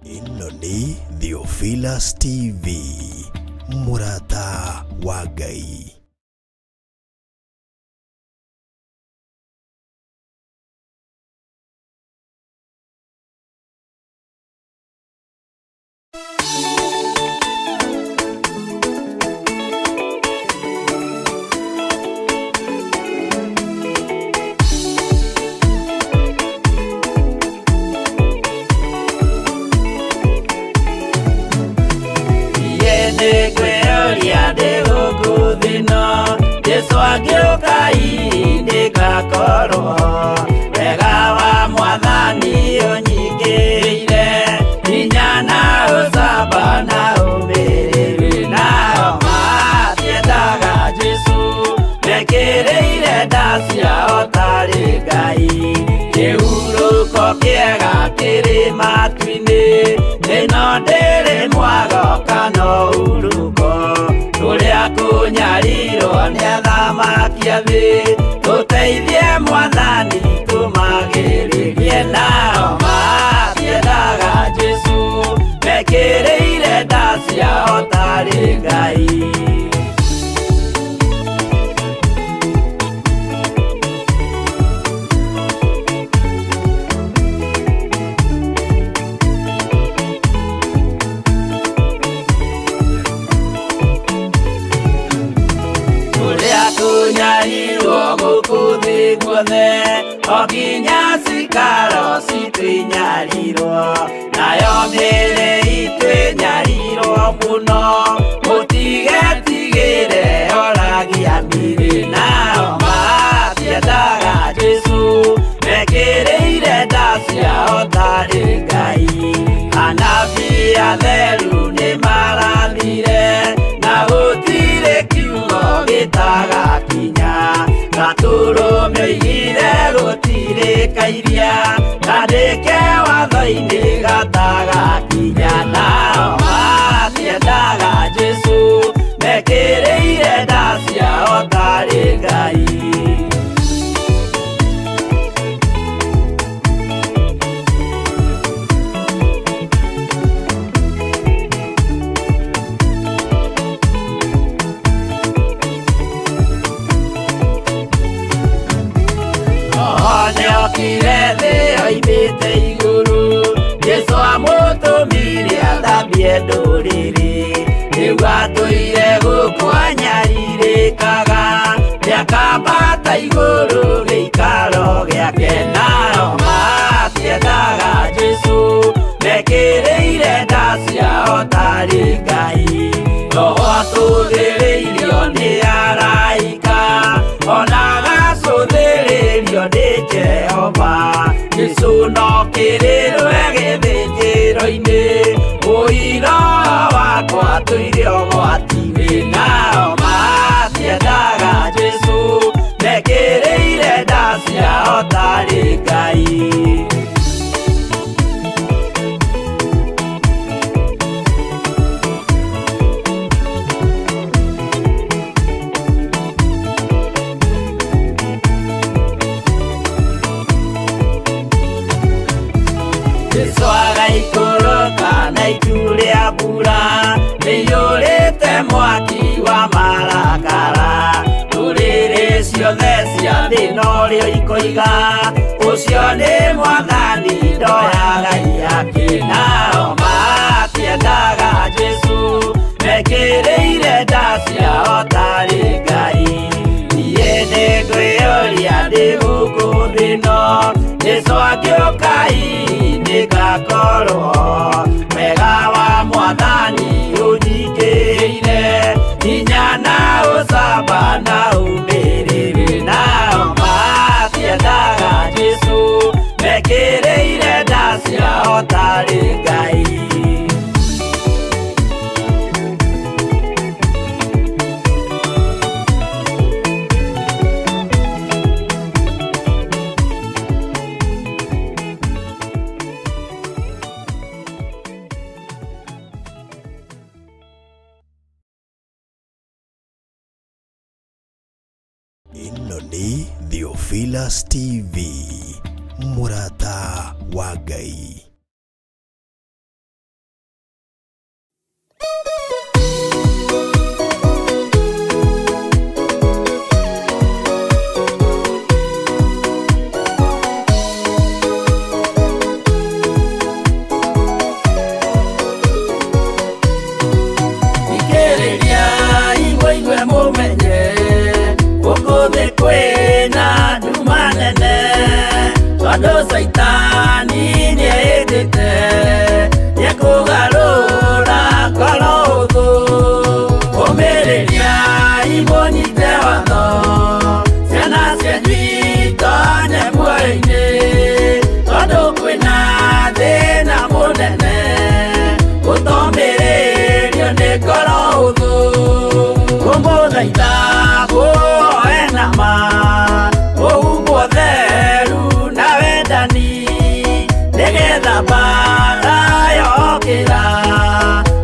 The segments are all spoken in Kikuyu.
Ĩno nĩ Theophilus TV, mũrata wa Ngai. Jesu agĩũka ndĩgakorwo wega wa mwathani ũnyingĩire hinya na ũcamba na ũmĩrĩru nao matiendaga Jesu mekĩrĩire nda ciao tarĩ Ngai kĩhurũko kĩega kĩrĩ matu-inĩ ĩno ndĩrĩ mwago kana ũhurũko tũrĩa kũnyarirwo nĩ athamaki a thĩ tũteithie mwathani tũmagĩrĩrie nao matiendaga Jesu mekĩrĩire nda ciao tarĩ Ngai. Kunyarirwo gũkũ thĩ guothe o nginya cikaro citũ inyarirwo nayo mĩĩrĩ itũ ĩnyarirwo mũno mũtigetigĩre oragia mĩĩrĩ nao matiendaga Jesu mekĩrĩire nda ciao tarĩ Ngai anabii atheru nĩmarathire na gũtirĩ kiugo gĩtagakinya gatũrũme oigire gũtirĩ kairia kandĩke watho-inĩ gatagakinya nao matiendaga Jesu mekĩrĩire nda ciao tarĩ Ngai. Nĩokire thĩ oimĩte igũrũ Jesu amũtũmire athambie ndũrĩrĩ rĩu atũire gũkũ anyarirĩkaga nĩakambata igũrũ gĩikaro gĩake nao matiendaga Jesu mekĩrĩire nda ciao tarĩ Ngai roho atũthĩrĩirio nĩ araika ona agacũthĩrĩrio nĩ Jehova Jesu no kĩrĩrwe gĩthĩnjĩro-inĩ ũira wakwa tũire ũgwati-inĩ nao matiendaga Jesu mekĩrĩire nda ciao tarĩ Ngai. Jesu agaikũrũka na itu rĩa mbura rĩiyũrĩte mwaki wa marakara ndũrĩrĩ ciothe cia thĩ norĩo ikoiga ũcio nĩ mwathani ndoyaga ihaki nao matiendaga Jesu mekĩrĩire nda ciao tarĩ Ngai niĩ nĩngwĩyũria ndĩ gũkũ thĩ ĩno Jesu agĩũka nĩngakorwo wega wa mwathani ũnyingĩire hinya na ũcamba na ũmĩrĩru nao matiendaga Jesu mekĩrĩire nda ciao tarĩ Ngai. Ĩno nĩ Theophilus TV, mũrata wa Ngai. Tondũ Caitani nĩehĩtĩte nĩekũgarũra ngoro hũthũ. Ũmĩrĩriai mũnyite watho, ciana cianyu itonye muoyo-inĩ. Tondũ kwĩna thĩna mũnene gũtomĩrĩrio nĩ ngoro hũthũ. Ngũmũthaitha mũhoe na ma, mũhumbwo theru na wendani, nĩgetha mbaara yokĩra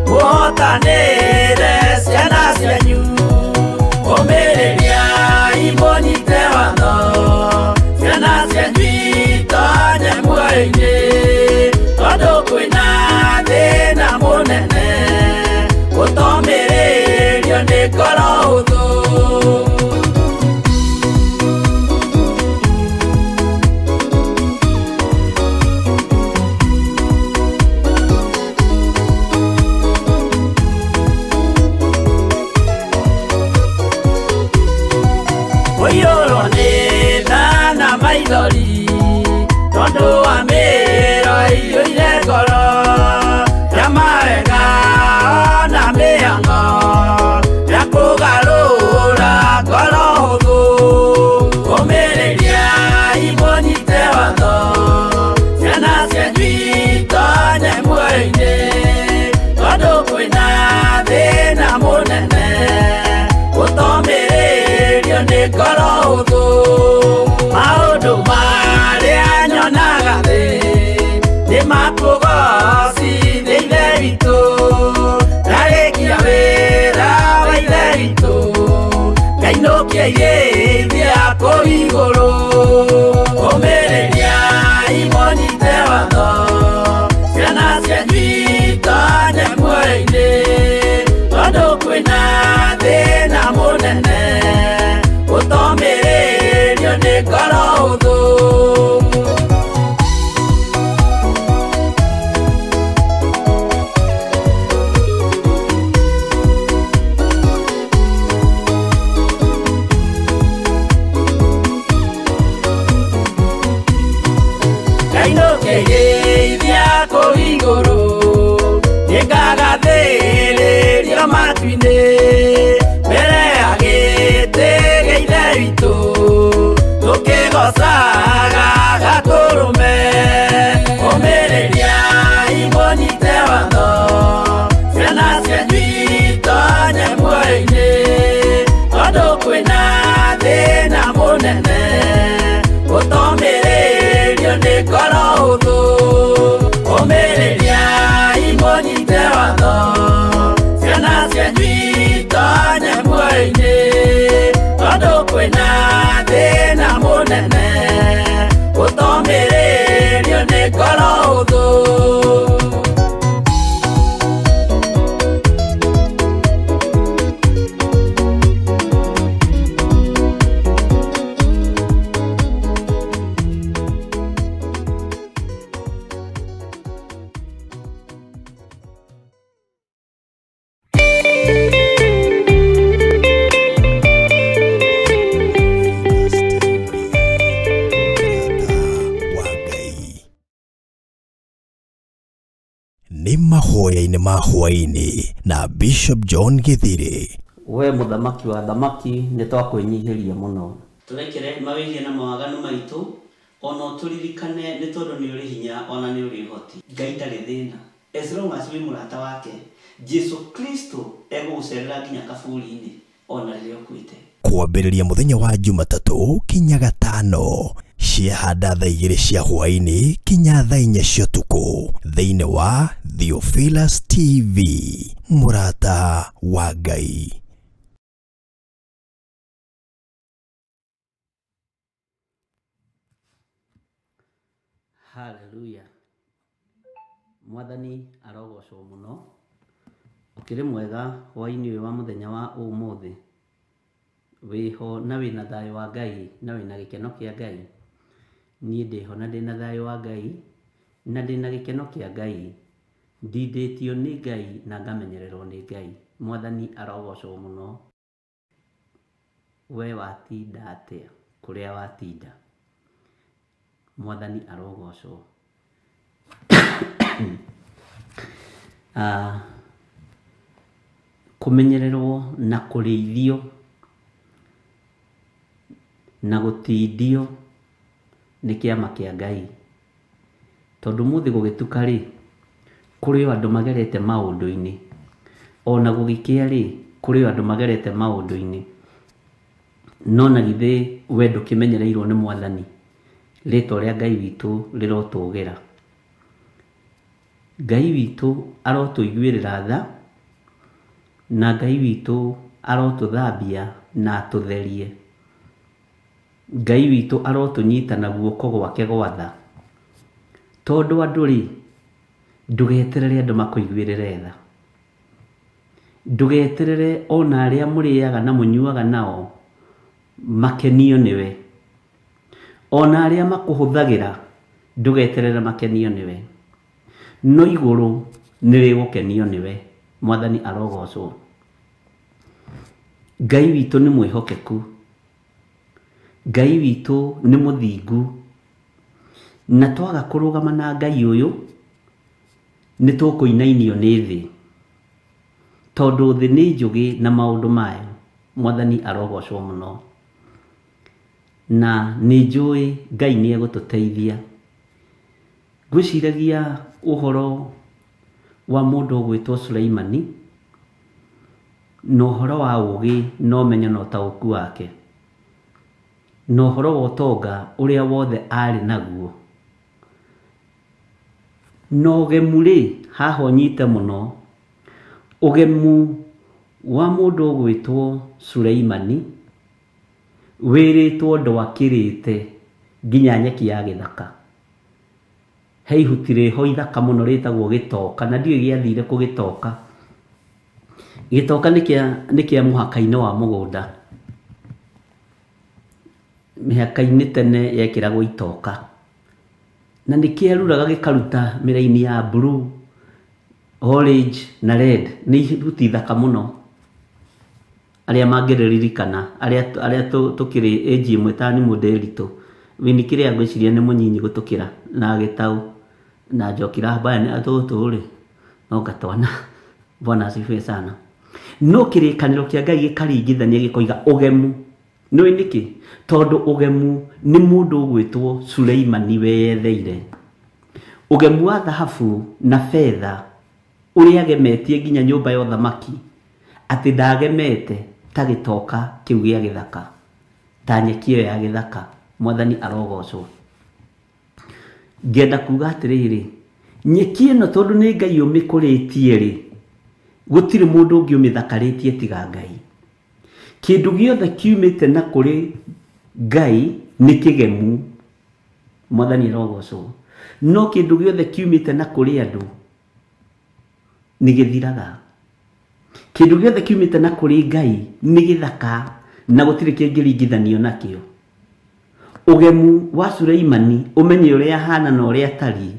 mũhotanĩre ciana cianyu. Ũmĩrĩriai mũnyite watho, ciana cianyu itonye muoyo-inĩ. Tondũ kwĩna thĩna mũnene gũtomĩrĩrio nĩ ngoro hũthũ. Ũiyũrwo nĩ tha na maithori, tondũ wa mĩĩro ĩiyũire ngoro ya mawega ona mĩhang'o ya kũgarũra ngoro hũthũ. Ũmĩrĩriai mũnyite watho, ciana cianyu itonye muoyo-inĩ. Tondũ kwĩna thĩna mũnene gũtomĩrĩrio nĩ ngoro hũthũ. Maũndũ marĩa nyonaga thĩ nĩ makũgocithia Ithe witũ. Ndarĩkia wĩra wa Ithe witũ, ngainũkia irĩithia kũu igũrũ. Ũmĩrĩriai mũnyite watho, ciana cianyu itonye muoyo-inĩ. Tondũ kwĩna thĩna mũnene gũtomĩrĩrio nĩ ngoro hũthũ. Ngainũkia irĩithia kũu igũrũ, nĩngagathĩrĩrio matu-inĩ. Mbere ya gĩtĩ gĩa Ithe witũ, tũkĩgoocaga Gatũrũme. Ũmĩrĩriai mũnyite watho, ciana cianyu itonye muoyo-inĩ. Tondũ kwĩna thĩna mũnene gũtomĩrĩrio nĩ ngoro hũthũ. Ũmĩrĩriai mũnyite watho, ciana cianyu itonye muoyo-inĩ. Tondũ kwĩna thĩna mũnene gũtomĩrĩrio nĩ ngoro hũthũ. Wa Ngai. Nĩ mahoya-inĩ ma hwaĩ-inĩ na Bishop John Githiri. We mũthamaki wa thamaki nĩ twakwĩnyihĩria mũno. Tũrekere mawĩhia na mawaganu maitũ, ona ũtũririkane nĩ tondũ nĩ ũrĩ hinya ona nĩ ũrĩ ũhoti. Ngai ndarĩ thĩna. As long as wĩ mũrata wake, Jesu Kristo egũgũcerera nginya kaburi-inĩ ona rĩrĩa ũkuĩte. Kwambĩrĩria mũthenya wa Jumatatũ kinya Gatano ciahanda thaa 2 cia hwaĩ-inĩ kinya thaa 4 cia ũtukũ thĩinĩ wa Theophilus TV, mũrata wa Ngai. Hallelujah. Mwathani arogocwo mũno. Ũkĩrĩ mwega hwaĩ-inĩ ũyũ wa mũthenya wa ũmũthĩ. Wĩho na wĩna thayũ wa Ngai na wĩna gĩkeno kĩa Ngai. Niĩ ndĩho na ndĩna thayũ wa Ngai na ndĩna gĩkeno kĩa Ngai. Ndindĩtio nĩ Ngai na ngamenyererwo nĩ Ngai. Mwathani arogocwo mũno. We watinda atĩa kũrĩa watinda? Mwathani arogocwo. Kũmenyererwo na kũrĩithio na gũtindio nĩ kĩama kĩa Ngai. Tondũ ũmũthĩ gũgĩtuka rĩ, kũrĩ o andũ magerete maũndũ-inĩ. Ona gũgĩkĩa rĩ, kũrĩ o andũ magerete maũndũ-inĩ. No na githĩ we ndũkĩmenyereirwo nĩ Mwathani, rĩtwa rĩa Ngai witũ rĩrotũgĩra. Ngai witũ arotũiguĩrĩra tha, na Ngai witũ arotũthambia na atũtherie. Ngai witũ arotũnyita na guoko gwake gwa tha. Tondũ andũ rĩ, ndũgeterere andũ makũiguĩrĩre tha. Ndũgeterere ona arĩa mũrĩaga na mũnyuaga nao makenio nĩwe. Ona arĩa makũhũthagĩra ndũgeterere makenio nĩwe. No igũrũ nĩ rĩgũkenio nĩwe. Mwathani arogocwo. Ngai witũ nĩ mwĩhokeku. Ngai witũ nĩ mũthingu. Na twaga kũrũgama na Ngai ũyũ, nĩ tũkũinainio nĩ thĩ. Tondũ thĩ nĩ njũgĩ na maũndũ mayo. Mwathani arogocwo mũno. Na nĩ njũĩ Ngai nĩ egũtũteithia. Ngwĩciragia ũhoro wa mũndũ ũgwĩtwo Suleimani, na ũhoro wa ũgĩ na ũmenyo na ũtaũku wake, na ũhoro wa ũtonga ũrĩa wothe arĩ naguo. Na ũgemu rĩ, haha ũnyite mũno, ũgemu wa mũndũ ũgwĩtwo Suleimani wĩrĩtwo ndwakĩrĩte nginya nyeki ya gĩthaka. He ihuti rĩho ithaka mũno rĩtagwo gĩtoka, na ndiũĩ gĩathire kũgĩtoka. Gĩtoka nĩ kĩa mũhaka-inĩ wa mũgũnda. Mĩhaka-inĩ tene yekĩragwo itoka. Na nĩ kĩeruraga gĩkaruta mĩraini ya blue, orange na red. Nĩ ihuti ithaka mũno. Arĩa mangĩrĩririkana, arĩa tũkĩrĩ age ĩmwe ta nĩ mũndĩritũ. Wini kĩrĩa ngwĩciria nĩ mũnyinyi gũtũkĩra na gĩtau na njoki mbaya nĩ tũtũ rĩ, no ngatwana. Bwana asifiwe sana. No kĩrĩkanĩro kĩa Ngai gĩkaringithania gĩkoiga ũgemu. Nĩũĩ nĩkĩ? Tondũ ũgemu nĩ mũndũ ũgwĩtwo Suleimani weyetheire. Ũgemu wa thahabu na betha ũrĩa agemetie nginya nyũmba ya ũthamaki, atĩ ndagemete ta gĩtoka kĩu gĩa gĩthaka, ta nyeki ĩyo ya gĩthaka. Mwathani arogocwo. Ngenda kuga atĩrĩrĩ, nyeki ĩno tondũ nĩ Ngai ũmĩkũrĩtie rĩ, gũtirĩ mũndũ ũngĩ ũmĩthakarĩtie tiga Ngai. Kĩndũ gĩothe kiumĩte na kũrĩ Ngai nĩ kĩgemu. Mwathani arogocwo. No kĩndũ gĩothe kiumĩte na kũrĩ andũ nĩ gĩthiraga. Kĩndũ gĩothe kiumĩte na kũrĩ Ngai nĩ gĩthaka na gũtirĩ kĩngĩringithanio nakĩo. Ũgemu wa Suleimani ũmenye ũrĩa ahana na ũrĩa atariĩ,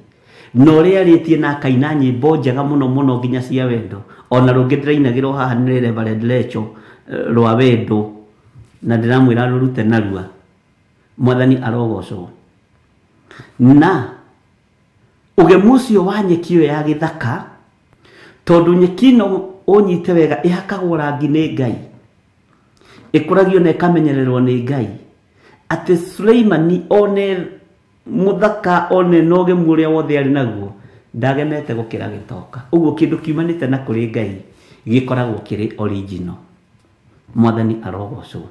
na ũrĩa arĩtie na akaina nyĩmbo njega mũno mũno nginya cia wendo. Ona rũngĩ ndĩrainagĩrwo haha nĩ Reverend Lecho rwa wendo, na ndĩramwĩra rũrute narua. Mwathani arogocwo. Na ũgemu ũcio wa nyeki ĩyo ya gĩthaka, tondũ nyeki ĩno ũnyite wega ĩhakagwo rangi nĩ Ngai, ĩkũragio na ĩkamenyererwo nĩ Ngai, atĩ Suleimani one mũthaka one na ũgemu ũrĩa wothe arĩ naguo ndagemete gũkĩra gĩtoka. Ũguo kĩndũ kiumanĩte na kũrĩ Ngai gĩkoragwo kĩrĩ original. Mwathani arogocwo.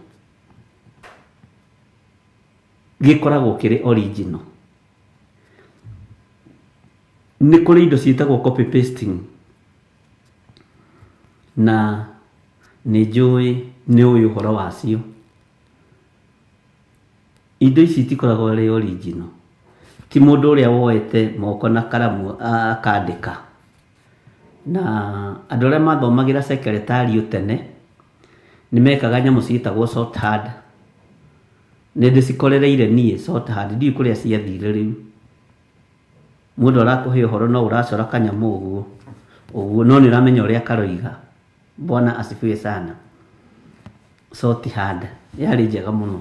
Gĩkoragwo kĩrĩ original. Nĩ kũrĩ indo ciĩtagwo copy pasting, na nĩ njũĩ nĩ ũĩ ũhoro wacio. Indo ici itikoragwo irĩ original. Ti mũndũ ũrĩa woete moko na karamu akandĩka. Na andũ arĩa mathomagĩra secretariat tene nĩ mekaga nyamũ ciĩtagwo shorthand. Nĩ ndĩcikorereire niĩ shorthand, ndiũĩ kũrĩa ciathire rĩu. Mũndũ arakũhe ũhoro no ũracora kanyamũ ũguo ũguo, no nĩ ũramenya ũrĩa karoiga. Bwana asifiwe sana. Shorthand yarĩ njega mũno.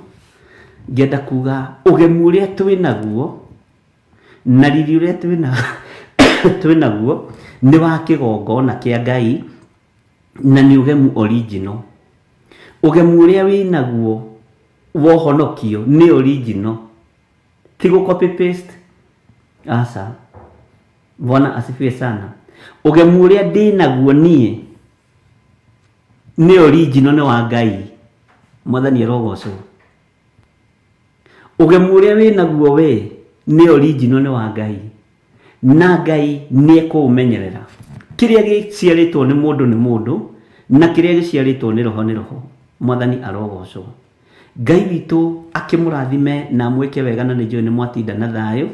Ngenda kuga ũgemu ũrĩa twĩ naguo Na riri ũrĩa twĩnaguo nĩ wa kĩgongona kĩa Ngai, na nĩ ũgemu original. Ũgemu ũrĩa wĩnaguo wohonokio nĩ original, ti gũ copy paste. Aca, Bwana asifiwe sana. Ũgemu ũrĩa ndĩnaguo niĩ nĩ original, nĩ wa Ngai. Mwathani arogocwo. Ũgemu ũrĩa wĩnaguo we nĩ original, nĩ wa Ngai, na Ngai nĩ ekũũmenyerera. Kĩrĩa gĩciarĩtwo nĩ mũndũ nĩ mũndũ, na kĩrĩa gĩciarĩtwo nĩ roho nĩ roho. Mwathani arogocwo. Ngai witũ akĩmũrathime na amwĩke wega, na nĩ njũĩ nĩ mwatinda na thayũ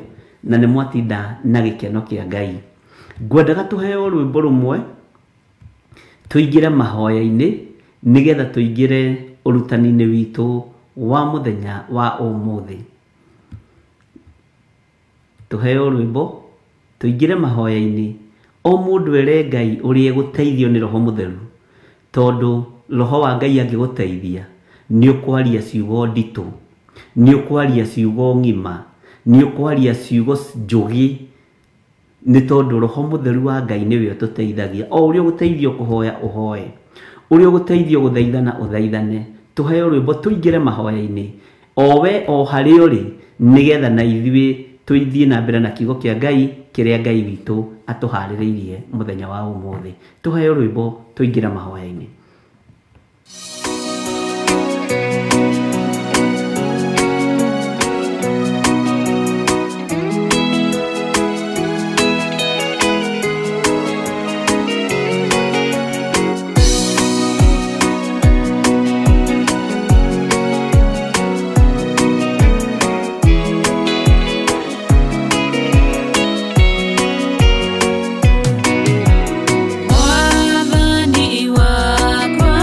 na nĩ mwatinda na gĩkeno kĩa Ngai. Ngwendaga tũheo rwĩmbo rũmwe tũingĩre mahoya-inĩ, nĩgetha tũingĩre ũrutani-inĩ witũ wa mũthenya wa ũmũthĩ. Tũheo rwĩmbo tũingĩre mahoya-inĩ, o mũndũ ere Ngai ũrĩa egũteithio nĩ Roho Mũtheru, tondũ Roho wa Ngai angĩgũteithia nĩ ũkwaria ciugo nditũ, nĩ ũkwaria ciugo ng'ima, nĩ ũkwaria ciugo njũgĩ, nĩ tondũ Roho Mũtheru wa Ngai nĩwe ũtũteithagia. O ũrĩa ũgũteithio kũhoya ũhoe, ũrĩa ũgũteithio gũthaithana ũthaithane. Tũheo rwĩmbo tũingĩre mahoya-inĩ, o we o harĩa ũrĩ, nĩgetha na ithuĩ tũthiĩ na mbere na kiugo kĩa Ngai kĩrĩa Ngai witũ atũharĩrĩirie mũthenya wa ũmũthĩ. Tũheo rwĩmbo tũingĩre mahoya-inĩ. Mwathani wakwa.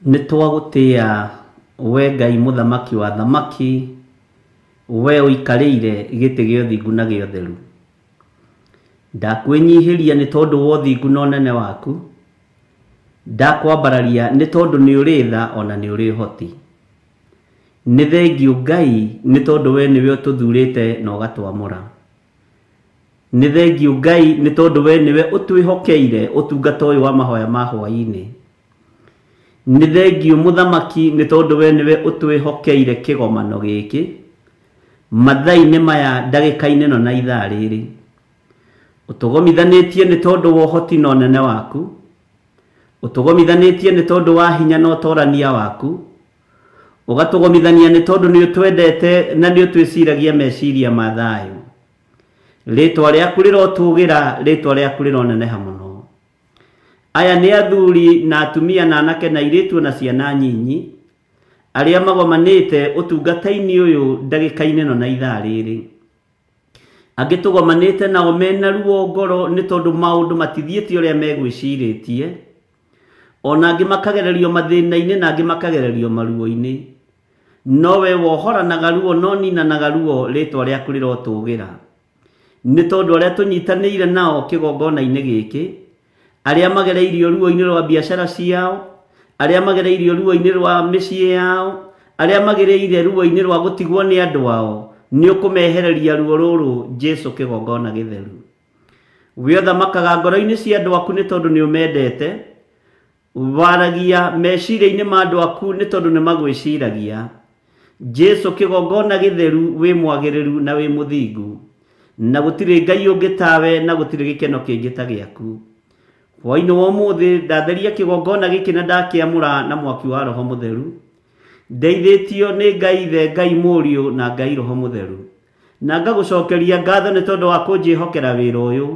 Nĩ twagũtĩa we Ngai mũthamaki wa thamaki, we ũikarĩire gĩtĩ gĩa ũthingu na gĩa ũtheru. Ndakwĩnyihĩria nĩ tondũ wa ũthingu na ũnene waku, ndakwambararia nĩ tondũ nĩ ũrĩ tha ona nĩ ũrĩ ũhoti. Nĩ thengiũ Ngai nĩ tondũ we nĩwe ũtũthurĩte na ũgatwamũra. Nĩ thengiũ Ngai nĩ tondũ we nĩwe ũtwĩhokeire ũtungata ũyũ wa mahoya ma hwaĩ-inĩ. Nĩ thengiũ mũthamaki nĩ tondũ we nĩwe ũtwĩhokeire kĩgomano gĩkĩ mathaa-inĩ maya ndagĩka-inĩ ĩno na ithaa rĩrĩ. Ũtũgomithanĩtie nĩ tondũ wa ũhoti na ũnene waku, ũtũgomithanĩtie nĩ tondũ wa hinya na ũtorania waku, ũgatũgomithania nĩ tondũ nĩ ũtwendete na nĩ ũtwĩciragia meciria ma thayũ. Rĩtwa rĩaku rĩrotũgĩra, rĩtwa rĩaku rĩroneneha mũno. Aya nĩ athuri na atumia na anake na airĩtu na ciana nyinyi arĩa magomanĩte ũtungata-inĩ ũyũ ndagĩka-inĩ ĩno na ithaa rĩrĩ. Angĩ tũgomanĩte nao mena ruo ngoro nĩ tondũ maũndũ matithiĩte ũrĩa megwĩcirĩtie, ona angĩ makagererio mathĩna-inĩ na angĩ makagererio maruo-inĩ. No we wohoranaga ruo no ninanaga ruo, rĩtwa rĩaku rĩrotũgĩra. Nĩ tondũ arĩa tũnyitanĩire nao kĩgongona-inĩ gĩkĩ, arĩa magereirio ruo-inĩ rwa biacara ciao, arĩa magereirio ruo-inĩ rwa mĩciĩ yao, arĩa magereire ruo-inĩ rwa gũtigwo nĩ andũ ao, nĩ ũkũmehereria ruo rũrũ Jesu kĩgongona gĩtheru. We ũthamakaga ngoro-inĩ cia andũ aku nĩ tondũ nĩ ũmendete, waragia meciria-inĩ ma andũ aku nĩ tondũ nĩ magwĩciragia. Jesu kĩgongona gĩtheru, wĩ mwagĩrĩru na wĩ mũthingu, na gũtirĩ Ngai ũngĩ tawe na gũtirĩ gĩkeno kĩngĩ ta gĩaku. Hwaĩ-inĩ wa ũmũthĩ ndatheria kĩgongona gĩkĩ na ndakĩamũra na mwaki wa Roho Mũtheru. Ndeithĩtio nĩ Ngai Ithe, Ngai Mũriũ na Ngai Roho Mũtheru. Na ngagũcokeria ngatho nĩ tondũ wa kũnjĩhokera wĩra ũyũ,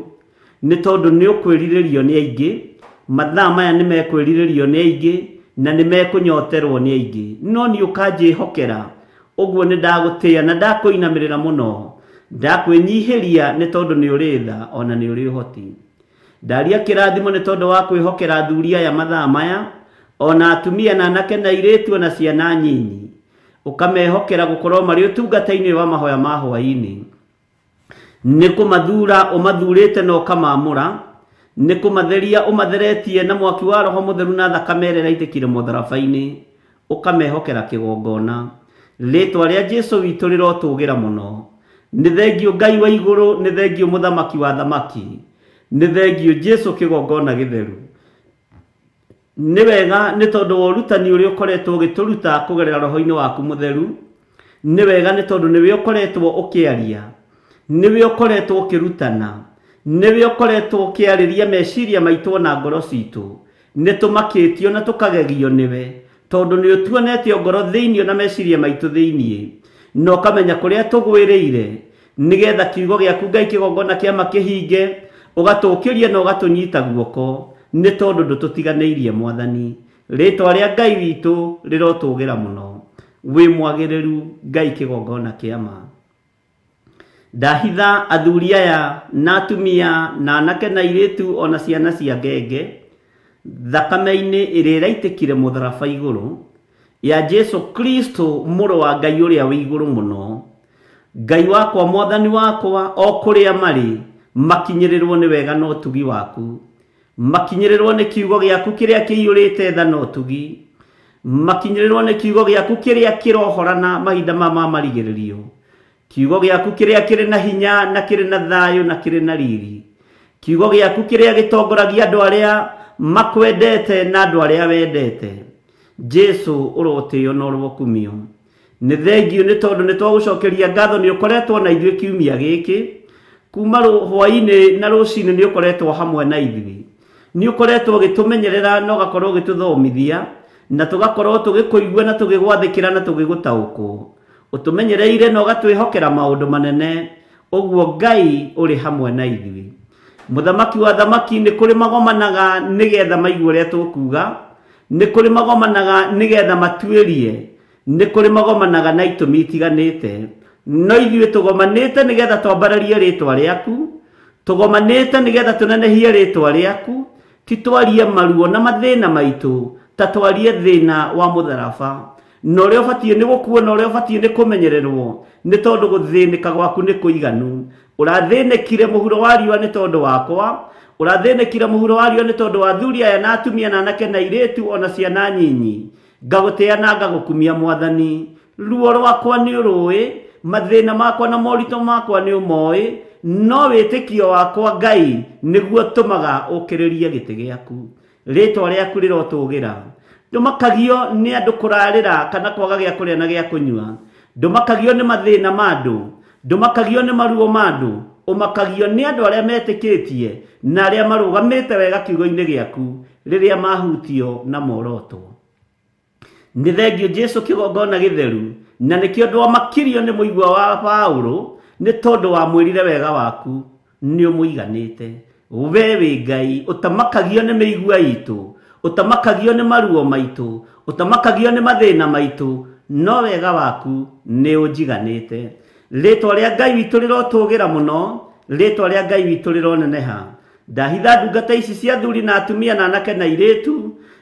nĩ tondũ nĩ ũkwĩrirĩrio nĩ aingĩ, mathaa maya nĩ mekwĩrirĩrio nĩ aingĩ na nĩ mekũnyoterwo nĩ aingĩ, no nĩ ũkanjĩhokera. Ũguo nĩ ndagũtĩa na ndakũinamĩrĩra mũno, ndakwĩnyihĩria nĩ tondũ nĩ ũrĩ tha ona nĩ ũrĩ ũhoti. Ndaria kĩrathimo nĩ tondũ wa kwĩhokera athuri aya mathaa maya, ona atumia na anake na airĩtu na ciana nyinyi, ũkamehokera gũkorwo marĩ ũtungata-inĩ wa mahoya ma hwaĩ-inĩ. Nĩ kũmathura ũmathurĩte na ũkamaamũra, nĩ kũmatheria ũmatheretie na mwaki wa Roho Mũtheru na thakame ĩrĩa ĩraitĩkire mũtharaba-inĩ, ũkamehokera kĩgongona. Rĩtwa rĩa Jesu witũ rĩrotũgĩra mũno. Nĩ thengiũ Ngai wa igũrũ, nĩ thengiũ mũthamaki wa thamaki, nĩ thengiũ Jesu kĩgongona gĩtheru. Nĩ wega nĩ tondũ wa ũrutani ũrĩa ũkoretwo ũgĩtũruta kũgerera roho-inĩ waku mũtheru. Nĩ wega nĩ tondũ nĩwe ũkoretwo ũkĩaria, nĩwe ũkoretwo ũkĩrutana, nĩwe ũkoretwo ũkĩarĩria meciria maitũ na ngoro citũ. Nĩ tũmakĩtio na tũkagegio nĩwe, tondũ nĩ ũtuonete ngoro thĩinĩ na meciria maitũ thĩinĩ, na ũkamenya kũrĩa tũgwĩrĩire, nĩgetha kiugo gĩaku Ngai kĩgongona kĩama kĩhinge, ũgatũũkĩria na ũgatũnyita guoko, nĩ tondũ ndũtũtiganĩirie Mwathani. Rĩtwa rĩa Ngai witũ rĩrotũgĩra mũno. Wĩ mwagĩrĩru Ngai kĩgongona kĩama. Ndahitha athuri aya na atumia na anake na airĩtu ona ciana cia ngenge thakame-inĩ ĩrĩa ĩraitĩkire mũtharaba igũrũ ya Jesu Kristo mũrũ wa Ngai ũrĩa wĩ igũrũ mũno. Ngai wakwa, Mwathani wakwa, o kũrĩa marĩ makinyĩrĩrwo nĩ wega na ũtugi waku, makinyĩrĩrwo nĩ kiugo gĩaku kĩrĩa kĩiyũrĩte tha na ũtugi, makinyĩrĩrwo nĩ kiugo gĩaku kĩrĩa kĩrohorana mahinda ma marigĩrĩrio, kiugo gĩaku kĩrĩa kĩrĩ na hinya na kĩrĩ na thayũ na kĩrĩ na riri, kiugo gĩaku kĩrĩa gĩtongoragia andũ arĩa makwendete na andũ arĩa wendete. Jesu ũrotĩo na ũrokumio. Nĩ thengiũ nĩ tondũ nĩ twagũcokeria ngatho nĩ ũkoretwo na ithuĩ kiumia gĩkĩ, kuma hwaĩ-inĩ na rũcinĩ nĩ ũkoretwo hamwe na ithuĩ, nĩ ũkoretwo ũgĩtũmenyerera na ũgakorwo ũgĩtũthomithia, na tũgakorwo tũgĩkũigua na tũgĩgwathĩkĩra na tũgĩgũtaũkwo. Ũtũmenyereire na ũgatwĩhokera maũndũ manene, ũguo Ngai ũrĩ hamwe na ithuĩ. Mũthamaki wa thamaki, nĩ kũrĩ magomanaga nĩgetha maigue ũrĩa tũkuga, nĩ kũrĩ magomanaga nĩgetha matuĩrie, nĩ kũrĩ magomanaga na itũmi itiganĩte, no ithuĩ tũgomanĩte nĩgetha twambararie rĩtwa rĩaku, tũgomanĩte nĩgetha tũnenehie rĩtwa rĩaku, ti twarie maruo na mathĩna maitũ, Ta twarie thĩna wa mũtharaba na ũrĩa ũbatiĩ nĩ gũkuo na ũrĩa ũbatiĩ nĩ kũmenyererwo nĩ tondũ gũthĩnĩka gwaku nĩ kũiganu. Ũrathĩnĩkire mũhuro wa riũa nĩ tondũ wakwa, ũrathĩnĩkire mũhuro wa riũa nĩ tondũ wa athuri aya na atumia na anake na airĩtu ona ciana nyinyi. Ngagũtĩa na ngagũkumia Mwathani. Ruo rwakwa nĩ ũrũĩ, mathĩna makwa na moritũ makwa nĩ ũmoĩ, no wĩtĩkio wakwa Ngai nĩguo ũtũmaga ũkĩrĩrie gĩtĩ gĩaku. Rĩtwa rĩaku rĩrotũgĩra. Ndũmakagio nĩ andũ kũrarĩra kana kwaga gĩa kũrĩa na gĩa kũnyua. Ndũmakagio nĩ mathĩna ma andũ, ndũmakagio nĩ maruo ma andũ, ũmakagio nĩ andũ arĩa metĩkĩtie na arĩa marũgamĩte wega kiugo-inĩ gĩaku rĩrĩa mahutio na morotwo. Nĩ thengio Jesu kĩgongona gĩtheru, na nĩkĩo ndwamakirio nĩ mũigua wa Paũlũ nĩ tondũ wamwĩrire wega waku nĩ ũmũiganĩte. We wĩ Ngai ũtamakagio nĩ mĩigua itũ, ũtamakagio nĩ maruo maitũ, ũtamakagio nĩ mathĩna maitũ, no wega waku nĩ ũnjiganĩte. Rĩtwa rĩa Ngai witũ rĩrotũgĩra mũno, rĩtwa rĩa Ngai witũ rĩroneneha. Ndahitha ndungata ici cia athuri na atumia na anake na airĩtu,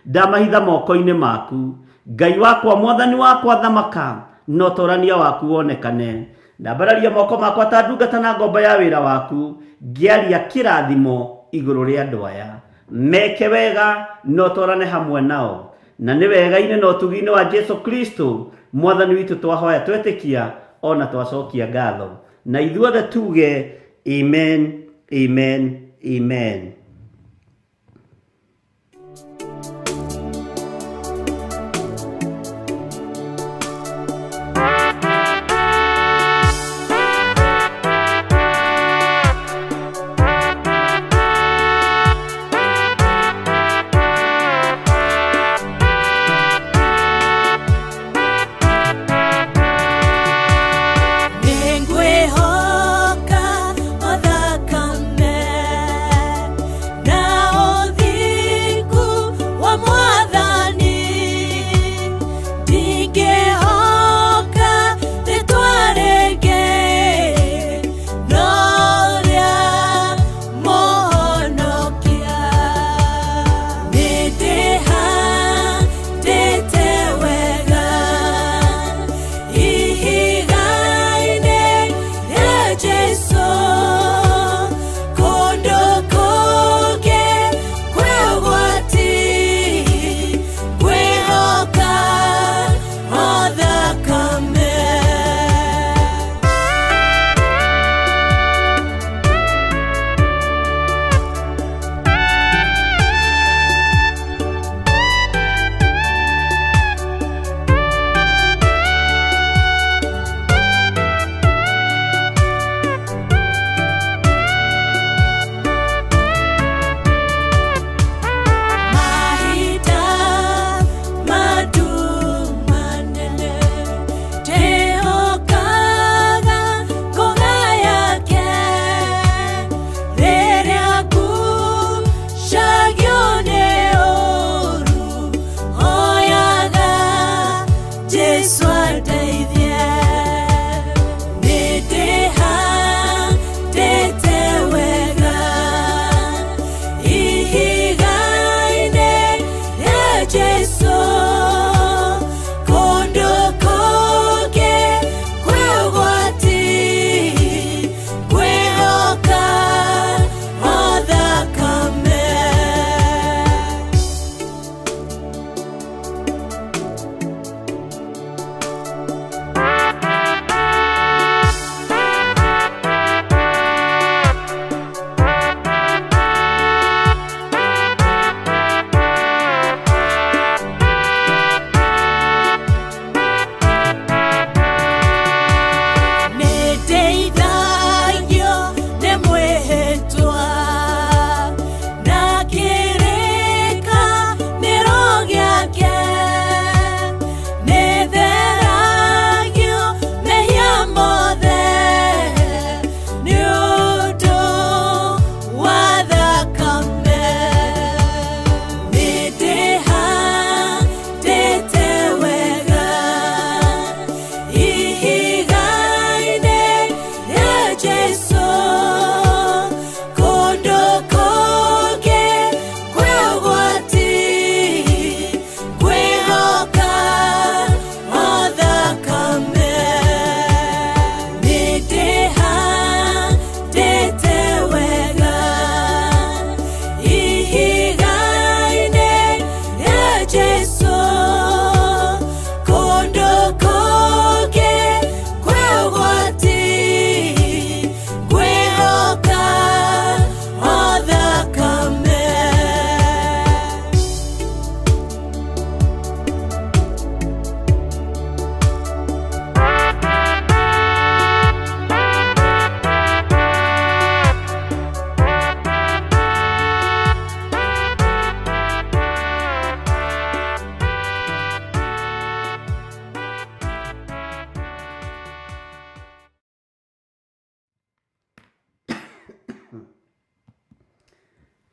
ndamahitha moko-inĩ maku. Ngai wakwa, Mwathani wakwa, thamaka na ũtorania waku wonekane. Ndambararia moko makwa ta ndungata na ngombo ya wĩra waku, ngĩaria kĩrathimo igũrũ rĩa andũ aya. Meke wega na ũtwarane hamwe nao, na nĩ wega-inĩ na ũtugi-inĩ wa Jesu Kristo Mwathani witũ twahoya twetĩkia ona twacokia ngatho, na ithuothe tuge amen, amen, amen. Nĩngwĩhoka o thakame.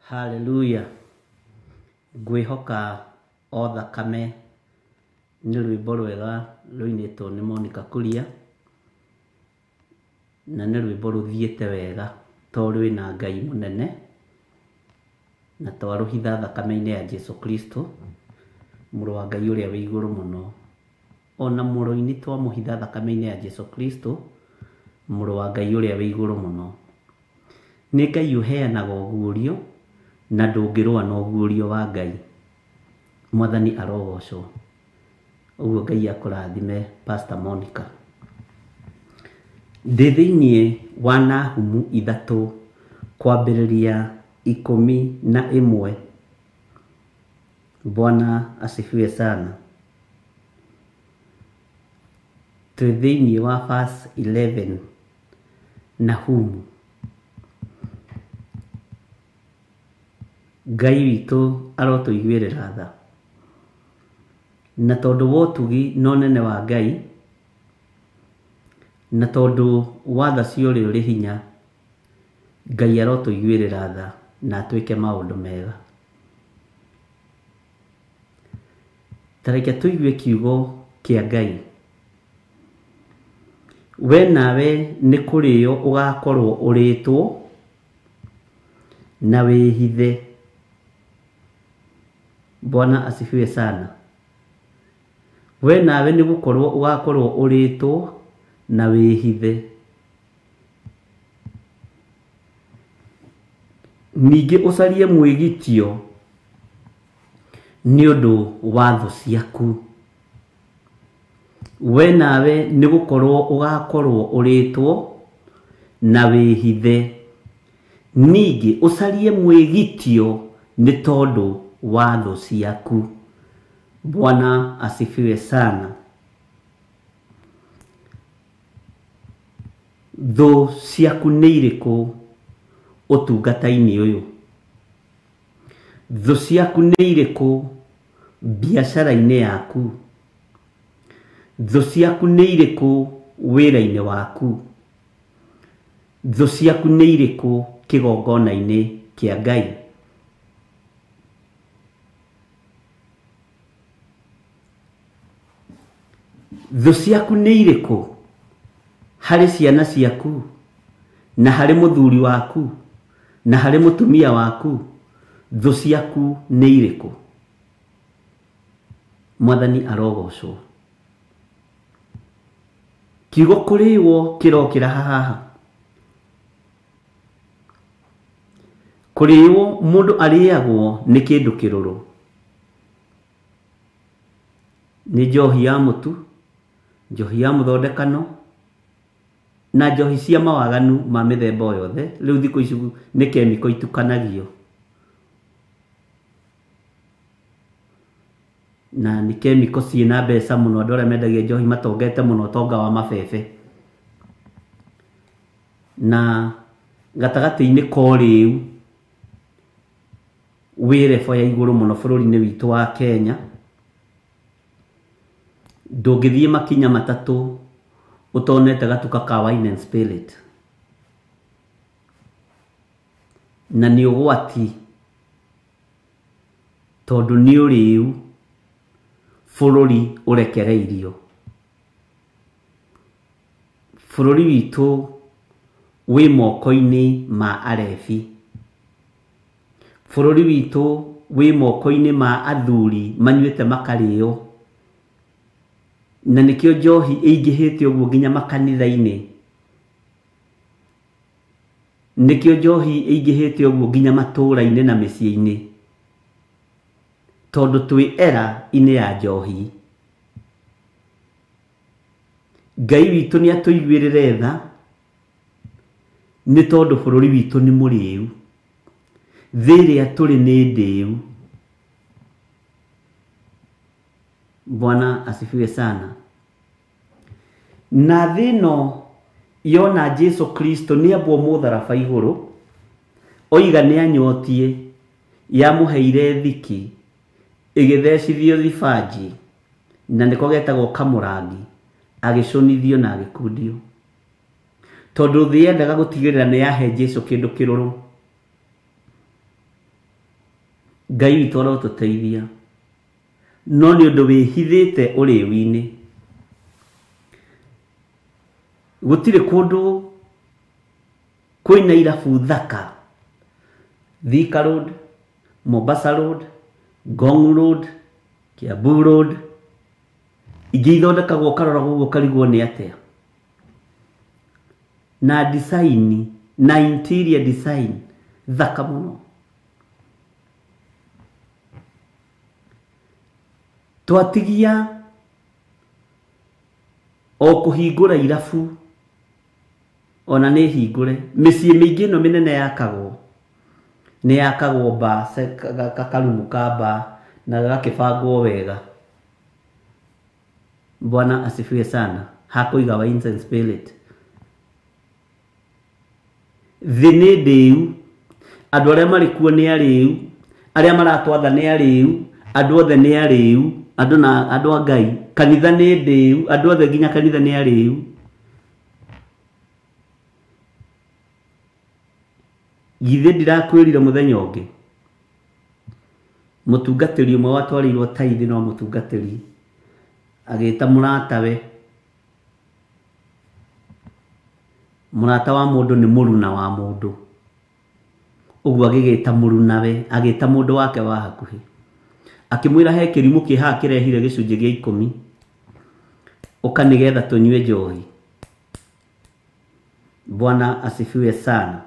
Haleluya. Ngwĩhoka o thakame nĩ rwĩmbo rwega rũinĩtwo nĩ Monica Kuria, na nĩ rwĩmbo rũthiĩte wega tondũ rwĩna Ngai mũnene, na twarũhitha thakame-inĩ ya Jesu Kristo, mũrũ wa Ngai ũrĩa wĩ igũrũ mũno. Ona mũrũ-inĩ twamũhitha thakame-inĩ ya Jesu Kristo, mũrũ wa Ngai ũrĩa wĩ igũrũ mũno. Nĩ Ngai ũheanaga ũguũrio, na ndũngĩrũa na ũguũrio wa Ngai. Mwathani arogocwo. Ũguo Ngai akũrathime Pastor Monica. Ndĩ thĩiniĩ wa Nahumu 3 kwambĩrĩria 11. Bwana asifiwe sana. Twĩ thĩiniĩ wa verse 11 Nahumu. Ngai witũ arotũiguĩrĩra tha. Na tondũ wa ũtugi na ũnene wa Ngai, na tondũ wa tha cia ũrĩa ũrĩ hinya, Ngai arotũiguĩrĩra tha na atwĩke maũndũ mega. Ta reke tũigue kiugo kĩa Ngai. We nawe nĩ kũrĩo ũgakorwo ũrĩtwo na wĩhithe. Bwana asifiwe sana. We nawe nĩ gũkorwo ũgakorwo ũrĩtwo na wĩhithe. Ningĩ ũcarie mwĩgitio nĩ ũndũ wa thũ ciaku. We nawe nĩ gũkorwo ũgakorwo ũrĩtwo na wĩhithe. Ningĩ ũcarie mwĩgitio nĩ tondũ wa thũ ciaku. Bwana asifiwe sana. Thũ ciaku nĩ irĩkũ ũtungata-inĩ ũyũ? Thũ ciaku nĩ irĩkũ biacara-inĩ yaku? Thũ ciaku nĩ irĩkũ wĩra-inĩ waku? Thũ ciaku nĩ irĩkũ kĩgongona-inĩ kĩa Ngai? Thũ ciaku nĩ irĩkũ harĩ ciana ciaku, na harĩ mũthuri waku, na harĩ mũtumia waku? Thũ ciaku nĩ irĩkũ? Mwathani arogocwo. Kiugo kũrĩwo kĩrokĩra haha. Kũrĩwo mũndũ arĩagwo nĩ kĩndũ kĩrũrũ. Nĩ njohi ya mũtu, njohi ya mũthondekano, na njohi cia mawaganu ma mĩthemba o yothe. Rĩu thikũ ici nĩ kemiko itukanagio, na nĩ kemiko ciĩna mbeca mũno. Andũ arĩa mendagia njohi matongete mũno, ũtonga wa mabebe. Na gatagatĩ-inĩ ka ũrĩu wĩ rebo ya igũrũ mũno bũrũri-inĩ witũ wa Kenya. Ndũngĩthiĩ makinya matatũ ũtonete gatuka ka wine and spirit. Na nĩ ũgwati tondũ nĩ ũrĩu bũrũri ũrekereirio. Bũrũri witũ wĩ moko-inĩ ma arebi. Bũrũri witũ wĩ moko-inĩ ma athuri manyuĩte makarĩo. Na nĩkĩo njohi ĩingĩhĩte ũguo nginya makanitha-inĩ. Nĩkĩo njohi ĩingĩhĩte ũguo nginya matũũra-inĩ na mĩciĩ-inĩ. Tondũ twĩ era-inĩ ya njohi. Ngai witũ nĩ atũiguĩrĩre tha, nĩ tondũ bũrũri witũ nĩ mũrĩu. Thĩ ĩrĩa tũrĩ nĩ ndĩu. Bwana asifiwe sana. Na thĩ ĩno yona Jesu Kristo nĩ ambwo mũtharaba igũrũ, oiga nĩ anyotie, yamũheire thiki, ĩgĩthecithio thibanji, na nĩko getagwo kamũrangi, agĩcũnithio na agĩkundio. Tondũ thĩ yendaga gũtigĩrĩra nĩ yahe Jesu kĩndũ kĩrũrũ. Ngai witũ arotũteithia no nĩ ũndũ wĩhithĩte ũrĩu-inĩ. Gũtirĩ kũndũ kwĩna irabu thaka, Thika Road, Mombasa Road, Ngong Road, Kiambu Road, ingĩ ithondekagwo ũkarora ũguo ũkarigwo nĩ atĩa. Na design na interior design thaka mũno. Twatigia o kũhingũra irabu, ona nĩ hingũre mĩciĩ mĩingĩ ĩno mĩnene yakagwo nĩ yakagwo ba kakarumu ka ba na gagakĩbangwo wega. Bwana asifiwe sana. Hakũiga wines and spirit. Thĩ nĩ ndĩu, andũ arĩa marĩ kuo nĩ arĩu, arĩa maratwatha nĩ arĩu, andũ othe nĩ arĩu, andũ na andũ a Ngai, kanitha nĩ ndĩu, andũ othe nginya kanitha nĩ arĩu. Githĩ ndirakwĩrire mũthenya ũngĩ mũtungatĩri ũmwe watwarĩirwo taithi no mũtungatĩri agĩta mũratawe. Mũrata wa mũndũ nĩ mũruna wa mũndũ, ũguo agĩgĩta mũrunawe, agĩta mũndũ wake wa hakuhĩ, akĩmwĩra he kĩrimũ kĩ haha kĩrehire gĩcunjĩ gĩa 10 ũka nĩgetha tũnyue njohi. Bwana asifiwe sana.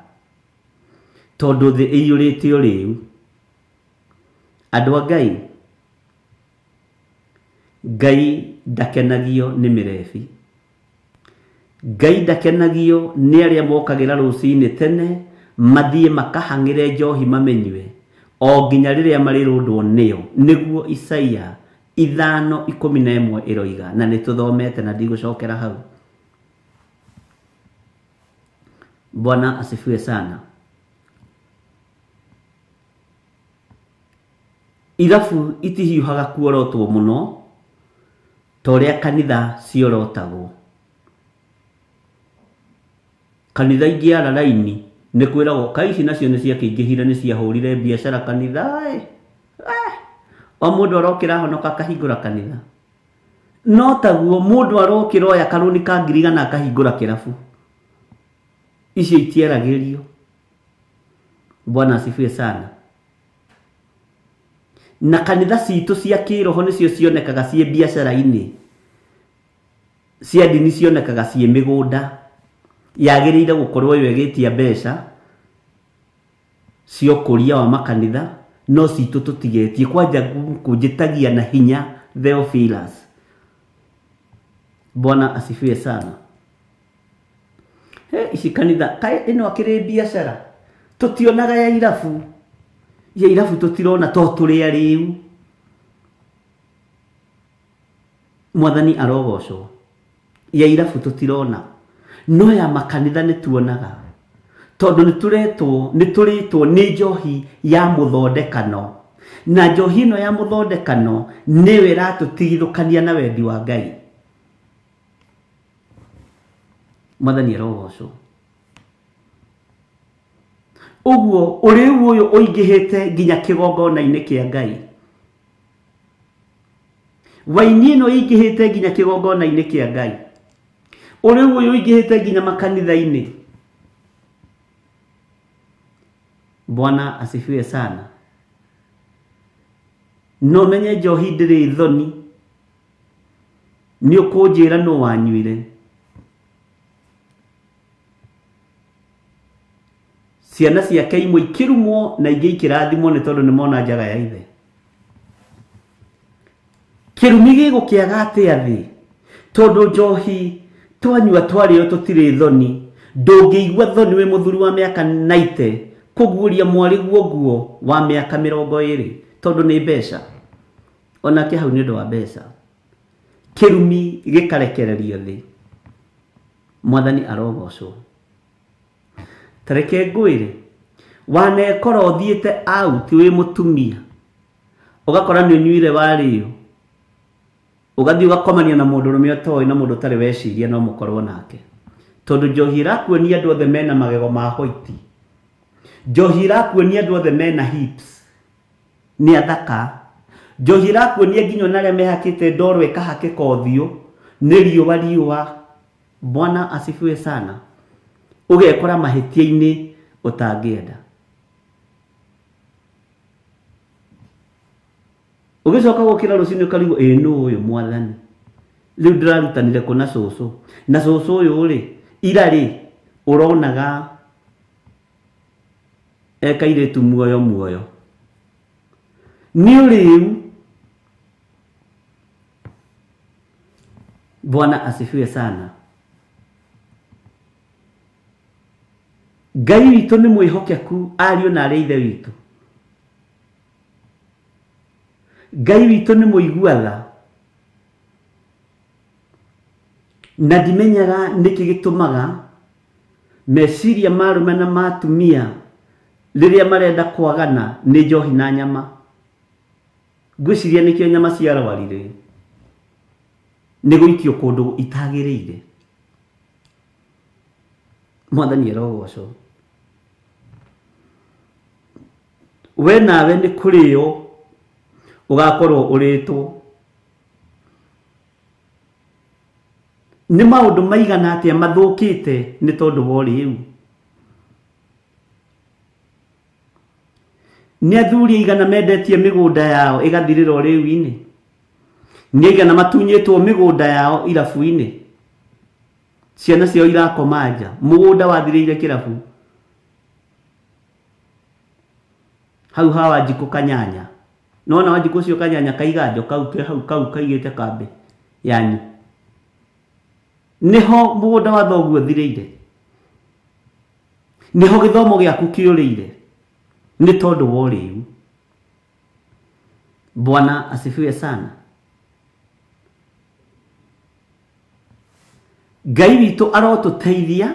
Tondũ thĩ ĩiyũrĩte ũrĩu. Andũ a Ngai, Ngai ndakenagio nĩ mĩrebi, Ngai ndakenagio nĩ arĩa mokagĩra rũcinĩ tene mathiĩ makahang'ĩre njohi mamenyue o nginya rĩrĩa marĩrũndwo nĩyo. Nĩguo Isaia 5:11 ĩroiga, na nĩ tũthomete na ndigũcokera hau. Bwana asifiwe sana. Irabu itihiũhaga kuorotwo mũno ta ũrĩa kanitha ciorotagwo. Kanitha ingĩara raini nĩ kwĩragwo kai ici nacio nĩ ciakĩingĩhire, nĩ ciahũrire biacara kanitha. O mũndũ arokĩra honoka akahingũra kanitha. No taguo mũndũ arokĩra oya karũni ka 100,000 akahingũra kĩrabu. Icio itiaragĩrio. Bwana asifiwe sana. Na kanitha citũ cia kĩroho nĩcio cionekaga ciĩ biacara-inĩ, cia ndini cionekaga ciĩ mĩgũnda. Yagĩrĩire gũkorwo yo ĩgĩtia mbeca cia ũkũria wa makanitha, no citũ tũtigetie. Kwanja kũnjĩtagia na hinya Theophilus. Bwana asifiwe sana. He, ici kanitha kaĩ ĩno akĩrĩ biacara tũtionaga ya irabu, ya irabu tũtirona to tũrĩ arĩu. Mwathani arogocwo. Ya irabu tũtirona, no ya makanitha nĩ tuonaga, tondũ nĩ tũrĩtwo nĩ njohi ya mũthondekano, na njohi ĩno ya mũthondekano nĩyo ĩratũtigithũkania na wendi wa Ngai. Mwathani arogocwo. Ũguo ũrĩu ũyũ ũingĩhĩte nginya kĩgongona-inĩ kĩa Ngai. Waini ĩno ĩingĩhĩte nginya kĩgongona-inĩ kĩa Ngai. Ũrĩu ũyũ ũingĩhĩte nginya makanitha-inĩ. Bwana asifiwe sana. No menye njohi ndĩrĩ thoni, nĩ ũkũnjĩra nũ wanyuire. Ciana ciake imwe ikĩrumwo na ingĩ ikĩrathimwo nĩ tondũ nĩmona njaga ya ithe. Kĩrumi gĩgũkĩaga atĩa thĩ? Tondũ njohi twanyua twarĩo tũtirĩ thoni. Ndũngĩigua thoni wĩ mũthuri wa mĩaka 90 kũguũria mwarĩ guo nguo wa mĩaka 20 tondũ nĩ mbeca. Onake hau nĩ ũndũ wa mbeca. Kĩrumi gĩkarekererio thĩ. Mwathani arogocwo. Tareke ngwĩre, wanekora ũthiĩte out wĩ mũtumia, ũgakora nĩ ũnyuire warĩo, ũgathiĩ ũgakomania na mũndũrũme ũtoĩ na mũndũ ũtarĩ weciria no mũkorwo nake. Tondũ njohi ĩrakuonia andũ othe mena magego ma white, njohi ĩrakuonia andũ othe mena hips. Nĩ athaka. Njohi ĩrakuonia nginya ona arĩa mehakĩte ndoro ĩkahakĩka ũthiũ nĩ riũa riũa. Bwana asifiwe sana. Ũgekora mahĩtia-inĩ ũtangĩenda. Ũgĩcoka gũkĩra rũcinĩ ũkarigwo ĩ nũ ũyũ mwathani. Rĩu ndĩrarutanire kũ na cũcũ. Na cũcũ ũyũ rĩ, ira rĩ, ũronaga ekairĩtu muoyo muoyo. Nĩ ũrĩu. Bwana asifiwe sana. Ngai witũ nĩ mwĩhokeku ariũ na arĩa ithe witũ. Ngai witũ nĩ mũigua tha. Na ndimenyaga nĩkĩ gĩtũmaga meciria ma arũme na ma atumia rĩrĩa marenda kwagana nĩ njohi na nyama. Ngwĩciria nĩkĩo nyama ciarwarire. Nĩ gũikio kũndũ itagĩrĩire. Mwathani arogocwo. We nawe nĩ kũrĩo ũgakorwo ũrĩtwo. Nĩ maũndũ maigana atĩa mathũkĩte nĩ tondũ wa ũrĩu. Nĩ athuri aigana mendetie mĩgũnda yao ĩgathirĩra ũrĩu-inĩ. Nĩ aigana matunyĩtwo mĩgũnda yao irabu-inĩ. Ciana ciao irakoma nja. Mũgũnda wathirĩire kĩrabu. Hau ha Wanjikũ Kanyanya. Nĩwona Wanjikũ ũcio Kanyanya kaiganjo kau ke hau kau kaigĩte kambĩ yanyu. Nĩho mũgũnda wa thoguo ũthirĩire. Nĩho gĩthomo gĩaku kĩũrĩire. Nĩ tondũ wa ũrĩu. Bwana asifiwe sana. Ngai witũ arotũteithia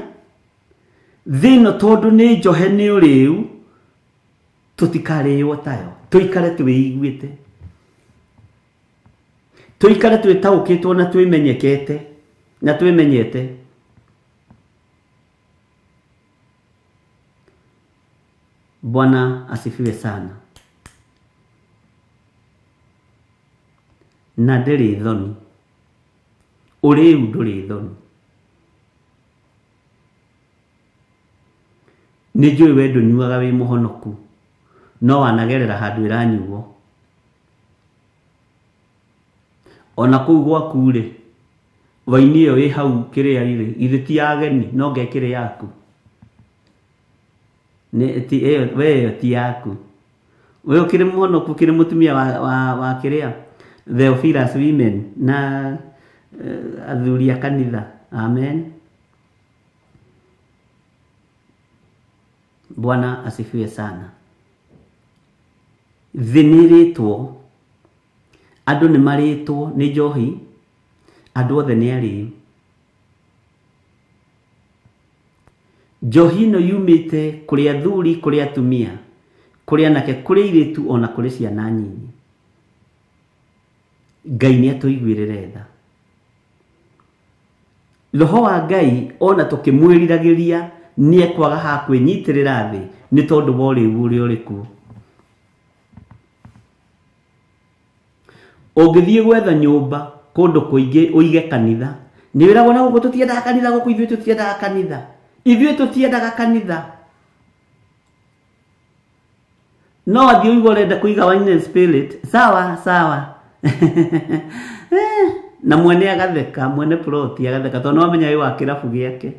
thĩ ĩno tondũ nĩ njohe nĩ ũrĩu tũtikarĩo tayo. Tũikare twĩiguĩte. Tũikare twĩtaũkĩtwo na twĩmenyekete na twĩmenyete. Bwana asifiwe sana. Na ndĩrĩ thoni. Ũrĩu ndũrĩ thoni. Nĩ njũĩ we ndũnyuaga wĩ mũhonoku no wanagerera handũ ĩranyuo. Ona kũu gwaku rĩ, waini ĩyo ĩ hau kĩrĩa rĩ, githĩ ti ya ageni no ngekĩrĩ yaku. Nĩ ti ĩyo we ĩyo ti yaku. We ũkĩrĩ mũhonoku ũkĩrĩ mũtumia wa kĩrĩa Theophilus women na athuri a kanitha. Amen. Bwana asifiwe sana. Thĩ nĩ ĩrĩtwo, andũ nĩ marĩtwo nĩ njohi, andũ othe nĩ arĩu. Njohi ĩno yumĩte kũrĩ athuri, kũrĩ atumia, kũrĩ anake, kũrĩ airĩtu ona kũrĩ ciana nyinyi. Ngai nĩ atũiguĩrĩre tha. Roho wa Ngai ona tũkĩmwĩriragĩria nĩ ekwaga ha kwĩnyitĩrĩra thĩ nĩ tondũ wa ũrĩu ũrĩa ũrĩ kuo. Ũngĩthiĩ gwetha nyũmba kũndũ kũingĩ ũige kanitha, nĩ wĩragwo na gũkũ tũtiendaga kanitha, gũkũ ithuĩ tũtiendaga kanitha. Ithuĩ tũtiendaga kanitha. No athiĩ ũigue ũrenda kũiga wine and spirit, sawa sawa. Na mwene agatheka, mwene ploti agatheka tondũ no amenya wĩ wa kĩrabu gĩake.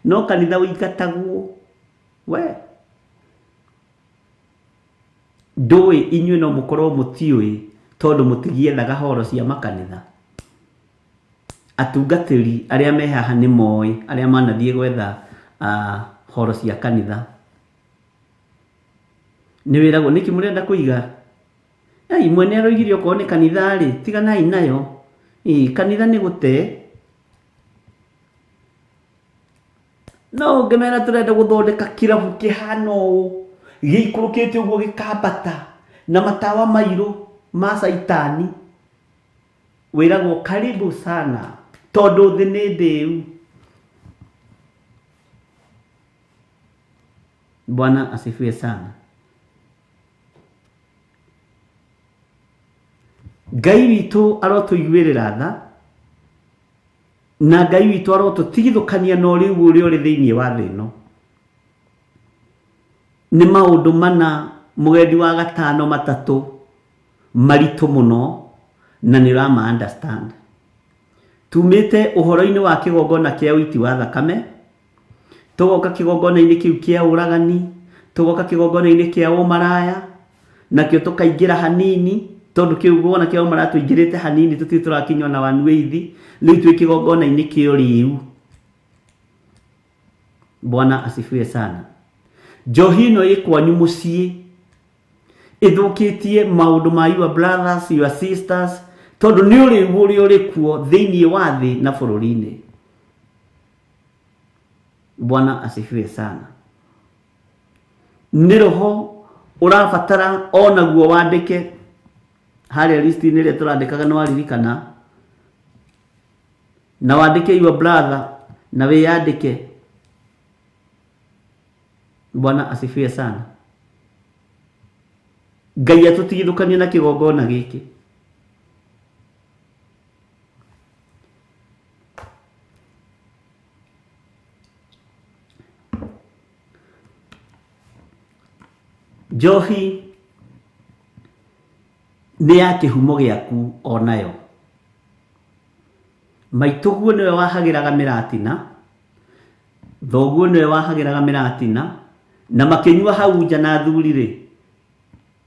No kanitha ũingatagwo we. Ndũĩ inyuĩ no mũkorwo mũtiũĩ tondũ mũtigiethaga horo cia makanitha. Atungatĩri arĩa me haha nĩ moĩ, arĩa manathiĩ gwetha horo cia kanitha. Nĩ wĩragwo nĩkĩ mũrenda kũiga? Ai mwene aroigire okorwo nĩ kanitha rĩ, tiganai nayo. Ĩ kanitha nĩ gũte. No ũngĩmera tũrenda gũthondeka kĩrabu kĩhana ũũ, gĩikũrũkĩte ũguo gĩkambata na matawa mairũ ma caitani, wĩragwo karibu sana tondũ thĩ nĩ ndĩu. Bwana asifiwe sana. Ngai witũ arotũiguĩrĩra tha na Ngai witũ arotũtigithũkania na ũrĩu ũrĩa ũrĩ thĩinĩ wa thĩ ĩno. Nĩ maũndũ mana mũgendi wa gatano matatũ maritũ mũno na nĩ ũrama understand. Tumĩte ũhoro-inĩ wa kĩgongona kĩa ũiti wa thakame, tũgoka kĩgongona-inĩ kĩu kĩa ũragani, tũgoka kĩgongona-inĩ kĩa ũmaraya, nakĩo tũkaingĩra hanini tondũ kĩgongona kĩa ũmaraya tũingĩrĩte hanini tũtirĩ tũrakinywo na one weithi, rĩu twĩ kĩgongona-inĩ kĩa ũrĩu. Bwana asifiwe sana. Njohi ĩno ĩ kwanyu mũciĩ ĩthũkĩtie maũndũ ma your brothers, your sisters, tondũ nĩ ũrĩu ũrĩa ũrĩ kuo thĩinĩ wa thĩ na bũrũri-inĩ. Bwana asifiwe sana. Nĩ roho ũrabatara onaguo wandĩke harĩa list-inĩ ĩrĩa tũrandĩkaga nĩ waririkana, na wandĩke your brother na wĩyandĩke. Bwana asifiwe sana. Ngai atũtigithũkanie na kĩgongona gĩkĩ. Njohi nĩ ya kĩhumo gĩaku onayo. Maitũguo nĩwe wahagĩraga mĩratina, thoguo nĩwe wahagĩraga mĩratina, na makĩnyua hau nja na athuri rĩ,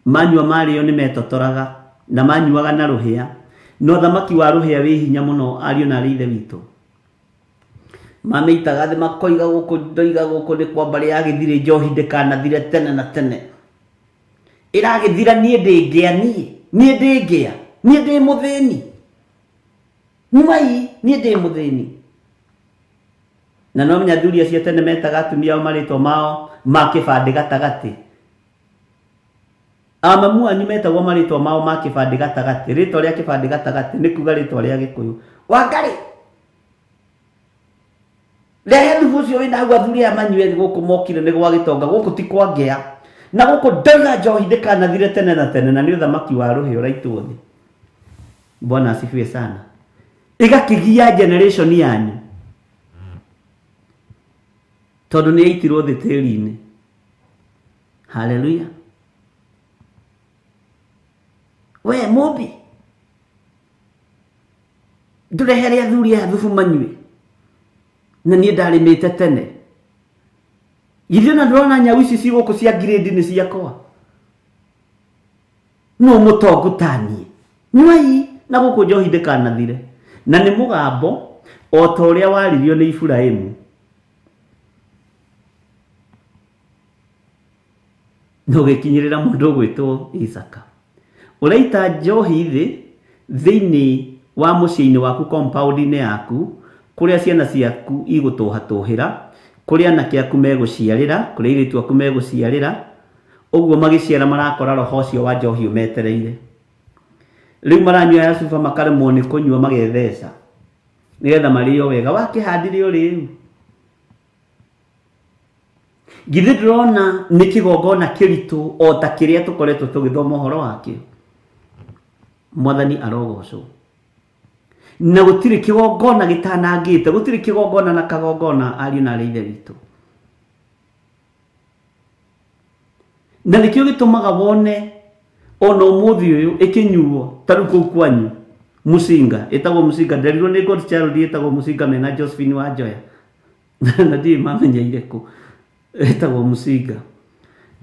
manyua marĩo nĩ metotoraga na manyuaga na rũhĩa, no thamaki wa rũhĩa wĩ hinya mũno ariũ na arĩ ithe witũ. Mamĩitaga thĩ makoiga gũkũ ndoiga gũkũ nĩ kwa mbarĩ ya gĩthirĩ njohi ndĩkanathire tene na tene. Ĩragĩthira niĩ ndĩngĩa niĩ, niĩ ndĩngĩa, niĩ ndĩ mũthĩni. Nyuai, niĩ ndĩ mũthĩni. Na no menya athuri acio tene metaga atumia ao marĩtwa mao ma kĩbandĩ gatagatĩ. Amamu anyu metagwo marĩtwa mao ma kĩbandĩ gatagatĩ. Rĩtwa rĩa kĩbandĩ gatagatĩ nĩ kuga rĩtwa rĩa Gĩkũyũ. Wangarĩ, rehe thubu ũcio wĩna hau athuri aya manyue gũkũ mokire nĩ gwa gĩtonga, gũkũ ti kwa ngĩa. Na gũkũ ndoiga njohi ndĩkanathire tene na tene, na nĩ ũthamaki wa rũhĩa ũraitwo thĩ. Bwana asifiwe sana. Ĩgakĩgia generation yanyu tondũ nĩ yaitirwo thĩ tĩri-inĩ. Haleluya. We mũmbi, ndũrehere athuri aya thubu manyue, na niĩ ndarĩmĩte tene. Githĩ ona ndũrona nyau ici ci gũkũ cia grade nĩ ciakwa? No mũtongu ta niĩ. Nyuai na gũkũ njohi ndĩkanathire. Na nĩ mũgambo o ta ũrĩa waririo nĩ Iburahĩmu. Na ũgĩkinyĩrĩra mũndũ ũgwĩtwo Isaka. Ũraita njohi thĩ thĩinĩ wa mũciĩ-inĩ waku, compound-inĩ yaku, kũrĩa ciana ciaku igũtũhatũhĩra, kũrĩa anake aku megũciarĩra, kũrĩa airĩtu aku megũciarĩra, ũguo magĩciara marakora roho ũcio wa njohi ũmetereire. Rĩu maranyua ya cuba makaremwo nĩ kũnyua magetheca nĩgetha marĩo wega. Wakĩhandire ũrĩu. Githĩ ndũrona nĩ kĩgongona kĩritũ o ta kĩrĩa tũkoretwo tũgĩthoma ũhoro wakĩo? Mwathani arogocwo. Na gũtirĩ kĩgongona gĩtanangĩte, gũtirĩ kĩgongona na kagongona ariũ na arĩ ithe witũ. Na nĩkĩo gĩtũmaga wone ona ũmũthĩ ũyũ ĩkĩnyuo ta rĩu kũu kwanyu mũcinga, ĩtagwo mũcinga, nderirwo nĩ God Child ĩtagwo mũcinga mena Josephine wa Njoya. Na ndiũĩ mamenyeire kũ. Ĩtagwo mũcinga.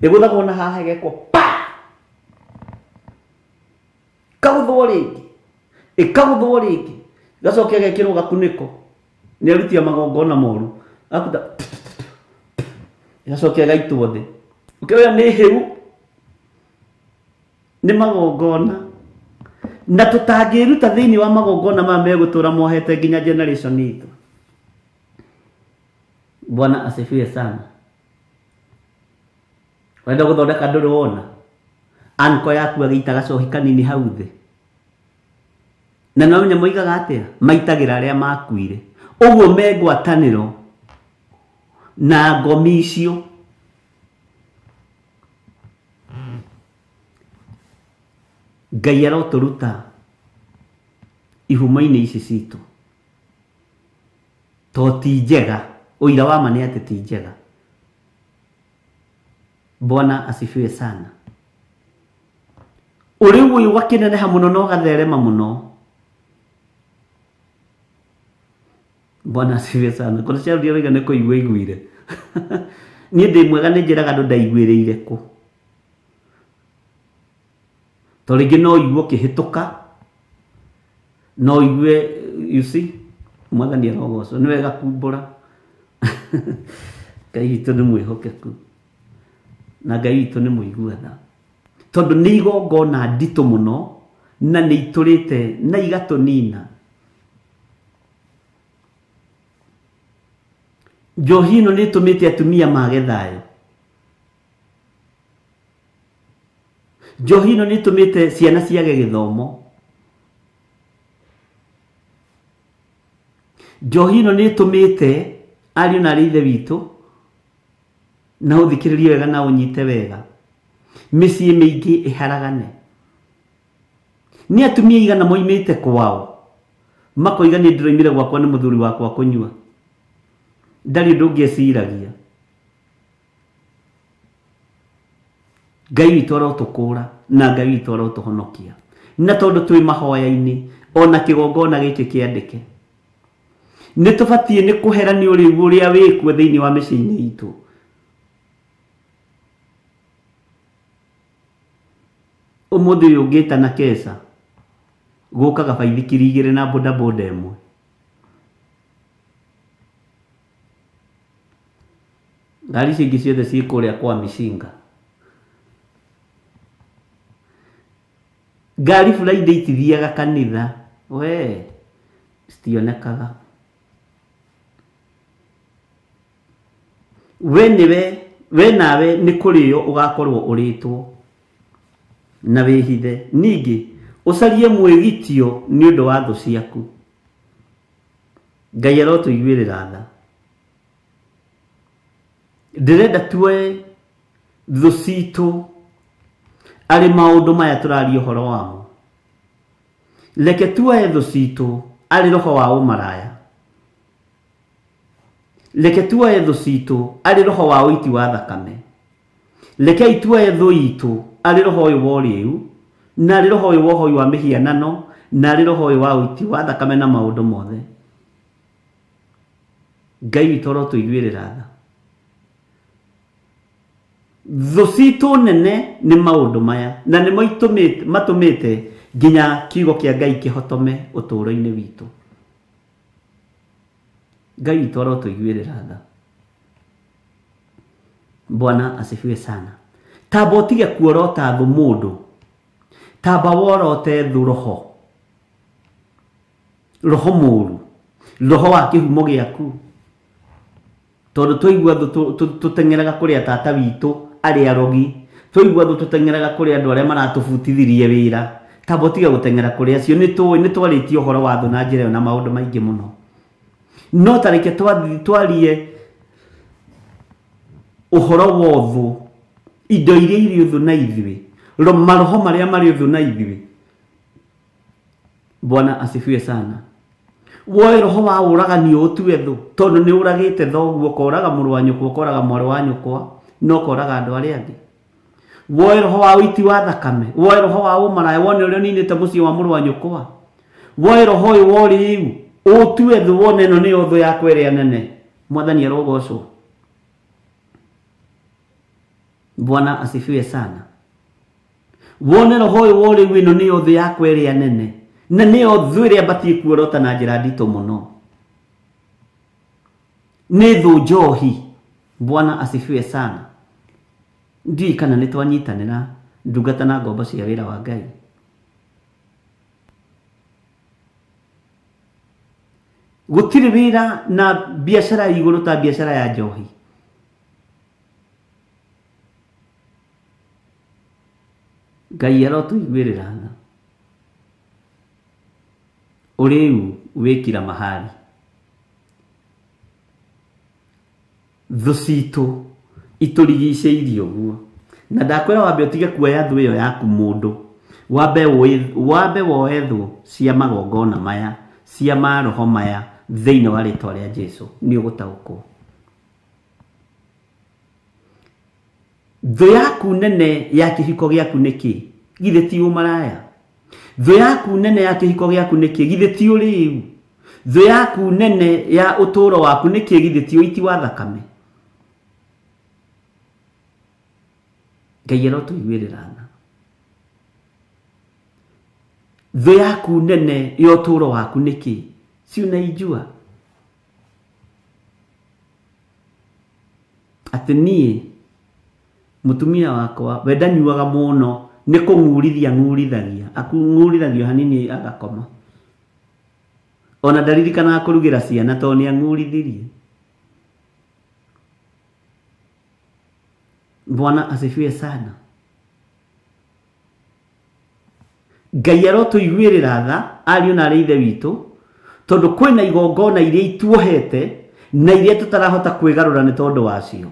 Ĩgũthagwo na haha ĩgekwo pa! Ĩkagũthwo rĩngĩ, ĩkagũthwo rĩngĩ, ĩgacoka ĩgekĩrwo gakunĩko nĩ aruti a magongona moru. Akuta ĩgacoka ĩgaitwo thĩ. Ũkĩoya nĩ hĩu, nĩ magongona. Na tũtangĩruta thĩinĩ wa magongona maya megũtũra mohete nginya generation itũ. Bwana asifiwe sana. Wenda gũthondeka ndũrĩ wona anko yaku agĩita gacohi kanini hau thĩ. Na no menya moigaga atĩa? Maitagĩra arĩa makuire. Ũguo me ngwatanĩro na ngomi icio. Ngai arotũruta ihumo-inĩ ici citũ to ti njega. Ũira wa ma nĩ atĩ ti njega. Bwana asifiwe sana. Ũrĩu ũyũ wakĩneneha mũno na ũgatherema mũno. Bwana asifiwe sana. Kũrĩ cia rũrĩa rũiga nĩ kũigua iguire. Niĩ ndĩ mwega nĩ njĩraga andũ ndaiguĩrĩire kũ. To rĩngĩ no ũigue ũkĩhĩtũka, no ũigue, you see, Mwathani arogocwo. Nĩ wega kumbũra. Ngai witũ nĩ mwĩhokeku na Ngai witũ nĩ mũigua tha, tondũ nĩ igongona nditũ mũno na nĩ itũrĩte na igatũnina. Njohi ĩno nĩ ĩtũmĩte atumia mage thayũ. Njohi ĩno nĩ ĩtũmĩte ciana ciage gĩthomo. Njohi ĩno nĩ ĩtũmĩte ariũ na arĩ ithe witũ, na ũthikĩrĩrie wega na ũnyite wega, mĩciĩ mĩingĩ ĩharagane. Nĩ atumia igana moimĩte kwao makoiga niĩ ndĩroimire gwakwa nĩ mũthuri wakwa kũnyua, ndarĩ ũndũ ũngĩ eciragia. Ngai witũ arotũkũra na Ngai witũ arotũhonokia. Na tondũ twĩ mahoya-inĩ ona kĩgongona gĩkĩ kĩandĩke, nĩ tũbatiĩ nĩ kũhera nĩ ũrĩu ũrĩa wĩkuo thĩinĩ wa mĩciĩ-inĩ itũ. Ũmũthĩ ũyũ ũngĩtana keca gũkaga baithikiri igĩrĩ na bodaboda ĩmwe. Ngari icio ingĩ ciothe ciĩ kũrĩa kwa mĩcinga. Ngari Friday itithiaga kanitha, we citionekaga. We nĩwe, we nawe nĩ kũrĩo ũgakorwo ũrĩtwo na wĩhithe. Ningĩ ũcarie mwĩgitio nĩ ũndũ wa thũ ciaku. Ngai arotũiguĩrĩra tha. Ndĩrenda tuoe thũ citũ arĩ maũndũ maya tũraria ũhoro wamo. Reke tuoe thũ citũ arĩ roho wa ũmaraya. Reke tuoe thũ citũ arĩ roho wa ũiti wa thakame. Rekei tuoe thũ itũ arĩ roho ũyũ wa ũrĩu, na arĩ roho ũyũ wa ũhoi wa mĩhianano, na arĩ roho ũyũ wa ũiti wa thakame na maũndũ mothe. Ngai witũ arotũiguĩrĩra tha. Thũ citũ nene nĩ maũndũ maya, na nĩmo matũmĩte nginya kiugo kĩa Ngai kĩhotome ũtũũro-inĩ witũ. Ngai witũ arotũiguĩrĩra tha. Bwana asifiwe sana. Tamba ũtige kuorota thũ mũndũ, tamba worote thũ roho, roho mũũru, roho wa kĩhumo gĩaku. Tondũ twaigua thũ tũteng'eraga kũrĩ tata witũ arĩa arogi, twaigua thũ tũteng'eraga kũrĩ andũ arĩa maratũbutithirie wĩra. Tamba ũtige gũteng'era kũrĩ acio. Nĩ tũĩ, nĩ twarĩtie ũhoro wa thũ na njĩra ĩyo na maũndũ maingĩ mũno. No ta reke twarie ũhoro wa ũthũ, indo iria irĩ ũthũ na ithuĩ, maroho marĩa marĩ ũthũ na ithuĩ. Bwana asifiwe sana. Woe roho wa ũragani ũtue thũ, tondũ nĩ ũragĩte thoguo, ũkoraga mũrũ wa nyũkwa, ũkoraga mwarĩ wa nyũkwa, na ũkoraga andũ arĩa angĩ. Woe roho wa ũiti wa thakame, woe roho wa ũmaraya, wone ũrĩa ũninĩte mũciĩ wa mũrũ wa nyũkwa. Woe roho ũyũ wa ũrĩu, ũtue thũ, wone ĩno nĩyo thũ yakwa ĩrĩa nene. Mwathani arogocwo. Bwana asifiwe sana. Wone roho ũyũ wa ũrĩu, ĩno nĩyo thũ yakwa ĩrĩa nene, na nĩyo thũ ĩrĩa batiĩ kuorota na njĩra nditũ mũno. Nĩ thũ njohi. Bwana asifiwe sana. Ndiũĩ kana nĩ twanyitanĩra ndungata na ngombo cia wĩra wa Ngai. Gũtirĩ wĩra na biacara ya igũrũ ta biacara ya njohi. Ngai arotũiguĩrĩra tha. Ũrĩu wĩ kila mahali. Thũ citũ itũrigicĩirie ũguo. Na ndakwĩra wambe ũtige kuoya thũ ĩyo yaku mũndũ. Wambe woe thũ cia magongona maya, cia maroho maya thĩinĩ wa rĩtwa rĩa Jesu, nĩ ũgũtaũkwo. Thũ yaku nene ya kĩhiko gĩaku nĩ kĩ? Githĩ ti ũmaraya? Thũ yaku nene ya kĩhiko gĩaku nĩ kĩ? Githĩ ti ũrĩu? Thũ yaku nene ya ũtũũro waku nĩ kĩ? Githĩ ti ũiti wa thakame? Ngai arotũiguĩrĩra tha. Thũ yaku nene ya ũtũũro waku nĩ kĩ? Si unaijua? Atĩ niĩ mũtumia wakwa we ndanyuaga mũno, nĩ kũng'urithia ng'urithagia, akũng'urithagio hanini agakoma. Ona ndaririkanaga kũrugĩra ciana tondũ nĩ ang'urithirie. Bwana asifiwe sana. Ngai arotũiguĩrĩra tha ariũ na arĩ ithe witũ, tondũ kwĩna igongona iria ituohete na iria tũtarahota kwĩgarũra nĩ tondũ wacio.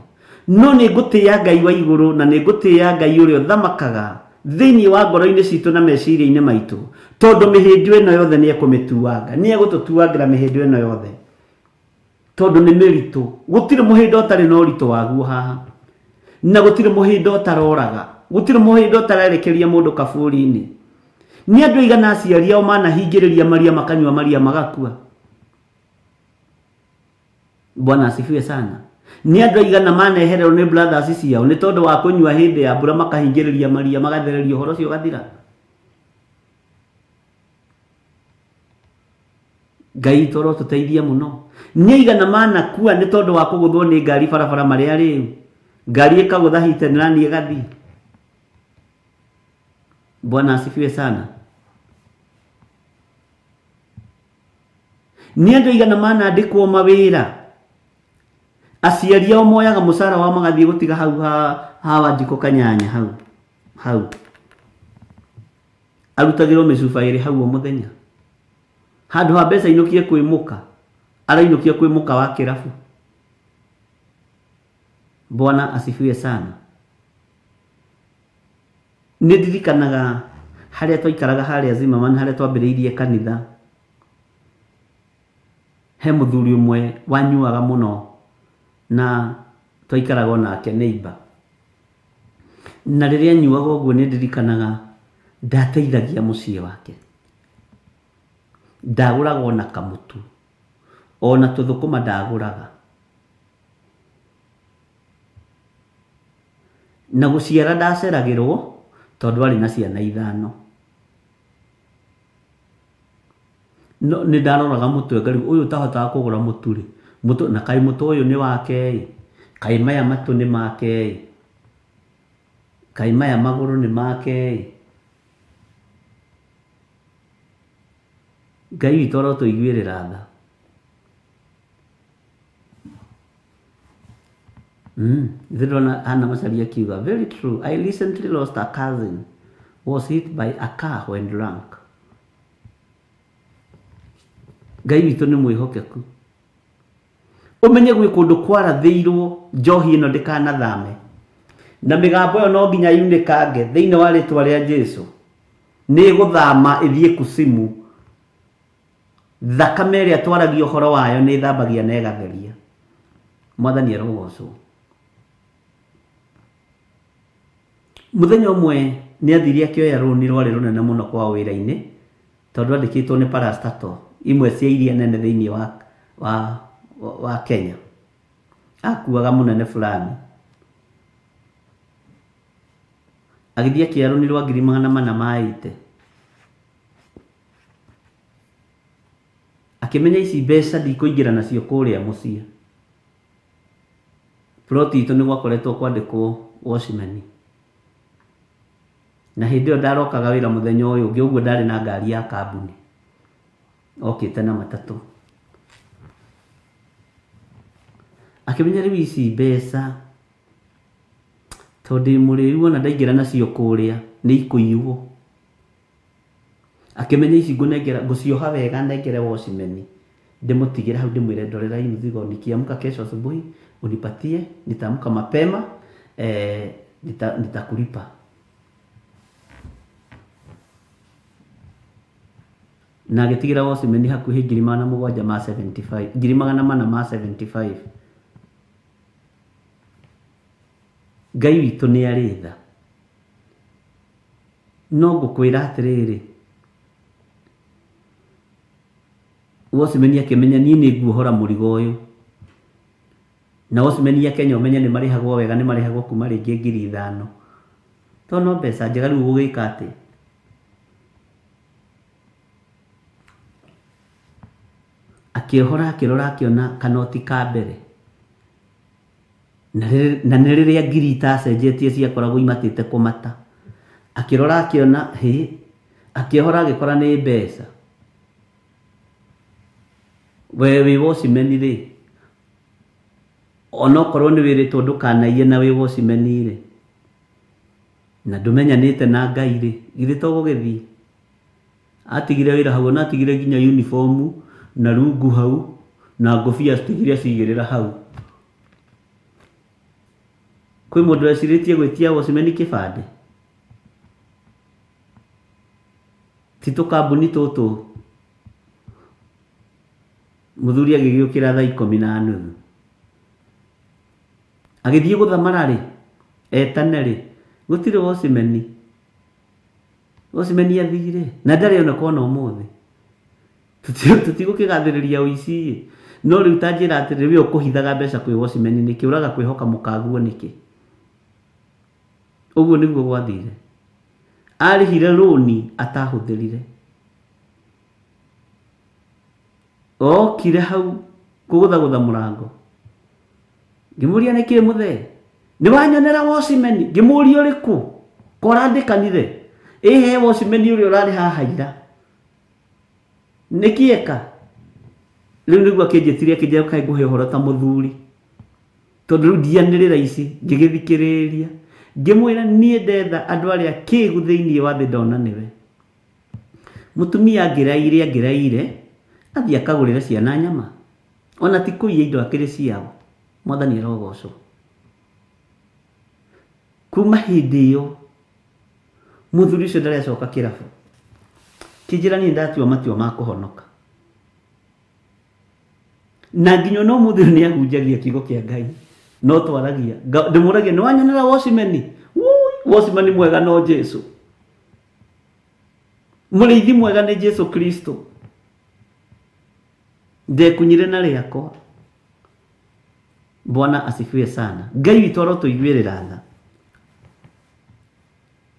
No nĩ ngũtĩĩa Ngai wa igũrũ na nĩ ngũtĩĩa Ngai ũrĩa ũthamakaga thĩinĩ wa ngoro-inĩ citũ na meciria-inĩ maitũ, tondũ mĩhĩndo ĩno yothe nĩ ekũmĩtuanga, nĩ egũtũtuangĩra mĩhĩndo ĩno yothe, tondũ nĩ mĩritũ. Gũtirĩ mũhĩndo ũtarĩ na ũritũ waguo haha, na gũtirĩ mũhĩndo ũtaroraga, gũtirĩ mũhĩndo ũtarerekeria mũndũ kaburi-inĩ. Nĩ andũ aigana aciari ao manahingĩrĩria maria makanyua maria magakua. Bwana asifiwe sana. Nĩ andũ aigana manehererwo nĩ brothers ciao nĩ tondũ wa kũnyua hĩndĩ ya mbura, makahingĩrĩria maria magathereria ũhoro ũcio ũgathira. Ngai toro tũteithie mũno. Nĩ aigana manakua nĩ tondũ wa kũgũthwo nĩ ngari barabara marĩa rĩu, ngari ĩkagũtha hit and run ĩgathiĩ. Bwana asifiwe sana. Nĩ andũ aigana manandĩkwo mawĩra, aciari ao moyaga mũcara wao magathiĩ gũtiga hau ha Wanjikũ Kanyanya hau hau, arutagĩrwo mĩcuba ĩrĩ hau o mũthenya, handũ ha mbeca inũkie kwĩmũka, arainũkia kwĩmũka wa kĩrabu. Bwana asifiwe sana. Nĩ ndirikanaga harĩa twaikaraga harĩa Zimmerman, harĩa twambĩrĩirie kanitha, he mũthuri ũmwe wanyuaga mũno na twaikaraga onake neighbor. Na rĩrĩa anyuaga ũguo nĩ ndirikanaga ndateithagia mũciĩ wake, ndagũraga ona kamũtu, ona tũthũkũma ndagũraga. Na gũciara ndaceragĩrwo tondũ arĩ na ciana ithano. No nĩ ndaroraga mũtwe ngarigwo ũyũ ũtahotaga kũgũra mũtu rĩ, mũtũ na kaĩ mũtũ ũyũ nĩ wake ĩ, kaĩ maya matũ nĩ make ĩ, kaĩ maya magũrũ nĩ make ĩ. Ngai witũ arotũiguĩrĩra tha. Ndĩrona Hannah Macharia akiuga, very true. I recently lost a cousin, was hit by a car when drunk. Ngai witũ nĩ mwĩhokeku. Ũmenye gwĩ kũndũ kwarathĩirwo njohi ĩno ndĩkanathame, na mĩgambo ĩyo no nginya yunĩkange thĩinĩ wa rĩtwa rĩa Jesu. Nĩ ĩgũthama ĩthiĩ kusimu. Thakame ĩrĩa twaragia ũhoro wayo nĩ ĩthambagia na ĩgatheria. Mwathani arogocwo. Mũthenya ũmwe nĩ athire akĩoya rũni rwarĩ rũnene mũno kwao wĩra-inĩ, tondũ andĩkĩtwo nĩ parastatal imwe cia iria nene thĩinĩ wa Kenya. Akuaga mũnene fulani. Agĩthiĩ akĩoya rũni rwa 480,000. Akĩmenya ici mbeca ndikũingĩra nacio kũrĩa mũciĩ. Ploti itũ nĩ gwakoretwo kwandĩkwo watchman. Na hĩndĩ ĩyo ndarokaga wĩra mũthenya ũyũ ũngĩ, ũguo ndarĩ na ngari ya kambuni, okĩte na matatũ. Akĩmenya rĩu ici mbeca tondũ ndĩ mũrĩu ona ndaingĩra nacio kũrĩa nĩ ikũiywo. Akĩmenya ici ngũnengera, ngũcioha wega nengere watchman, ndĩmũtigĩre hau ndĩmwĩre ndorera hii mzigo, nikiamka kesho asubuhi unipatie, nitaamka mapema, nitakulipa. Na agĩtigĩra watchman hakuhĩ 775 475. Ngai witũ nĩ arĩ tha. No ngũkwĩra atĩrĩrĩ, watchman akĩmenya niĩ nĩ nguohora mũrigo ũyũ. Na watchman ya Kenya ũmenye nĩ marĩhagwo wega, nĩ marĩhagwo kuma rĩngĩ 5,000. Tondũ no mbeca njega rĩu ũgũgĩka atĩa? Akĩohora akĩrora akĩona kanoti ka mbere. Na nĩ rĩrĩa ngiri itacenjetie ciakoragwo imatĩte kũmata. Akĩrora akĩona hĩ, akĩohora agĩkora nĩ mbeca. We wĩ watchman rĩ, onokorwo nĩ wĩrĩtwo ndũkanaiye na wĩ watchman rĩ, na ndũmenyanĩte na Ngai rĩ, githĩ to gũgĩthiĩ? Atigire wĩra hau, ona atigire nginya uniform na rungu hau na ngũbia acitigire acigĩrĩra hau. Kwĩ mũndũ wecirĩtie gwĩtia watchman kĩbandĩ? Ti tũkambuni tũtũ. Mũthuri agĩgĩũkĩra thaa 10:30. Agĩthiĩ gũthamara rĩ, etane rĩ, gũtirĩ watchman. Watchman athire na ndarĩ oneka ona ũmũthĩ. Tũtigũkĩgathĩrĩria ũici ĩ. No rĩu ta njĩra atĩrĩrĩ, we ũkũhithaga mbeca kwĩ watchman nĩkĩ? Ũraga kwĩhoka mũkaguo nĩkĩ? Ũguo nĩguo gwathire. Arĩhire rũni atahũthĩrire. Okire hau kũgũthagũtha mũrango. Ngĩmũria nĩkĩ mũthee? Nĩ wanyonera watchman? Ngĩmũria ũrĩkũ? Ko ũrandĩkanire? Ĩhe watchman ũrĩa ũrarĩ haha ira. Nĩkĩ eka? Rĩu nĩguo akĩnjĩtirie akĩnjĩra kaĩ ngũhe ũhoro ta mũthuri. Tondũ rĩu ndianĩrĩra ici, ngĩgĩthikĩrĩria. Ngĩmwĩra niĩ ndetha andũ arĩa kĩgu thĩinĩ wa thĩ ndona nĩwe. Mũtumia angĩraire athiĩ akagũrĩre ciana nyama. Ona ti kũiya indo akĩrĩ ciao. Mwathani arogocwo. Kuma hĩndĩ ĩyo mũthuri ũcio ndarĩ acoka kĩrabu. Kĩnjĩra niĩ ndatua matua ma kũhonoka. Na nginya ona ũmũthĩ ũyũ nĩahunjagia kiugo kĩa Ngai. No twaragia. Ndĩmũragia nĩ wanyonera watchman? Watchman mwega no Jesu. Mũrĩithi mwega nĩ Jesu Kristo. Ndekunyire na rĩakwa. Bwana asifiwe sana. Ngai witũ arotũiguĩrĩra tha.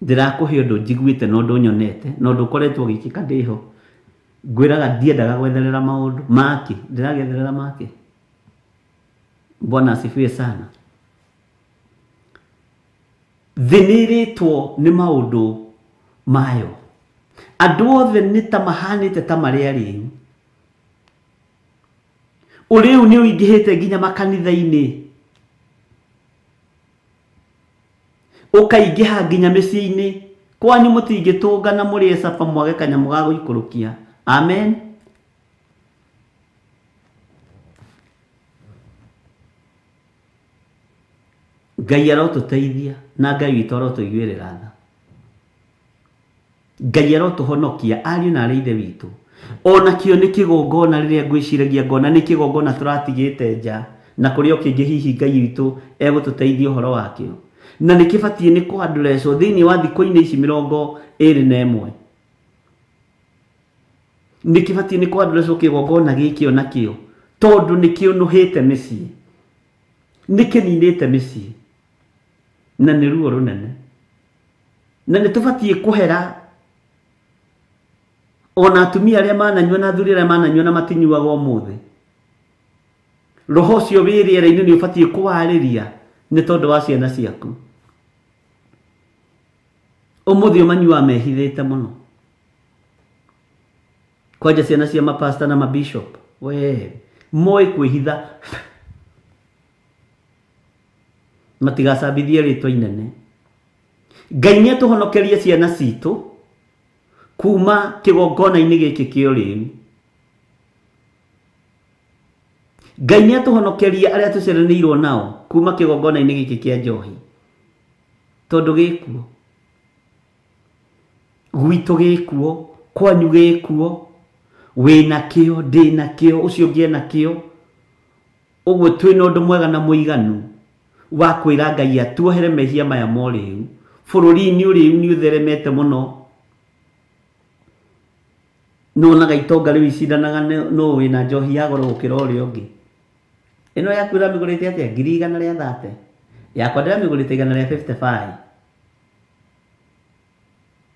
Ndĩrakũhe ũndũ njiguĩte na ũndũ nyonete na ũndũ ũkoretwo ũgĩkĩka ndĩho. Ngwĩraga ndiendaga gwetherera maũndũ make, ndĩragetherera make. Bwana asifiwe sana. Thĩ nĩ ĩrĩtwo nĩ maũndũ mayo. Andũ othe nĩ ta mahanĩte ta marĩ arĩu. Ũrĩu nĩ ũingĩhĩte nginya makanitha-inĩ. Ũkaingĩha nginya mĩciĩ-inĩ. Kwanyu mũtingĩtũngana mũrĩe capa mwage kanyamũ ga gũikũrũkia. Amen. Ngai arotũteithia na Ngai witũ arotũiguĩrĩra tha. Ngai arotũhonokia ariũ na arĩ ithe witũ. Ona kĩo nĩ kĩgongona rĩrĩa ngwĩciragia ngona nĩ kĩgongona tũratigĩte nja na kũrĩ o kĩngĩ hihi Ngai witũ egũtũteithia ũhoro wakĩo. Na nĩ kĩbatiĩ nĩ kũandũrecwo thĩinĩ wa thikũ-inĩ ici 21. Nĩ kĩbatiĩ nĩ kũandũrecwo kĩgongona gĩkĩ ona kĩo tondũ nĩ kĩũnũhĩte mĩciĩ. Nĩ kĩninĩte mĩciĩ. Na nĩ ruo rũnene. Na nĩ tũbatiĩ kũhera ona atumia arĩa mananyua na athuri arĩa mananyua na matinyuaga ũmũthĩ. Roho ũcio wĩ rĩera-inĩ nĩ ũbatiĩ kũwarĩria nĩ tondũ wa ciana ciaku. Ũmũthĩ ũmanyuaga mehithĩte mũno. Kwanja ciana cia mapasta na mabishop, we moĩ kwĩhitha matigacambithie rĩtwa inene. Ngai nĩ atũhonokerie ciana citũ kuma kĩgongona-inĩ gĩkĩ kĩa ũrĩu. Ngai nĩ atũhonokerie arĩa tũciaranĩirwo nao kuma kĩgongona-inĩ gĩkĩ kĩa njohi. Tondũ gĩkuo. Gwitũ gĩkuo, kwanyu gĩkuo. Wĩna kĩo, ndĩna kĩo, ũcio ũngĩ ena kĩo. Ũguo twĩna ũndũ mwega na mũiganu wa kwĩra Ngai atuohere mehia maya ma ũrĩu. Bũrũri-inĩ ũrĩu nĩ ũtheremete mũno. Nĩwonaga itonga rĩu icindanaga nũ wĩna njohi ya goro gũkĩra ũrĩa ũngĩ. Ĩno yaku ũramĩgũrĩte atĩa? 130,000. Yakwa ndĩramĩgũrĩte 155.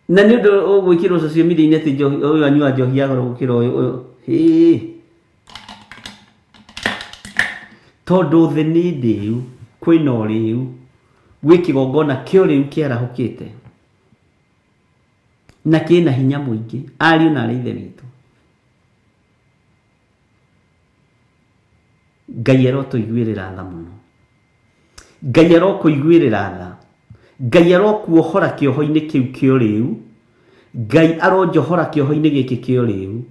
Na nĩ ũndũ ũgwĩkĩrwo social media-inĩ atĩ njohi, ũyũ anyua njohi ya goro gũkĩra ũyũ, ũyũ. Hĩ. Tondũ thĩ nĩ ndĩu, kwĩna ũrĩu, gwĩ kĩgongona kĩa ũrĩu kĩarahũkĩte. Na kĩna hinya mũingĩ, ariũ na arĩ ithe witũ. Ngai arotũiguĩrĩra tha mũno. Ngai arokũiguĩrĩra tha. Ngai arokuohora kĩoho-inĩ kĩu kĩa ũrĩu. Ngai aronjohora kĩoho-inĩ gĩkĩ kĩa ũrĩu.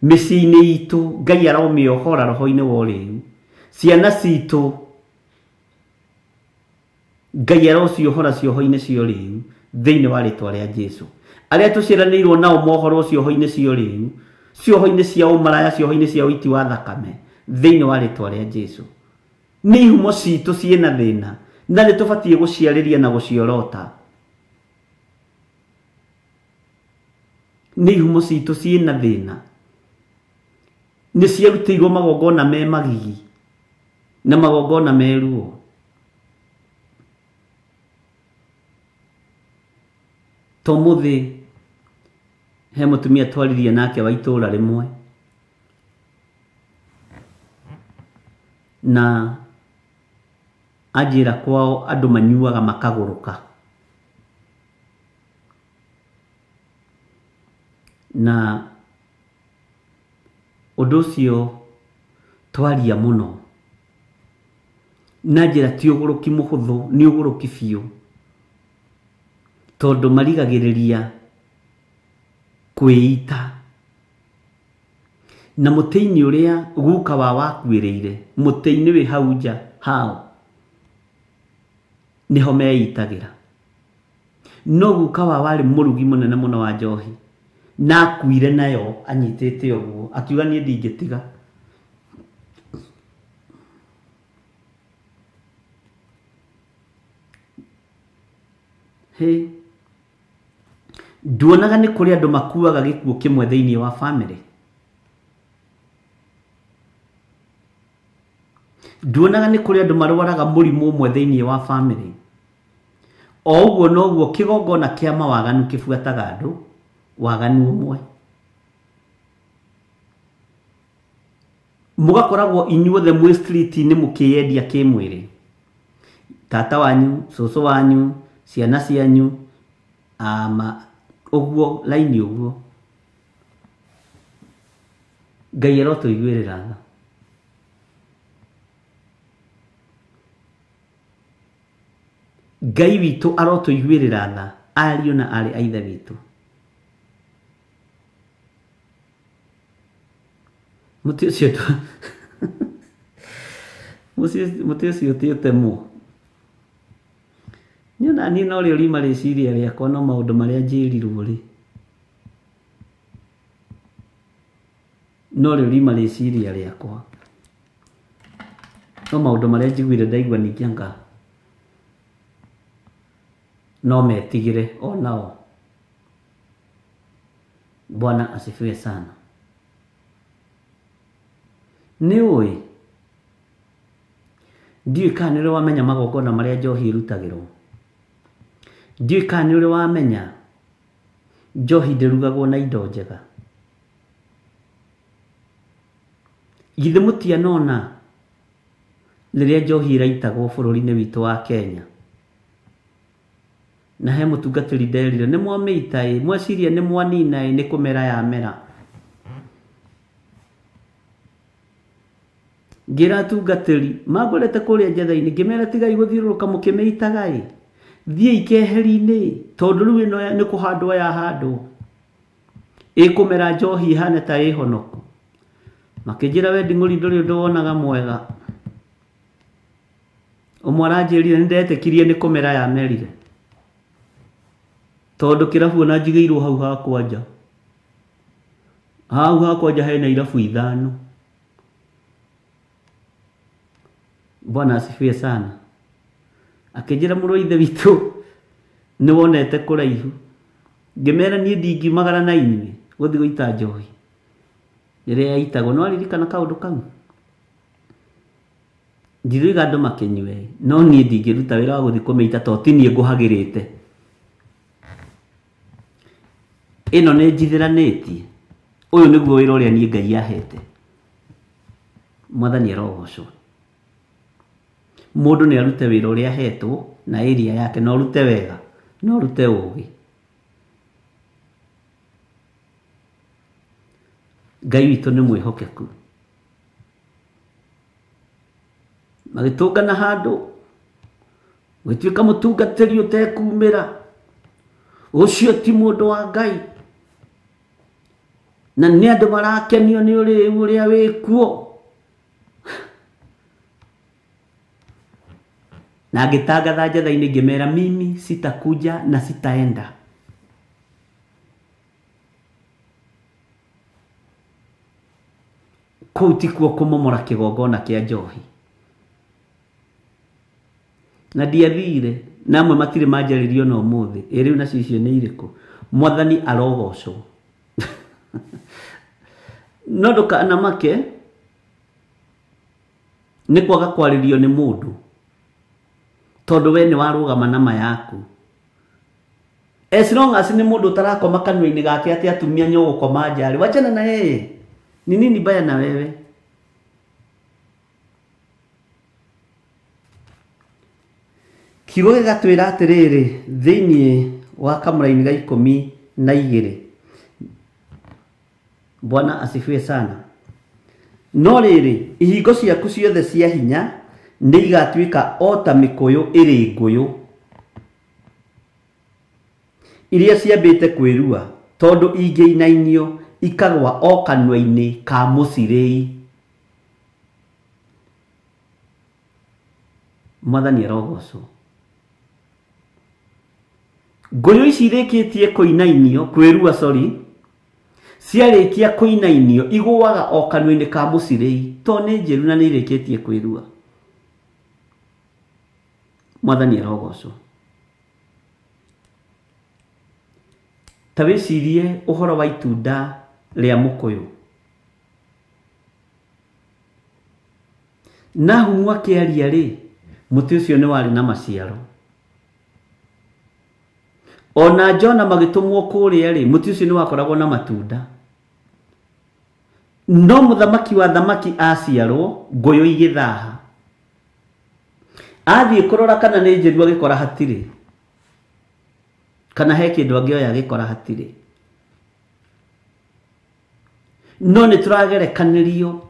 Mĩciĩ-inĩ itũ, Ngai aromĩohora roho-inĩ wa ũrĩu. Ciana citũ, Ngai arociohora cioho-inĩ cia ũrĩu thĩinĩ wa rĩtwa rĩa Jesu. Arĩa tũciaranĩirwo nao mohorwo cioho-inĩ cia ũrĩu, cioho-inĩ cia ũmaraya, cioho-inĩ cia ũiti wa thakame thĩinĩ wa rĩtwa rĩa Jesu. Nĩ ihumo citũ ciĩna thĩna na nĩ tũbatiĩ gũciarĩria na gũciorota. Nĩ ihumo citũ ciĩna thĩna, nĩ ciarutĩirwo magongona me magigi na magongona me ruo. To mũthĩ he mũtumia twaririe nake wa itũũra rĩmwe na anjĩra kwao andũ manyuaga makagũrũka. Na ũndũ ũcio twaria mũno na njĩra ti ũgũrũki mũhũthũ, nĩ ũgũrũki biũ, tondũ marigagĩrĩria kwĩita. Na mũtĩ-inĩ ũrĩa guka wa wakuĩrĩire, mũtĩ-inĩ wĩ hau nja hao nĩho meitagĩra. No guka wa warĩ mũrugi mũnene mũno wa njohi, na akuire nayo anyitĩte ũguo, akiuga niĩ ndingĩtiga. Hĩ, nduonaga nĩ kũrĩ andũ makuaga gĩkuũ kĩmwe thĩinĩ wa family. Nduonaga nĩ kũrĩ andũ marwaraga mũrimũ ũmwe thĩinĩ wa family. O ũguo noguo kĩgongona kĩa mawaganu kĩbuataga andũ waganu ũmwe. Mũgakoragwo inyuothe mwĩ street-inĩ mũkĩyendia kĩmwĩrĩ. Tata wanyu, cũcũ wanyu, ciana cianyu, ama ũguo laini ũguo. Ngai arotũiguĩrĩra tha. Ngai witũ arotũiguĩrĩra tha, ariũ na aarĩ a ithe witũ. Mũtĩ ũcio mũtĩ ũcio ti ũtemwo. Niĩ ona niĩ no rĩo riuma rĩciria rĩakwa, no maũndũ marĩa njĩrirwo rĩ, no rĩo riuma rĩciria rĩakwa, no maũndũ marĩa njiguire ndaigua ningĩ anga no metigĩre onao. Bwana asifiwe sana. Nĩ ũĩ ndiũĩ kana nĩ ũrĩ wamenya magongona marĩa njohi ĩrutagĩrwo. Ndiũĩ kana nĩ ũrĩ wamenya njohi ndĩrugagwo na indo njega. Githĩ mũtianona rĩrĩa njohi ĩraitagwo bũrũri-inĩ witũ wa Kenya? Na he mũtungatĩri nderire nĩ mwamĩita ĩ, mweciria nĩ mwanina ĩ, nĩ kũmera yamera. Ngĩra atungatĩri mangorete kũrĩa njetha-inĩ, ngĩmera tigai gũthiũrũrũka mũkĩmĩitaga ĩ, thiĩi keheri-inĩ, tondũ rĩu ĩno nĩ kũhandwo yahandwo, ĩkũmera njohi ĩhane ta ĩhonoku. Makĩnjĩra we nding'ũri ndũrĩ ũndũ wonaga mwega. Ũmwe aranjĩrire nĩ ndetĩkirie nĩ kũmera yamerire, tondũ kĩrabu ona njigĩirwo hau hakwa nja. Hau hakwa nja hena irabu 5. Bwana asifiwe sana. Akĩnjĩra mũrũ wa ithe witũ nĩ wonete kũraihu. Ngĩmera niĩ ndingiumagara na inyuĩ gũthiĩ gũita njohi rĩrĩa yaitagwo. No aririkana kaũndũ kau? Ndiroiga andũ makĩnyue, no niĩ ndingĩruta wĩra wa gũthiĩ kũmĩita tondũ ti niĩ ngũhagĩrĩte. Ĩno nĩ njithĩranĩtie. Ũyũ nĩguo wĩra ũrĩa niĩ Ngai ahete. Mwathani arogocwo. Mũndũ nĩ arute wĩra ũrĩa ahetwo na area yake, na ũrute wega, na ũrute ũgĩ. Ngai witũ nĩ mwĩhokeku. Magĩtũngana handũ, gũtuĩka mũtungatĩri ũtekumĩra, ũcio ti mũndũ wa Ngai, na nĩ andũ marakenio nĩ ũrĩu ũrĩa wĩkuo. Na ngĩtangatha njatha-inĩ ngĩmera, mimi sitakuja na sitaenda. Kũu tikuo kũmomora kĩgongona kĩa njohi. Na ndiathire, na amwe matirĩ manjarĩrio na ũmũthĩ. Ĩ rĩu nacio icio nĩ irĩkũ? Mwathani arogocwo. No ndũkanamake nĩ kwaga kwarĩrio nĩ mũndũ, tondũ we nĩ warũgama na ma yaku. As long as nĩ mũndũ ũtarakoma kanua-inĩ gake atĩ atumia nĩ ũgũkoma nja rĩ, wachana na yeye. Ni nini baya na wewe? Kiugo gĩgatwĩra atĩrĩrĩ thĩinĩ wa kamũraini ga 12. Bwana asifiwe sana. No rĩrĩ, ihingo ciaku ciothe cia hinya nĩ igatuĩka o ta mĩkũyũ ĩrĩ ngũyũ iria ciambĩte kwĩrua, tondũ ingĩinainio ikagwa o kanua-inĩ ka mũcirĩi. Mwathani arogocwo. Ngũyũ ici irĩkĩtie kũinainio, kwĩrua sorry, ciarĩkia kũinainio igũaga o kanua-inĩ ka mũcirĩi, tondũ nĩ njĩru na nĩ irĩkĩtie kwĩrua. Mwathani arogocwo. Ta wĩcirie ũhoro wa itunda rĩa mũkũyũ. Nahumu akĩaria rĩ, mũtĩ ũcio nĩ warĩ na maciaro. Ona Jona magĩtũmwo kũrĩa rĩ, mũtĩ ũcio nĩ wakoragwo na matunda. No mũthamaki wa thamaki aciarwo, ngũyũ igĩthaha. Athiĩ kũrora kana nĩ njĩru agĩkora hatirĩ, kana he kĩndũ angĩoya agĩkora hatirĩ. No nĩ tũragerekanĩrio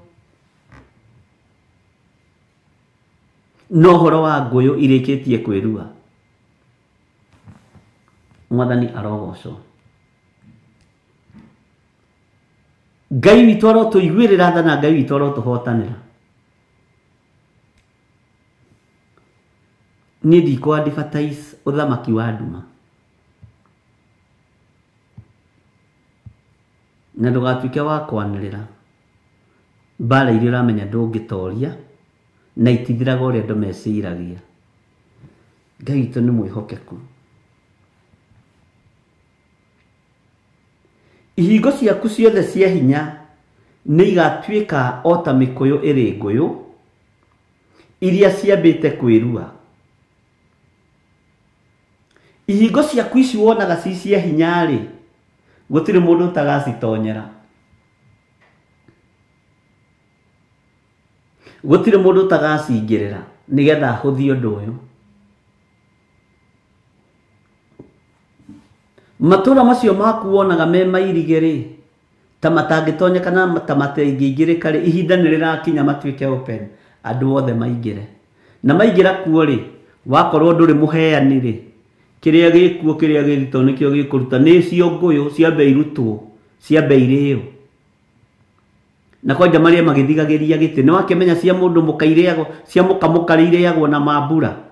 no ũhoro wa ngũyũ irĩkĩtie kwĩrua. Mwathani arogocwo. Ngai witũ arotũiguĩrĩra tha na Ngai witũ arotũhotanĩra. Niĩ ndikũ advertise ũthamaki wa nduma, na ndũgatuĩke wa kwanĩrĩra mbara iria ũramenya ndũngĩtoria na itithiraga ũrĩa andũ meciragia. Ngai witũ nĩ mwĩhokeku. Ihingo ciaku ciothe cia hinya nĩ igatuĩka o ta mĩkũyũ ĩrĩ ngũyũ iria ciambĩte kwĩrua. Ihingo ciaku ici wonaga ci cia hinya rĩ, gũtirĩ mũndũ ũtagacitonyera. Gũtirĩ mũndũ ũtagacingĩrĩra nĩgetha ahũthie ũndũ ũyũ. Matũra macio maku wonaga me mairige rĩ, ta matangĩtonyeka na ta matangĩingĩrĩka rĩ, ihinda nĩ rĩrakinya matuĩke open, andũ othe maingĩre. Na maingĩra kuo rĩ, wakorwo ndũrĩ mũheani rĩ, kĩrĩa gĩkuo kĩrĩa gĩthito nĩkĩo gĩkũruta. Nĩ cio ngũyũ ciambe irutwo, ciambe irĩo. Na kwanja marĩa magĩthigagĩria gĩtĩ, nĩ wakĩmenya cia mũndũ mũka irĩagwo, cia mũka mũkarĩ irĩagwo na mambura.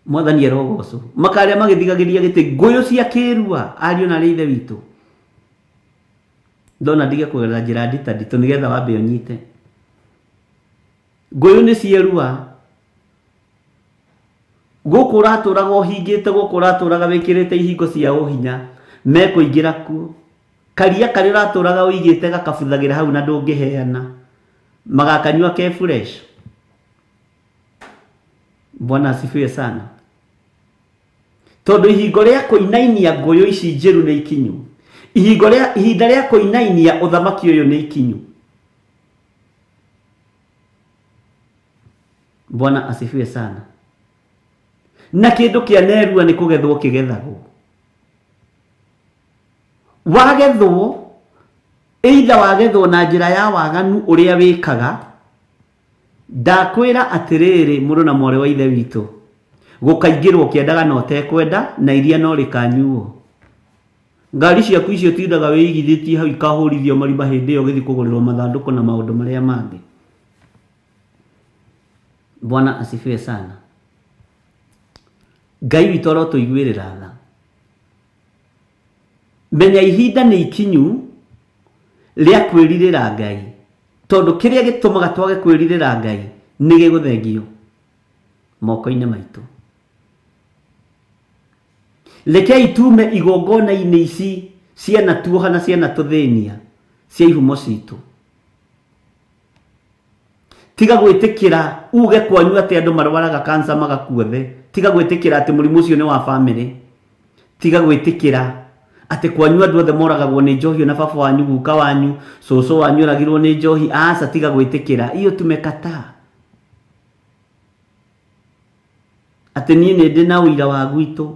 Mwathani arogocwo. Makarĩa magĩthigagĩria gĩtĩ, ngũyũ cia kĩrua, ariũ na arĩ ithe witũ. Ndona ndige kũgerera njĩra nditanditũ nĩgetha wambe ũnyite. Ngũyũ nĩ cierua. Gũkũ ũratũraga ũhingĩte, gũkũ ũratũraga wĩkĩrĩte ihingo cia ũhinya, mekũingĩra kuo. Karia karĩa ũratũraga ũigĩte gakabuthagĩra hau na ndũngĩheana, magakanyua ke fresh. Bwana asifiwe sana. Tondũ ihingo rĩa kũinainia ngũyũ ici njĩru nĩ ikinyu. Ihinda rĩa kũinainia ũthamaki ũyũ nĩ ikinyu. Bwana asifiwe sana. Na kĩndũ kĩa nerua nĩ kũgethwo kĩgethagwo. Wagethwo, either wagethwo na njĩra ya waganu ũrĩa wĩkaga, ndakwĩra atĩrĩrĩ mũrũ na mwarĩ wa ithe witũ, gũkaingĩrwo kĩendaga na ũtekwenda, na iria no rĩkanyuo. Ngari ciaku icio tindaga wĩigithĩtie hau ikahũrithio marima hĩndĩ ĩyo ũgĩthiĩ kũgũrĩrwo mathandũkũ na maũndũ marĩa mangĩ. Bwana asifiwe sana. Ngai witũ arotũiguĩrĩra tha. Menya ihinda nĩ ikinyu rĩa kwĩrirĩra Ngai, tondũ kĩrĩa gĩtũmaga twage kwĩrirĩra Ngai nĩ gĩgũthengio moko-inĩ maitũ. Rekei tume igongona-inĩ ici ciana tuoha na ciana tũthĩnia cia ihumo citũ. Tiga gwĩtĩkĩra uge kwanyu atĩ andũ marwaraga cancer magakua thĩ. Tiga gwĩtĩkĩra atĩ mũrimũ ũcio nĩ wa family. Tiga gwĩtĩkĩra atĩ kwanyu andũ othe moragagwo nĩ njohi, na baba wanyu, guka wanyu, cũcũ wanyu oragirwo nĩ njohi. Aca, tiga gwĩtĩkĩra. Iyo tumekataa. Atĩ niĩ nĩ ndĩ na ũira wa gwitũ.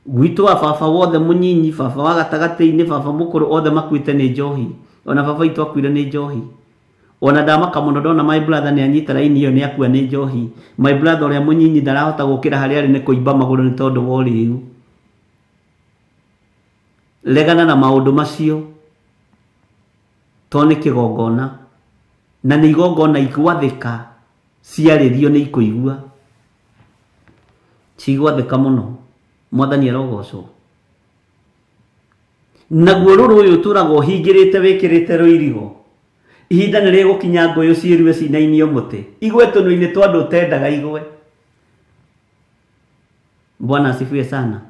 Gwitũ wa baba wothe mũnyinyi, baba wa gatagatĩ-inĩ, baba mũkũrũ, othe makuĩte nĩ njohi. Ona baba witũ akuire nĩ njohi. Ona ndamaka mũno ndona my brother nĩ anyita raini ĩyo nĩ akua nĩ njohi. My brother ũrĩa mũnyinyi ndarahota gũkĩra harĩa arĩ nĩ kũimba magũrũ nĩ tondũ wa ũrĩu. Regana na maũndũ macio, tondũ nĩ kĩgongona, na nĩ igongona igwathĩka, ciarĩrio nĩ ikũigua. Cigwathĩka mũno. Mwathani arogocwo. Naguo rũrũ ũyũ ũtũraga ũhingĩrĩte wĩkĩrĩte rũirigo, ihinda nĩ rĩgũkinya ngũyũ ciĩrue cinainio mũtĩ, igwe tũnua-inĩ twa andũ ũtendaga igwe. Bwana asifiwe sana.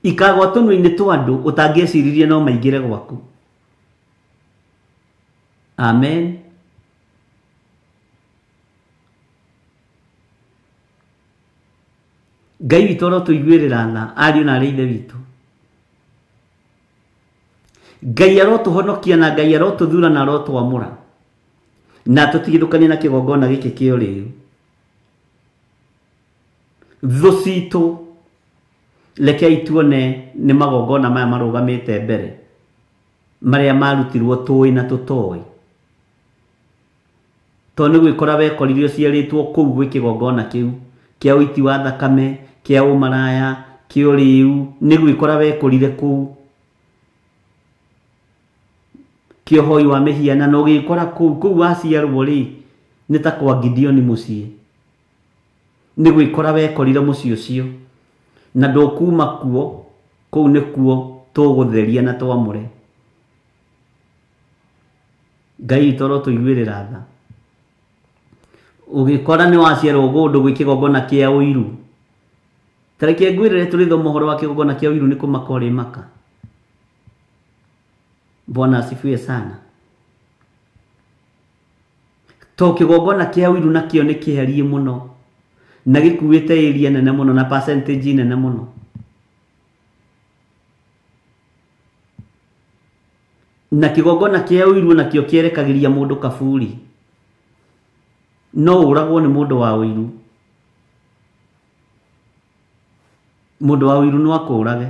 Ikagwa tũnua-inĩ twa andũ ũtangĩeciririe no maingĩre gwaku. Amen. Ngai witũ arotũiguĩrĩra tha, ariũ na arĩ ithe witũ. Ngai arotũhonokia na Ngai arotũthura na arotwamũra, na tũtigithũkanie na kĩgongona gĩkĩ kĩa ũrĩu. Thũ citũ rekei tuone nĩ magongona maya marũgamĩte mbere, marĩa marutirwo tũĩ na tũtoĩ. Tondũ nĩ gwĩkora wekorire ũciarĩtwo kũu gwĩ kĩgongona kĩu kĩa ũiti wa thakame, kĩa ũmaraya, kĩa ũrĩu, nĩ gwĩkora wekorire kũu, kĩa ũhoi wa mĩhianano, ũgĩkora kũu. Kũu waciarwo rĩ, nĩ ta kwa Gideoni mũciĩ. Nĩ gwĩkora wekorire mũciĩ ũcio, na ndũkuma kuo, kũu nĩkuo tũgũtheria na twamũre. Ngai witũ arotũiguĩrĩra tha. Ũgĩkora nĩ waciarwo kũndũ gwĩ kĩgongona kĩa ũiru. Ta reke ngwĩrĩre tũrĩthoma ũhoro wa kĩgongona kĩa ũiru nĩ kũmaka ũrĩmaka. Bwana asifiwe sana. To kĩgongona kĩa ũiru nakĩo nĩ kĩherie mũno, na gĩkuĩte area nene mũno na percentage nene mũno. Na kĩgongona kĩa ũiru nakĩo kĩerekagĩria mũndũ kaburi. No ũragwo nĩ mũndũ wa ũiru. Mũndũ wa ũiru no akũrage.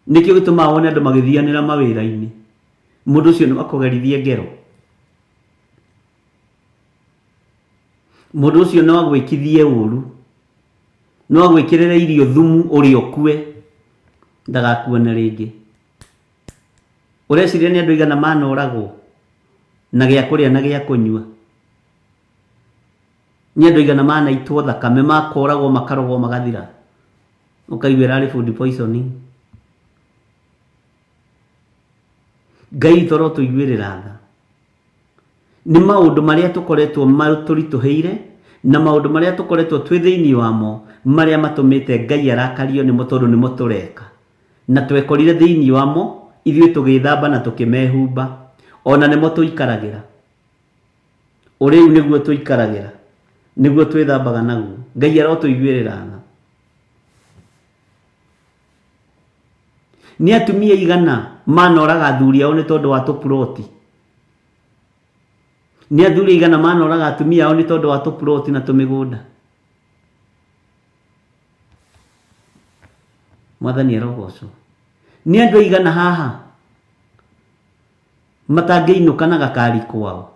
Nĩkĩo gĩtũmaga wone andũ magĩthianĩra mawĩra-inĩ. Mũndũ ũcio no akũgerithie ngero. Mũndũ ũcio no agwĩkithie ũru, no agwĩkĩrĩre irio thumu ũrĩa ũkue, ndagakuone rĩngĩ. Ũreciria nĩ andũ aigana manoragwo na gĩa kũrĩa na gĩa kũnyua? Nĩ andũ aigana manaitwo thakame, makoragwo makarogwo magathira, ũkaigua ĩrarĩ food poisoning. Ngai toro tũiguĩrĩra tha. Nĩ maũndũ marĩa tũkoretwo matũritũhĩire na maũndũ marĩa tũkoretwo twĩ thĩinĩ wamo marĩa matũmĩte Ngai arakario nĩmo tondũ nĩmo tũreka. Na twekorire thĩinĩ wamo ithuĩ tũgĩthamba na tũkĩmehumba ona nĩmo tũikaragĩra. Ũrĩu nĩguo tũikaragĩra, nĩguo twĩthambaga naguo. Ngai arotũiguĩrĩra tha. Nĩ atumia igana manoraga athuri ao nĩ tondũ wa tũpuroti. Nĩ athuri igana manoraga atumia ao nĩ tondũ wa tũpuroti na tũmĩgũnda. Mwathani arogocwo. Nĩ andũ aigana haha matangĩinũka na gakari kwao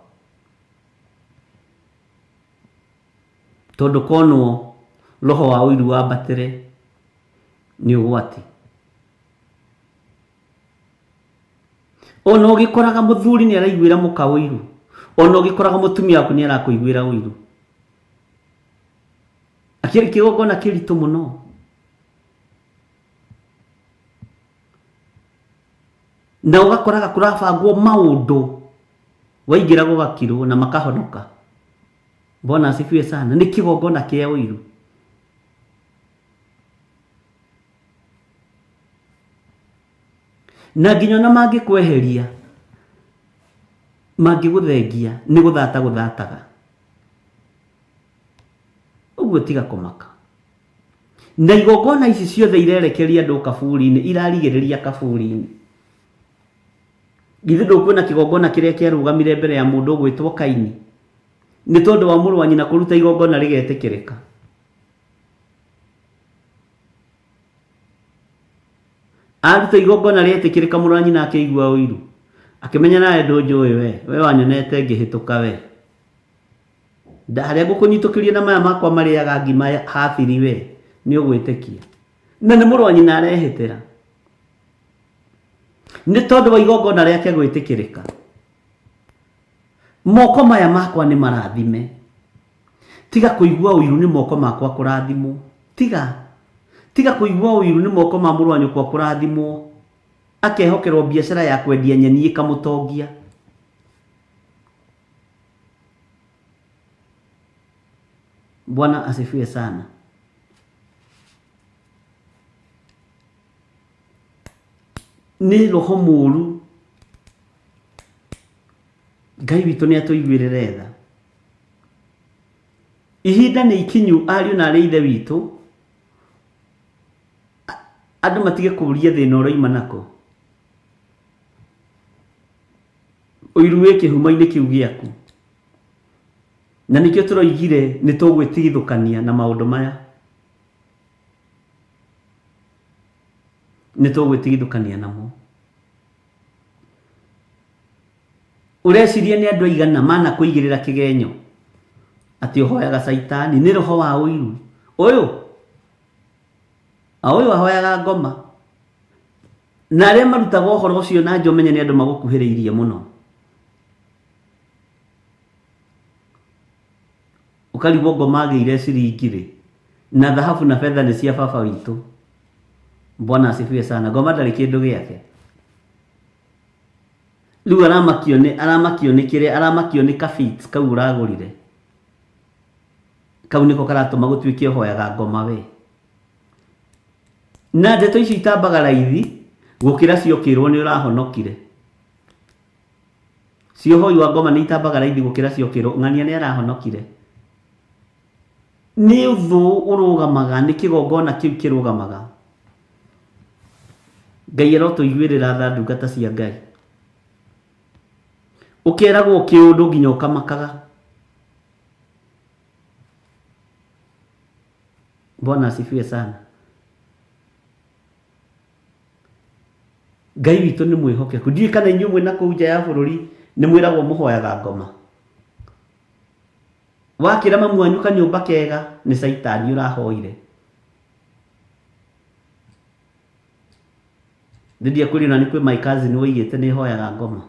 tondũ konwo roho wa ũiru wambatĩre nĩ ũgwati. Ona ũgĩkoraga mũthuri nĩ araiguĩra mũka ũiru, ona ũgĩkoraga mũtumia waku nĩ arakũiguĩra ũiru. Akĩrĩ kĩgongona kĩritũ mũno. Na ũgakoraga kũrabangwo maũndũ waingĩra gũgakirwo na makahonoka. Bwana asifiwe sana. Nĩ kĩgongona kĩa ũiru. Na nginya ona mangĩkweheria, mangĩgũthengia, nĩ gũthata gũthataga. Ũguo tiga kũmaka. Na igongona ici ciothe irerekeria andũ kaburi-inĩ, irarigĩrĩria kaburi-inĩ. Githĩ ndũkuona kĩgongona kĩrĩa kĩarũgamire mbere ya mũndũ ũgwĩtwo Kaini nĩ tondũ wa mũrũ wa nyina kũruta igongona rĩgetĩkĩrĩka. Aruta igongona rĩetĩkĩrĩka, mũrũ wa nyina akĩigua ũiru, akĩmenya nawe ndũnjũĩ we, we wanyonete ngĩhĩtũka we. Harĩa ngũkũnyitũkĩria na maya makwa marĩaga ngima habiri we, nĩ ũgwĩtĩkia. Na nĩ mũrũ wa nyina arehĩtĩra nĩ tondũ wa igongona rĩake gwĩtĩkĩrĩka. Moko maya makwa nĩ marathime. Tiga kũigua ũiru nĩ moko makwa kũrathimwo. Tiga kũigua ũiru nĩ moko ma mũrũ wa nyũkwa kũrathimwo. Akehokerwo biacara ya kwendia nyeni ĩkamũtongia. Bwana asifiwe sana. Nĩ roho mũũru. Ngai witũ nĩ atũiguĩrĩre tha. Ihinda nĩ ikinyu ariũ na arĩ ithe witũ, andũ matige kũũria thĩna ũroima nako. Ũiru wĩ kĩhumo-inĩ kĩu gĩaku. Na nĩkĩo tũroigire nĩ tũgwĩtigithũkania na maũndũ maya. Nĩ tũgwĩtigithũkania namo. Ũreciria nĩ andũ aigana mana kũigĩrĩra kĩgenyo atĩ ũhoyaga caitani nĩ roho wa ũiru. Ũyũ ũyũ ahoyaga ngoma. Na arĩa marutaga ũhoro ũcio na nja ũmenye nĩ andũ magũkuhĩrĩirie mũno. Ũkarigwo ngoma agĩire ciringi rĩ, na thahabu na betha nĩ cia baba witũ. Bwana asifiwe sana. Ngoma ndarĩ kĩndũ gĩake. Rĩu aramakio nĩ kĩrĩa, aramakio nĩ kabit kau ũragũrire. Kau nĩko karatũma gũtuĩke ũhoyaga ngoma we. Na ndeto ici itambaga raithi gũkĩra ciokĩrwo nĩ ũrahonokire. Ciohoi wa ngoma nĩ itambaga raithi gũkĩra ciokĩrwo ng'ania nĩ arahonokire. Nĩ ũthũ ũrũgamaga, nĩ kĩgongona kĩu kĩrũgamaga. Ngai arotũiguĩrĩra tha ndungata cia Ngai. Ũkeragwo kĩũndũ nginya ũkamakaga. Bwana asifiwe sana. Ngai witũ nĩ mwĩhokeku. Ndiũĩ kana inyuĩ mwĩna kũu nja ya bũrũri nĩ mwĩragwo mũhoyaga ngoma. Wakĩra mamu wanyu kanyũmba kega nĩ caitani ũrahoire. Ndĩndia na nĩ kwĩ my cousin woigĩte nĩ hoyaga ngoma.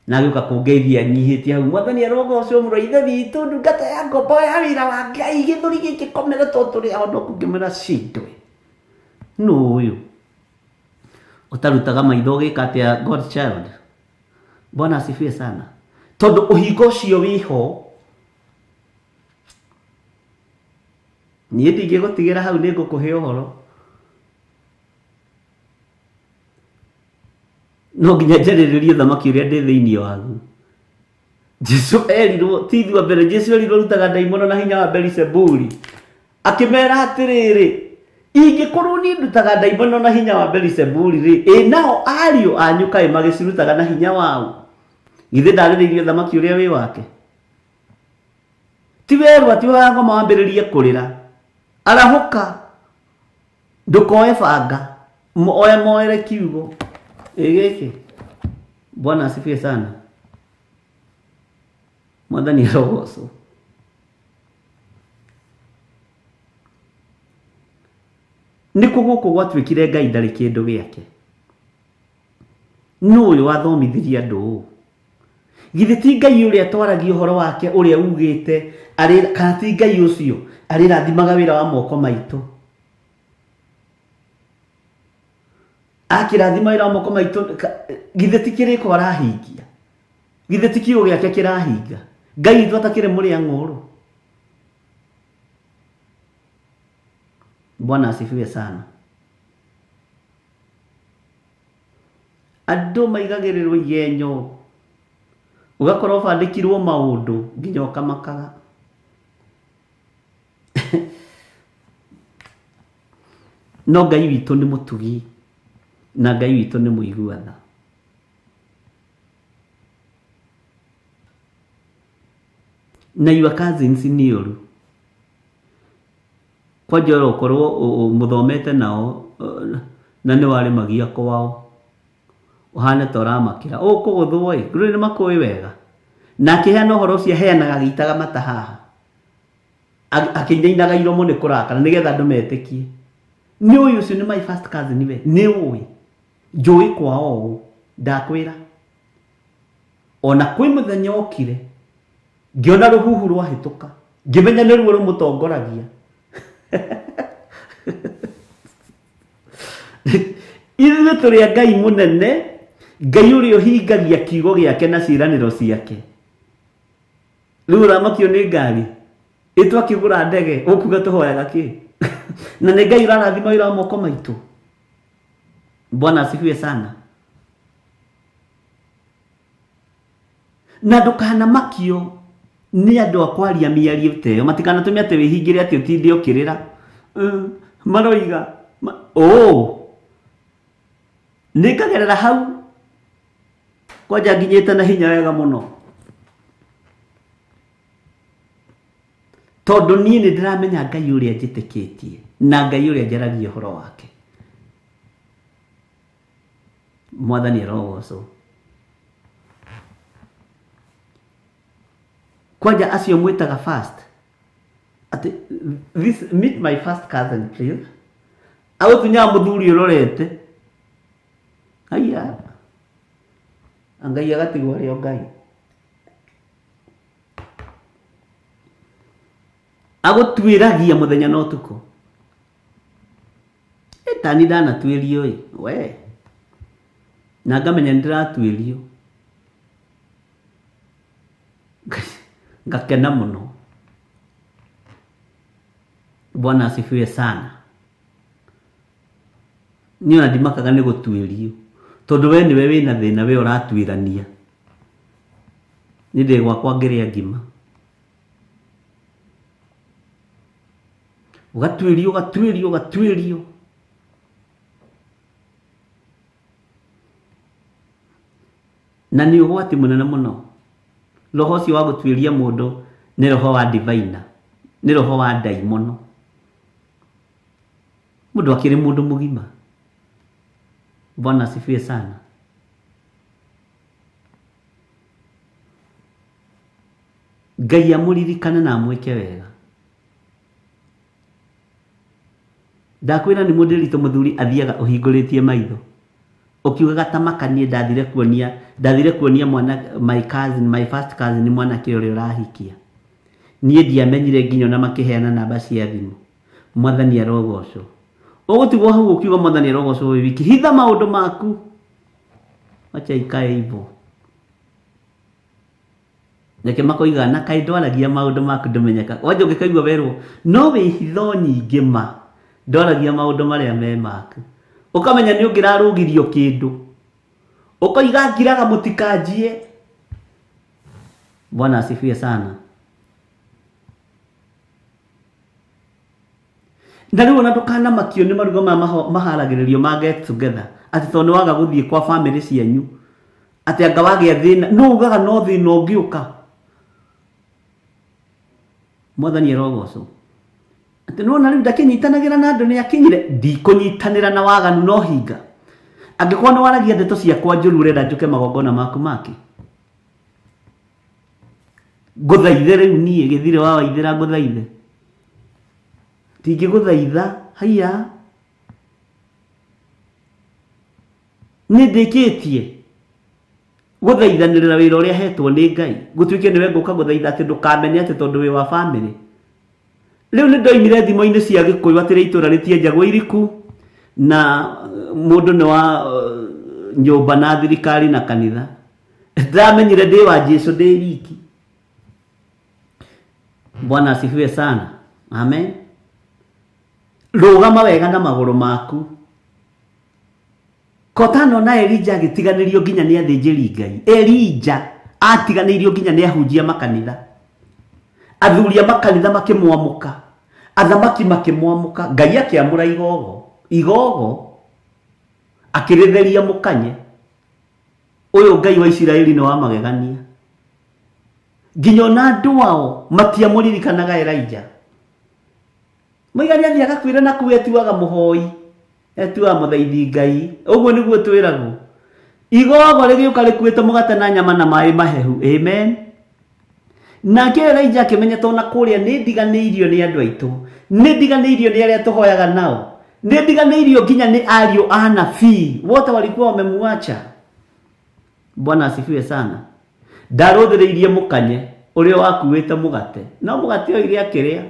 Na agĩũka kũngeithia nyihĩtie hau, Mwathani arogocwo mũno ithe witũ, ndungata ya ngombo ya wĩra wa Ngai, gĩthũri gĩkĩ komere tondũ tũrĩ ahonoku. Ngĩmwĩra cindwe. Nũ ũyũ? Ũtarutaga maitho ũgĩka atĩa God child? Bwana asifiwe sana. Tondũ ũhingo ũcio wĩho, niĩ ndingĩgũtigĩra hau, nĩ ngũkũhe ũhoro. No nginya njarĩrĩrie thamaki ũrĩa ndĩ thĩinĩ waguo. Jesu erirwo, ti ithuĩ mbere, Jesu erirwo rutaga ndaimono na hinya wa Beelzebuli. Akĩmera atĩrĩrĩ, ingĩkorwo niĩ ndutaga ndaimono na hinya wa Beelzebuli rĩ, ĩ nao ariũ anyu kaĩ magĩcirutaga na hinya wao? Githĩ ndarĩrĩirie thamaki ũrĩa wĩ wake? Ti werũ atĩ wa ngoma wambĩrĩrie kũrĩra. Arahũka, ndũkoe banga, oya moere kiugo. Ĩ gĩkĩ. Bwana asifiwe sana. Mwathani arogocwo. Nĩkũ gũkũ gwatuĩkire Ngai ndarĩ kĩndũ gĩake? Nũ ũyũ wathomithirie andũ ũũ? Githĩ ti Ngai ũrĩa twaragia ũhoro wake ũrĩa ugĩte, kana ti Ngai ũcio arĩrathimaga wĩra wa moko maitũ? Akĩrathima wĩra wa moko maitũ, githĩ ti kĩrĩko arahingia? Githĩ ti kiugo gĩake kĩrahinga? Ngai witũ atakĩrĩ mũrĩa ng'ũrũ. Bwana asifiwe sana. Andũ maigagĩrĩrwo igenyo, ũgakorwo ũbandĩkirwo maũndũ nginya ũkamakaga. No Ngai witũ nĩ mũtugi na Ngai witũ nĩ mũigua tha. Na your cousins nĩ ũru. Kwanja ũrokorwo mũthomete nao na nĩ warĩmagia kwao, ũhane ta ũramakĩra. Ũkũgũthwo ĩ, rĩu nĩ makũĩ wega. Na akĩheana ũhoro ũcio aheanaga agĩitaga mata haha. Akĩinainaga iromo nĩ kũrakara nĩgetha andũ metĩkie. Nĩ ũyũ ũcio nĩ my first cousin we, nĩ ũĩ. Njũĩ kwao ũũ, ndakwĩra. Ona kwĩ mũthenya okire, ngĩona rũhuhu rwahĩtũka, ngĩmenya nĩruo rũmũtongoragia. Ithuĩ tũrĩ a Ngai mũnene, Ngai ũrĩa ũhingagia kiugo gĩake na ciĩranĩro ciake. Rĩu ũramakio nĩ ngari, ĩ twakĩgũra ndege, ũkuga tũhoyaga kĩ? Na nĩ Ngai ũrarathima wĩra wa moko maitũ. Bwana asifiwe sana. Na ndũkanamakio nĩ andũ a kwaria mĩario ta ĩyo, matikanatũme atĩ wĩhingĩre atĩ ũtinde ũkĩrĩra. Maroiga, nĩ ngagerera hau kwanja nginyĩte na hinya wega mũno. Tondũ niĩ nĩ ndĩramenya Ngai ũrĩa njĩtĩkĩtie na Ngai ũrĩa njaragia ũhoro wake. Mwathani arogocwo. Kwanja acio mwĩtaga first, atĩ this meet my first cousin please. Agũtunyaga mũthuri ũrorete. Haiya. Ngai agatigwo arĩ o Ngai. Agũtuĩragia mũthenya na ũtukũ. Tani ndanatuĩrio ĩ, we. Na ngamenya nĩ ndĩratuĩrio. Ngakena mũno. Bwana asifiwe sana. Niĩ ona ndimakaga nĩ gũtuĩrio. Tondũ we nĩwe wĩna thĩna, we ũratuĩrania. Niĩ ndĩ gwakwa ngĩrĩa ngima. Ũgatuĩrio, ũgatuĩrio, ũgatuĩrio. Na nĩ ũgwati mũnene mũno. Roho ũcio wa gũtuĩria mũndũ nĩ roho wa divina, nĩ roho wa ndaimono. Mũndũ akĩrĩ mũndũ mũgima. Bwana asifiwe sana. Ngai amũririkane na amwĩke wega. Ndakwĩra nĩ mũndĩritũ mũthuri athiaga ũhingũrĩtie maitho. Ũkiugaga ta maka niĩ ndathire kuonia mwana, my cousin, my first cousin mwanake ũrĩa ũrahikia. Niĩ ndiamenyire nginya ona makĩheana namba cia thimũ. Mwathani arogocwo. Ũgũtigwo hau ũkiuga Mwathani arogocwo wĩ wiki. Hitha maũndũ maku, wacha ikae hivyo. Reke makoiga na kaĩ ndwaragia maũndũ maku ndũmenyeka. Wanja ũngĩkaigua werwo no wĩ hitho nyingĩ ma ndwaragia maũndũ marĩa me maku, ũkamenya nĩ ũngĩrarũgirio kĩndũ, ũkoiga ngiraga mũtikanjie. Bwana asifiwe sana. Na rĩu ona ndũkanamakio nĩ maruga maya maharagĩrĩrio ma get together, atĩ tondũ nĩ waga gũthiĩ kwa family cianyu, atĩ anga wagĩa thĩna, no ugaga no thĩna ũngĩũka. Mwathani arogocwo. Atĩ nĩwona rĩu ndakĩnyitanagĩra na andũ nĩakinyire, ndikũnyitanĩra na waganu no hinga. Angĩkorwo nĩ waragia ndeto ciakwa njũru ũrenda njũke magongona maku make, ngũthaithe rĩu niĩ gĩthire wa waithĩra ngũthaithe, ndingĩgũthaitha. Haiya, nĩ ndĩkĩtie gũthaithanĩrĩra wĩra ũrĩa hetwo nĩ Ngai, gũtuĩke nĩwe ngũka gũthaitha atĩ ndũkamenye atĩ tondũ wĩ wa family. Rĩu nĩ ndoimire thimo-inĩ cia Gĩkũyũ atĩ rĩ itũũra rĩtienjagwo iriku, na mũndũ nĩ wa nyũmba na thirikari na kanitha. Ndamenyire ndĩ wa Jesu ndĩ wiki. Bwana asifiwe sana. Amen. Rũgama wega na magũrũ maku. Kotano na Elijah agĩtiganĩrio nginya nĩ athĩnjĩri Ngai. Elijah atiganĩirio nginya nĩ ahunjia makanitha. Athuri a makanitha makĩmwamũka, athamaki makĩmwamũka, Ngai akĩamũra igogo, igogo akĩrĩtheria mũkanye. Ũyũ Ngai wa Isiraeli nĩ wa magegania. Nginya ona andũ ao matiamũririkanaga Elijah. Moiga nĩ athiaga kwĩra na kũu etuaga mũhoi, etuaga mũthaithi Ngai. Ũguo nĩguo twĩragwo. Igogo rĩgĩũka rĩkuĩte mũgate na nyama na maĩ mahehu. Amen. Nake Elijah akĩmenya tondũ na kũrĩa nĩ ndiganĩirio nĩ andũ aitũ, nĩ ndiganĩirio nĩ arĩa tũhoyaga nao, nĩ ndiganĩirio nginya nĩ ariũ a nabii, wote walikuwa wamemuacha. Bwana asifiwe sana. Ndarũthĩrĩirie mũkanye ũrĩa wakuĩte mũgate, no mũgate oire akĩrĩa,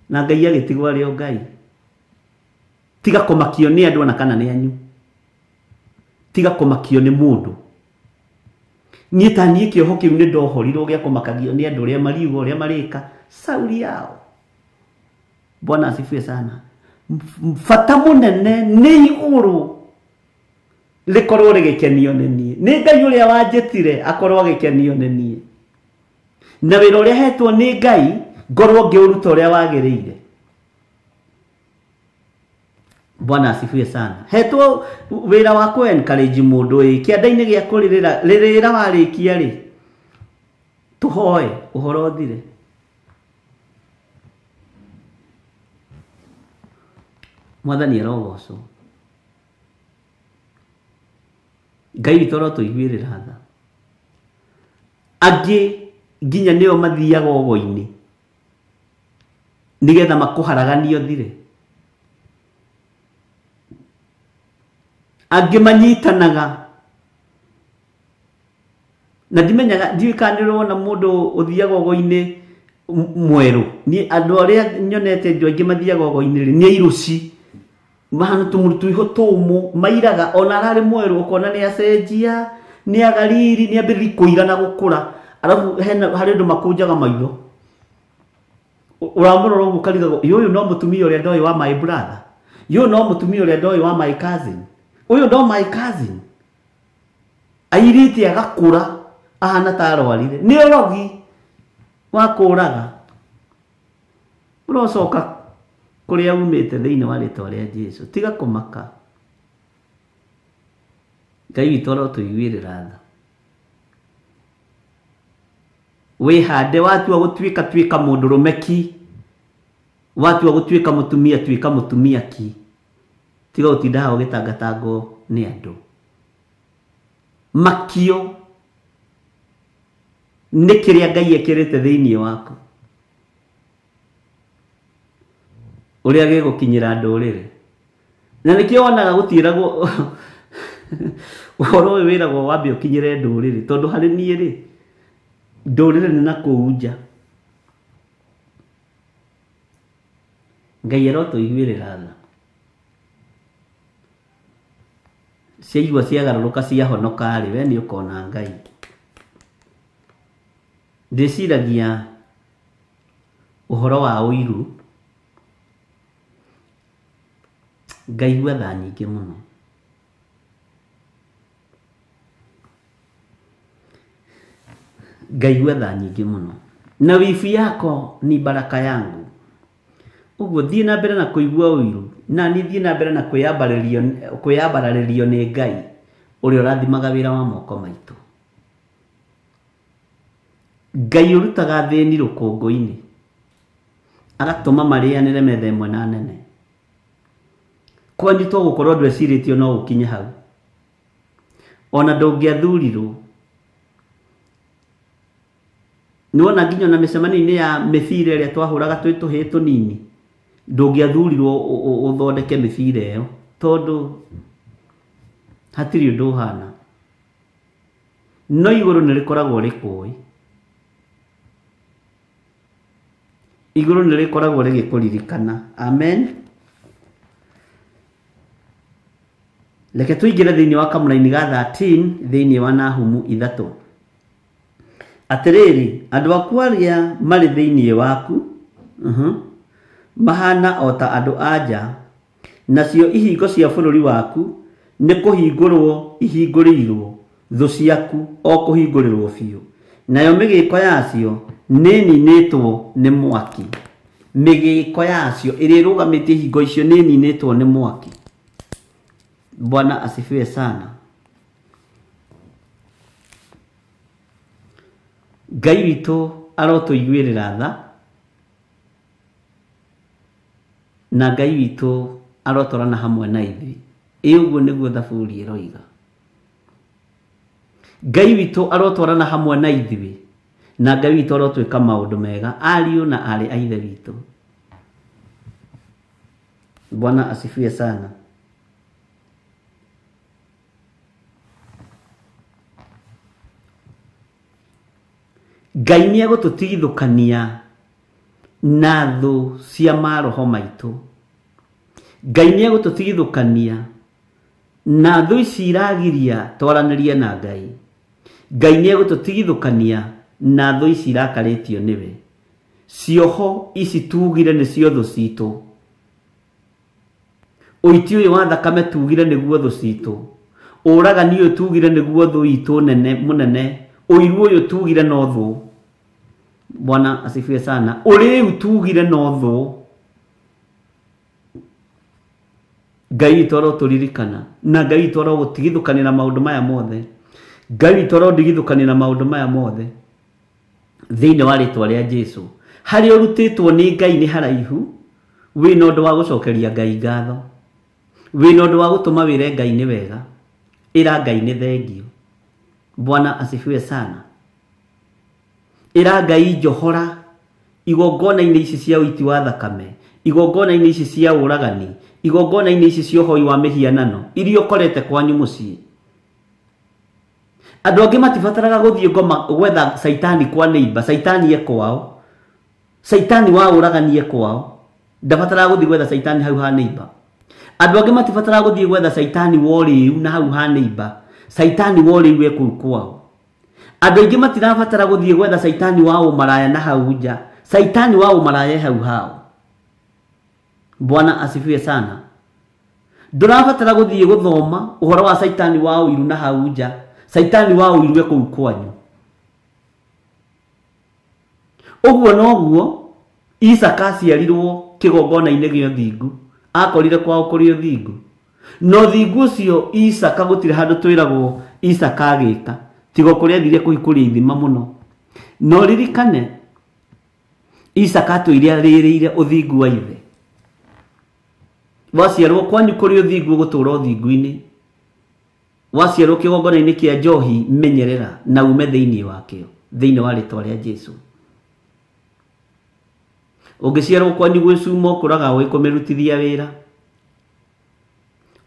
na Ngai agĩtigwo arĩ o Ngai. Tiga kũmakio nĩ andũ ona kana nĩ anyu, tiga kũmakio nĩ mũndũ. Niĩ ta niĩ kĩoho kĩu nĩ ndohorirwo gĩa kũmakagio nĩ andũ ũrĩa mariuga ũrĩa marĩka sauri yao. Bwana asifiwe sana. Bata mũnene nĩ igũrũ rĩkorwo rĩgĩkenio nĩ niĩ, nĩ Ngai ũrĩa wanjĩtire akorwo agĩkenio nĩ niĩ, na wĩra ũrĩa hetwo nĩ Ngai ngorwo ngĩũruta ũrĩa wagĩrĩire. Bwana asifiwe sana. Hetwo wĩra wa kũ encourage mũndũ ĩ kĩanda-inĩ gĩa kũrĩrĩra, rĩrĩra warĩkia rĩ, tũhoe ũhoro ũthire. Mwathani arogocwo. Ngai witũ arotũiguĩrĩra tha. Angĩ nginya nĩo mathiaga ũgo-inĩ nĩgetha makũharaganie ũthire. Angĩ manyitanaga na ndimenyaga, ndiũĩ kana nĩ ũrona mũndũ ũthiaga ũgo-inĩ mwerũ. Niĩ andũ arĩa nyonete andũ aingĩ mathiaga ũgo-inĩ rĩ, nĩ airuci mahana tũmũtũ tũmũ, mairaga ona ararĩ mwerũ ũkona nĩ acenjia, nĩ agariri, nĩ ambĩrĩria kũira na gũkũra. Arabu hena harĩ andũ makũnjaga maitho, ũramũrora ũguo ũkarigagwo, ũyũ no mũtumia ũrĩa ndoĩ wa my brother, ũyũ no mũtumia ũrĩa ndoĩ wa my cousin, ũyũ no my cousin. Airĩte agakũra ahana ta arwarire, nĩ ũrogi wa kũraga. Ũrocoka kũrĩa umĩte thĩinĩ wa rĩtwa rĩa Jesu. Tiga kũmaka. Ngai witũ arotũiguĩrĩra tha. Wĩhande, watua gũtuĩka tuĩka mũndũrũme ki, watua gũtuĩka mũtumia tuĩka mũtumia ki. Tiga gũtinda haha ũgĩtangatangwo nĩ andũ. Makio nĩ kĩrĩa Ngai ekĩrĩte thĩinĩ waku, ũrĩa gĩgũkinyĩra ndũrĩrĩ. Na nĩkĩo wonaga gũtiĩragwo ũhoro ũyũ wĩragwo wambe ũkinyĩre ndũrĩrĩ, tondũ harĩ niĩ rĩ, ndũrĩrĩ nĩ na kũu nja. Ngai arotũiguĩrĩra tha. Ciaigua ciagarũrũka ciahonoka rĩ, we nĩ ũkona Ngai. Ndĩciragia ũhoro wa ũiru, ngaigua tha nyingĩ mũno. Ngaigua tha nyingĩ mũno. Na wibu yako ni baraka yangu. Ũguo thiĩ na mbere na kũigua ũiru, na niĩ thiĩ na mbere na kwĩyambararĩrio nĩ Ngai ũrĩa ũrathimaga wĩra wa moko maitũ. Ngai ũrutaga thĩni rũkũngũ-inĩ, agatũma marĩanĩre metha ĩmwe na nene. Kwanyu to gũkorwo ndwecirĩtio no ũkinye hau. Ona ndũngĩathurirwo. Nĩwona nginya ona mĩcemanio-inĩ ya mĩbira ĩrĩa twahũraga twĩ tũhĩĩ tũnini, ndũngĩathurirwo ũthondeke mĩbira ĩyo tondũ hatirĩ ũndũ ũhana. No igũrũ nĩ rĩkoragwo rĩkũĩ. Igũrũ nĩ rĩkoragwo rĩgĩkũririkana. Amen. Reke tũingĩre thĩinĩ wa kamũraini ga 13 thĩinĩ wa Nahumu 3. Atĩrĩrĩ, andũ aku arĩa marĩ thĩinĩ waku, mahana o ta andũ a nja, nacio ihingo cia bũrũri waku nĩ kũhingũrwo ihingũrĩirwo thũ ciaku o kũhingũrĩrwo biũ, nayo mĩgĩko yacio nĩĩninĩtwo nĩ mwaki. Mĩgĩko yacio ĩrĩa ĩrũgamĩtie ihingo icio nĩĩninĩtwo nĩ mwaki. Bwana asifiwe sana. Ngai witũ arotũiguĩrĩra tha, na Ngai witũ arotwarana hamwe na ithuĩ. Ĩ ũguo nĩguo Thaburi ĩroiga. Ngai witũ arotwarana hamwe na ithuĩ, na Ngai witũ arotwĩka maũndũ mega, ariũ na aarĩ a Ithe witũ. Bwana asifiwe sana. Ngai nĩ egũtũtigithũkania na thũ cia maroho maitũ. Ngai nĩ egũtũtigithũkania na thũ ici iragiria twaranĩrie na Ngai. Ngai nĩ egũtũtigithũkania na thũ ici irakarĩtio nĩwe. Cioho ici tugire nĩcio thũ citũ. Ũiti ũyũ wa thakame tugire nĩguo thũ citũ. Ũragani ũyũ tugire nĩguo thũ itũ nene mũnene. Ũiru ũyũ tugire no thũ. Bwana asifiwe sana. Ũrĩu tugire no thũ. Ngai witũ arotũririkana, na Ngai witũ arogũtigithũkania na maũndũ maya mothe. Ngai witũ arondigithũkania na maũndũ maya mothe thĩinĩ wa rĩtwa rĩa Jesu. Harĩa ũrutĩtwo nĩ Ngai nĩ haraihu, wĩna ũndũ wa gũcokeria Ngai ngatho, wĩna ũndũ wa gũtũma wĩre Ngai nĩ wega, ĩra Ngai nĩ thengio. Bwana asifiwe sana. Ĩra Ngai njohora igongona-inĩ ici cia ũiti wa thakame, igongona-inĩ ici cia ũragani, igongona-inĩ ici cia ũhoi wa mĩhianano iria ũkorete kwanyu mũciĩ. Andũ angĩ matibataraga gũthiĩ ngoma gwetha caitani kwa neighbor, caitani e kwao, caitani wa ũragani e kwao, ndabataraga gũthiĩ gwetha caitani hau ha neighbor. Andũ angĩ matibataraga gũthiĩ gwetha caitani wa ũrĩu na hau ha neighbor, caitani wa ũrĩu e kũu kwao. Andũ aingĩ matirabatara gũthiĩ gwetha caitani wa ũmaraya na hau nja, caitani wa ũmaraya e hau hao. Bwana asifiwe sana. Ndũrabatara gũthiĩ gũthoma ũhoro wa caitani wa ũiru na hau nja, caitani wa ũiru e kũu kwanyu. Ũguo noguo Isaka aciarirwo kĩgongona-inĩ gĩa ũthingu, akorire kwao kũrĩ ũthingu. Na ũthingu ũcio Isaka gũtirĩ handũ twĩragwo Isaka agĩka, tiga kũrĩa athire kũhikũria ithima mũno. Na ũririkane Isaka atũire arĩrĩire ũthingu wa ithe. Waciarwo kwanyu kũrĩ ũthingu ũgũtũra ũthingu-inĩ. Waciarwo kĩgongona-inĩ kĩa njohi menyerera na ume thĩinĩ wakĩo, thĩinĩ wa rĩtwa rĩa Jesu. Ũngĩciarwo kwanyu gwĩ cuma ũkũraga ũĩ kũmĩrutithia wĩra.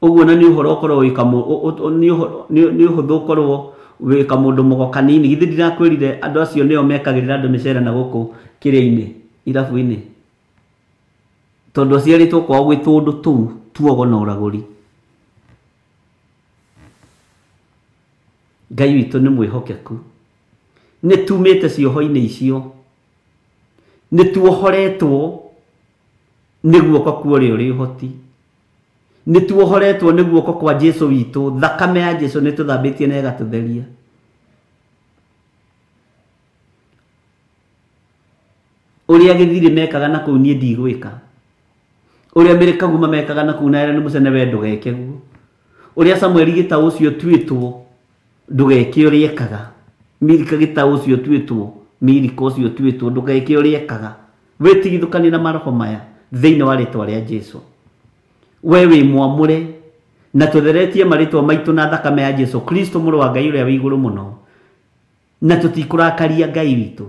Ũguo na nĩ ũhoro ũkorwo wĩ nĩ ũhũthũ ũkorwo wĩ kamũndũ mũgo kanini. Githĩ ndirakwĩrire andũ acio nĩo mekagĩrĩra andũ mĩcere na gũkũ kĩrĩa-inĩ, irabu-inĩ. Tondũ aciarĩtwo kwao gwĩ tũndũ tũu tuogo na ũragũri. Ngai witũ nĩ mwĩhokeku. Nĩ tumĩte cioho-inĩ icio, nĩ tuohoretwo nĩ guoko kwa ũrĩa ũrĩ ũhoti, nĩ tuohoretwo nĩ guoko kwa Jesu witũ. Thakame ya Jesu nĩ tũthambĩtie na ĩgatũtheria. Ũrĩa gĩthirĩ mekaga na kũu niĩ ndigwĩka, ũrĩa mĩrĩkaguma mekaga na kũu na Aaron Mũcene we ndũgeke guo, ũrĩa Samueli gĩtaũ ũcio tuĩtwo ndũgeke ũrĩa ekaga, Milika gĩtaũ ũcio tuĩtwo, Milika ũcio tuĩtwo ndũgeke ũrĩa ekaga. Wĩtigithũkanie na maroho maya thĩinĩ wa rĩtwa rĩa Jesu. We wĩ mwamũre na tũtheretie marĩtwa maitũ na thakame ya Jesu Kristo mũrũ wa Ngai ũrĩa wĩ igũrũ mũno, na tũtikũrakaria Ngai witũ.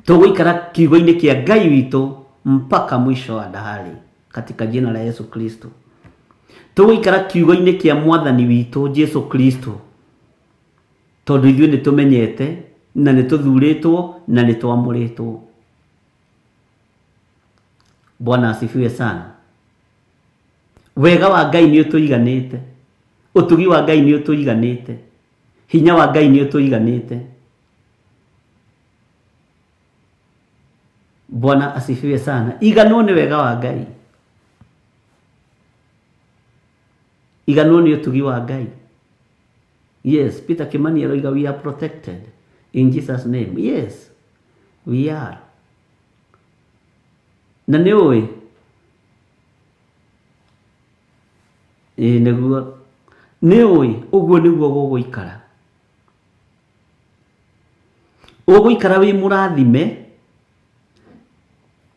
Tũgũikara kiugo-inĩ kĩa Ngai witũ mpaka mwisho wa dahari katika jina la Yesu Kristo. Tũgũikara kiugo-inĩ kĩa Mwathani witũ Jesu Kristo, tondũ ithuĩ nĩ tũmenyete na nĩ tũthurĩtwo na nĩ twamũrĩtwo. Bwana asifiwe sana. Wega wa Ngai nĩ ũtũiganĩte, ũtugi wa Ngai nĩ ũtũiganĩte, hinya wa Ngai nĩ ũtũiganĩte. Bwana asifiwe sana. Iganwo nĩ wega wa Ngai, iganwo nĩ ũtugi wa Ngai. Yes, Peter Kimani aroiga we are protected in Jesus name. Yes, we are. Na nĩ ũĩ ĩĩ nĩguo, nĩ ũĩ ũguo nĩguo gũgũikara. Ũgũikara wĩ mũrathime,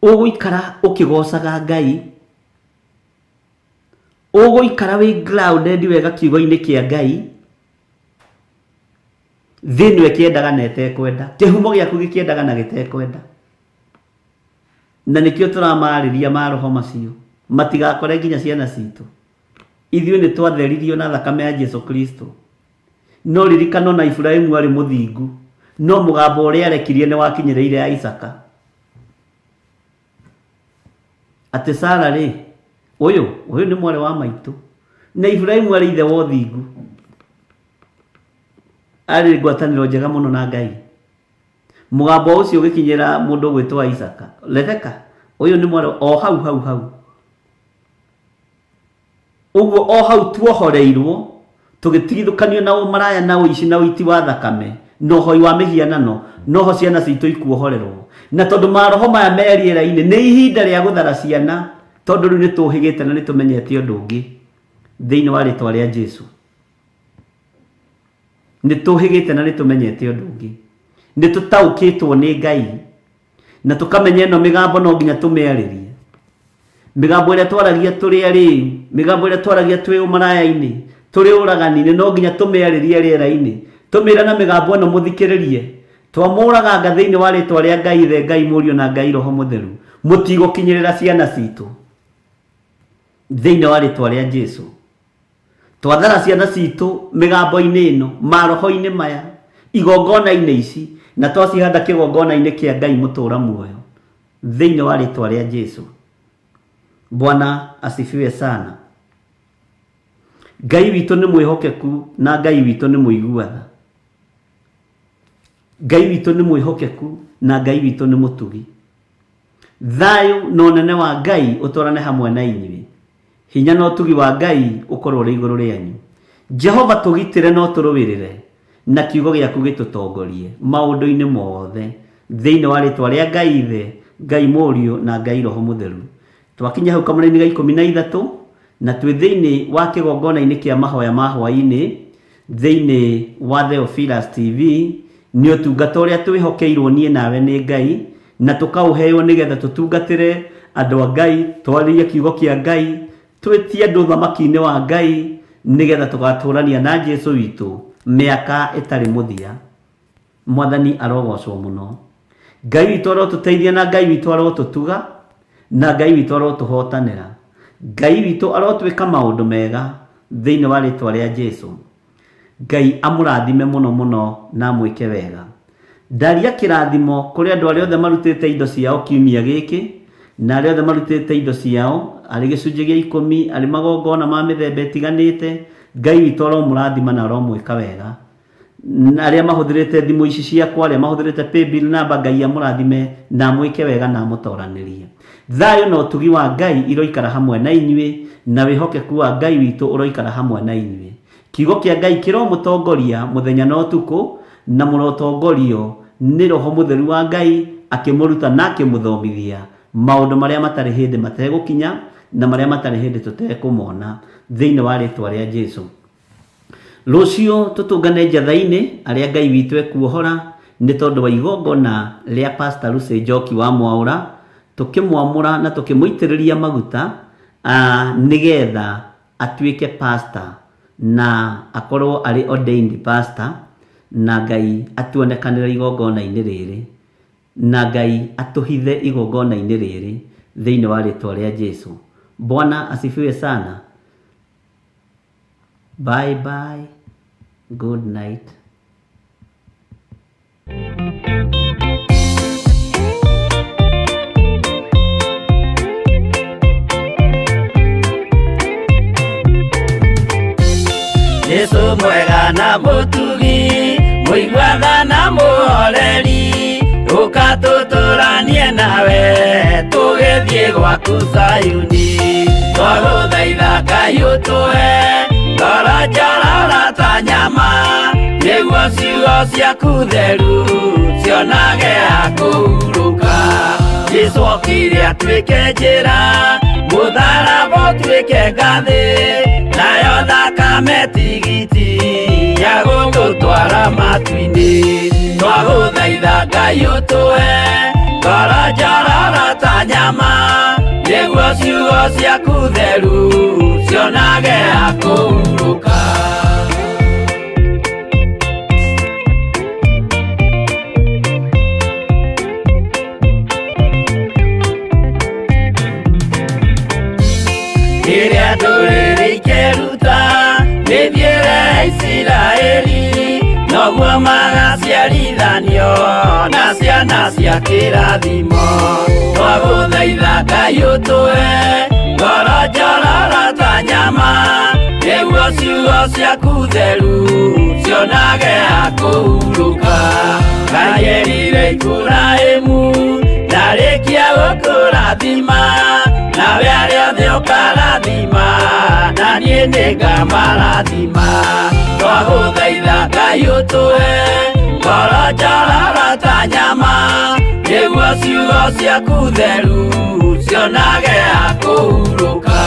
ũgũikara ũkĩgocaga Ngai, ũgũikara wĩ grounded wega kiugo-inĩ kĩa Ngai. Thĩ ĩno ĩkĩendaga na ĩtekwenda, kĩhumo gĩaku gĩkĩendaga na gĩtekwenda. Na nĩkĩo tũramarĩria maroho macio matigakore nginya ciana citũ. Ithuĩ nĩ twatheririo na thakame ya Jesu Kristo. No ririkano na Iburahĩmu arĩ mũthingu, no mũgambo ũrĩa arekirie nĩ wakinyĩrĩire Isaaka. Atĩ Sara rĩ, ũyũ nĩ mwarĩ wa maitũ, na Iburahĩmu arĩ ithe wa ũthingu, arĩ ngwatanĩro njega mũno na Ngai. Mũgambo ũcio ũgĩkinyĩra mũndũ ũgwĩtwo Isaaka, Rebeka, ũyũ nĩ mwarĩ o hau hau hau. Ũguo o hau tuohoreirwo tũgĩtigithũkanio na ũmaraya na ũici na ũiti wa thakame na ũhoi wa mĩhianano, noho ciana citũ ikuohorerwo. Na tondũ maroho maya me rĩera-inĩ nĩ ihinda rĩa gũthara ciana, tondũ rĩu nĩ tũhĩgĩte na nĩ tũmenyete ũndũ ũngĩ thĩinĩ wa rĩtwa rĩa Jesu. Nĩ tũhĩgĩte na nĩ tũmenyete ũndũ ũngĩ, nĩ tũtaũkĩtwo nĩ Ngai na tũkamenya ĩno mĩgambo no nginya tũmĩarĩrie. Mĩgambo ĩrĩa twaragia tũrĩ arĩu, mĩgambo ĩrĩa twaragia twĩ ũmaraya-inĩ, tũrĩ ũragani-inĩ, no nginya tũmĩarĩrie rĩera-inĩ. Tũmĩra na mĩgambo ĩno mũthikĩrĩrie. Twamũraganga thĩinĩ wa rĩtwa rĩa Ngai Ithe, Ngai Mũriũ na Ngai Roho Mũtheru. Mũtigũkinyĩrĩra ciana citũ thĩinĩ wa rĩtwa rĩa Jesu. Twathara ciana citũ mĩgambo-inĩ ĩno, maroho-inĩ maya, igongona-inĩ ici, na twacihanda kĩgongona-inĩ kĩa Ngai mũtũũra muoyo thĩinĩ wa rĩtwa rĩa Jesu. Bwana asifiwe sana. Ngai witũ nĩ mwĩhokeku na Ngai witũ nĩ mũiguatha. Ngai witũ nĩ mwĩhokeku na Ngai witũ nĩ mũtugi. Thayũ na ũnene wa Ngai ũtwarane hamwe na inyuĩ. Hinya na ũtugi wa Ngai ũkorwo ũrĩ igũrũ rĩanyu. Jehova tũgitĩre na ũtũrũĩrĩre, na kiugo gĩaku gĩtũtongorie maũndũ-inĩ mothe thĩinĩ wa rĩtwa rĩa Ngai Ithe, Ngai Mũriũ na Ngai Roho Mũtheru. Twakinya hau kamũra-inĩ ga 13 na twĩ thĩinĩ wa kĩgongona-inĩ kĩa mahoya ma hwaĩ-inĩ thĩinĩ wa Theophilus TV. Nĩ ũtungata ũrĩa twĩhokeirwo niĩ nawe nĩ Ngai, na tũkaũheo nĩgetha tũtungatĩre andũ a Ngai, twarĩrie kiugo kĩa Ngai, twĩtie andũ ũthamaki-inĩ wa Ngai nĩgetha tũgatũrania na Jesu witũ mĩaka ĩtarĩ mũthia. Mwathani arogocwo mũno. Ngai witũ arotũteithia na Ngai witũ arotũtuga na Ngai witũ arotũhotanĩra. Ngai witũ arotwĩka maũndũ mega thĩinĩ wa rĩtwa rĩa Jesu. Ngai amũrathime mũno mũno na amwĩke wega. Ndaria kĩrathimo kũrĩ andũ arĩa othe marutĩte indo ciao kiumia gĩkĩ, na arĩa othe marutĩte indo ciao arĩ gĩcunjĩ gĩa 10, arĩ magongona ma mĩthemba ĩtiganĩte. Ngai witũ aromũrathima na aromwĩka wega. Arĩa mahũthĩrĩte thimũ ici ciakwa, arĩa mahũthĩrĩte paybill namba, Ngai amũrathime na amwĩke wega na amũtoranĩrie. Thayũ na ũtugi wa Ngai iroikara hamwe na inyuĩ, na wĩhokeku wa Ngai witũ ũroikara hamwe na inyuĩ. Kiugo kĩa Ngai kĩromũtongoria mũthenya na ũtukũ, na mũrotongorio nĩ Roho Mũtheru wa Ngai akĩmũruta na akĩmũthomithia maũndũ marĩa matarĩ hĩndĩ mategũkinya na marĩa matarĩ hĩndĩ tũtekũmona thĩinĩ wa rĩtwa rĩa Jesu. Rũciũ tũtũngane njatha-inĩ arĩa Ngai witũ ekuohora nĩ tondũ wa igongona rĩa Pastor Lucy Njoki wa Mwaũra, tũkĩmwamũra na tũkĩmũitĩrĩria maguta nĩgetha atuĩke pastor na akorwo arĩ ordained pastor, na Ngai atuonekanĩre igongona-inĩ rĩrĩ, na Ngai atũhithe igongona-inĩ rĩrĩ thĩinĩ wa rĩtwa rĩa Jesu. Bwana asifiwe sana. Bye bye. Good night. Jesu mwega na mũtugi, mũiguana na mũhoreri, ũka tũtũranie nawe tũgĩthiĩ gwaku Zayuni. Twagũthaitha Ngai ũtũhe ngoro njororo ta nyama, nĩguo ciugo ciaku theru cionage ha kũhurũka. Jesu okire atuĩke njĩra, mũtharaba ũtuĩke ngathĩ, nayo thakame tigiti ya gũtũtwara matu-inĩ. Twagũthaitha Ngai ũtũhe ngoro njororo ta nyama, nĩguo ciugo ciaku theru cionage ha kũhurũka. Rĩrĩa ndũrĩrĩ ikeruta mĩthiĩre ya Isiraeli, noguo magaciarithanio na ciana cia kĩrathimo. Twagũthaitha Ngai ũtũhe ngoro njororo ta nyama, nĩguo ciugo ciaku theru cionage ha kũhurũka. Ngai erire Iburahĩmu ndarĩkia gũkũrathima, nawe arĩa othe ũkarathima, na niĩ nĩngamarathima. Twagũthaitha Ngai ũtũhe ngoro njororo ta nyama, nĩguo ciugo ciaku theru cionage ha kũhurũka.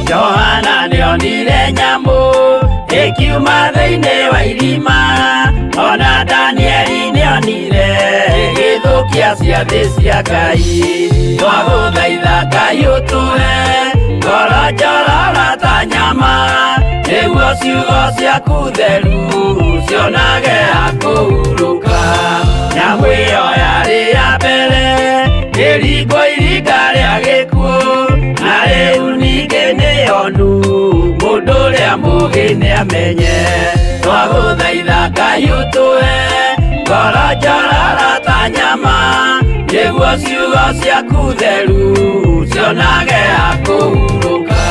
Johana nĩonire nyamũ ĩkiuma thĩinĩ wa irima, ona Danieli nĩonire ĩgĩthũkia ciathĩ cia Ngai. Twagũthaitha Ngai ũtũhe ngoro njororo ta nyama, nĩguo ciugo ciaku theru cionage ha kũhurũka. Nyamũ ĩyo yarĩ ya mbere ĩringwo iringa rĩa gĩkuũ, na rĩu ningĩ nĩyonu mũndũ ũrĩa mũũgĩ nĩamenye. Twagũthaitha Ngai ũtũhe ngoro njororo ta nyama, nĩguo ciugo ciaku theru cionage ha kũhurũka.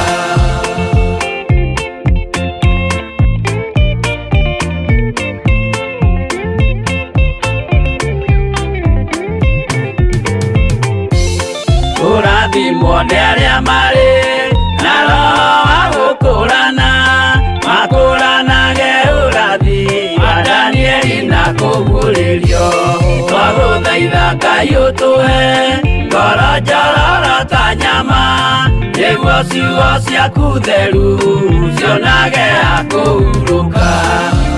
Kũrathimwo nĩ arĩa marĩ na roho wa gũkũrana, makũranage ũrathi wa Danieli na kũguũrĩrio. Twagũthaitha Ngai ũtũhe ngoro njororo ta nyama, nĩguo ciugo ciaku theru cionage ha kũhurũka.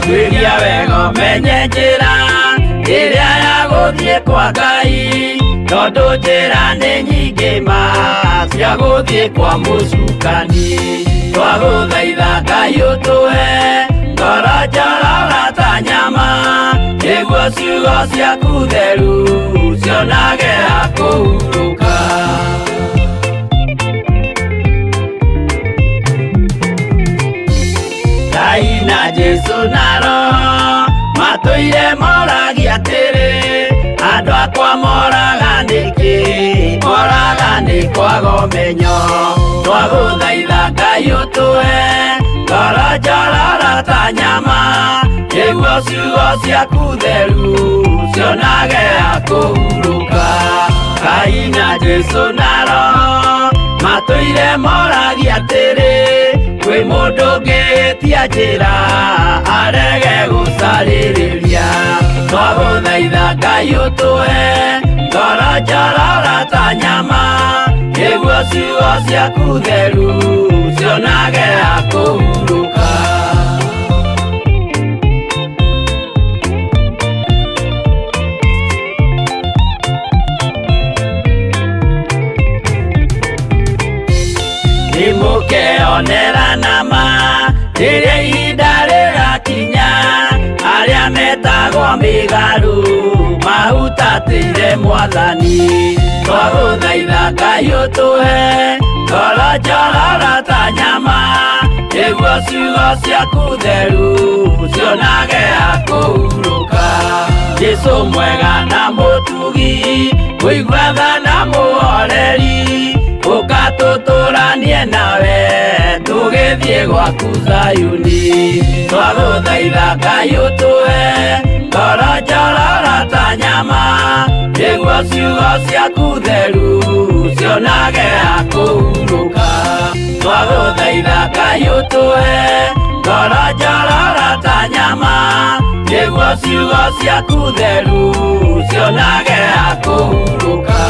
Tuĩria wega ũmenye njĩra ĩrĩa ya gũthiĩ kwa Ngai, tondũ njĩra nĩ nyingĩ ma cia gũthiĩ kwa mũcukani. Twagũthaitha Ngai ũtũhe ngoro njororo ta nyama, nĩguo ciugo ciaku theru cionage ha kũhurũka. Ngai na Jesu na Roho matũire moragia atĩrĩ, andũ akwa moraga nĩkĩ Moraga nĩ kwaga ũmenyo. Twagũthaitha Ngai ũtũhe ngoro njororo ta nyama, nĩguo ciugo ciaku theru cionage ha kũhurũka. Ngai na Jesũ na Roho matũire moragia atĩrĩ, kwĩ mũndũ ũngĩhĩtia njĩra arege gũcarĩrĩria. Twagũthaitha Ngai ũtũhe ngoro njororo ta nyama, nĩguo ciugo ciaku theru cionage ha kũhurũka. Nĩmũkeonera nama rĩrĩa ihinda rĩgakinya, arĩa metagwo mĩgarũ mahutatĩire Mwathani. Twagũthaitha Ngai ũtũhe ngoro njororo ta nyama, nĩguo ciugo ciaku theru cionage ha kũhurũka. Jesũ mwega na mũtugi, mũigua tha na mũhoreri, ũka tũtũranie nawe tũgĩthiĩ gwaku Zayuni. Twagũthaitha Ngai ũtũhe ngoro njororo ta nyama, nĩguo ciugo ciaku theru cionage ha kũhurũka. Twagũthaitha Ngai ũtũhe ngoro njororo ta nyama, nĩguo ciugo ciaku theru cionage ha kũhurũka.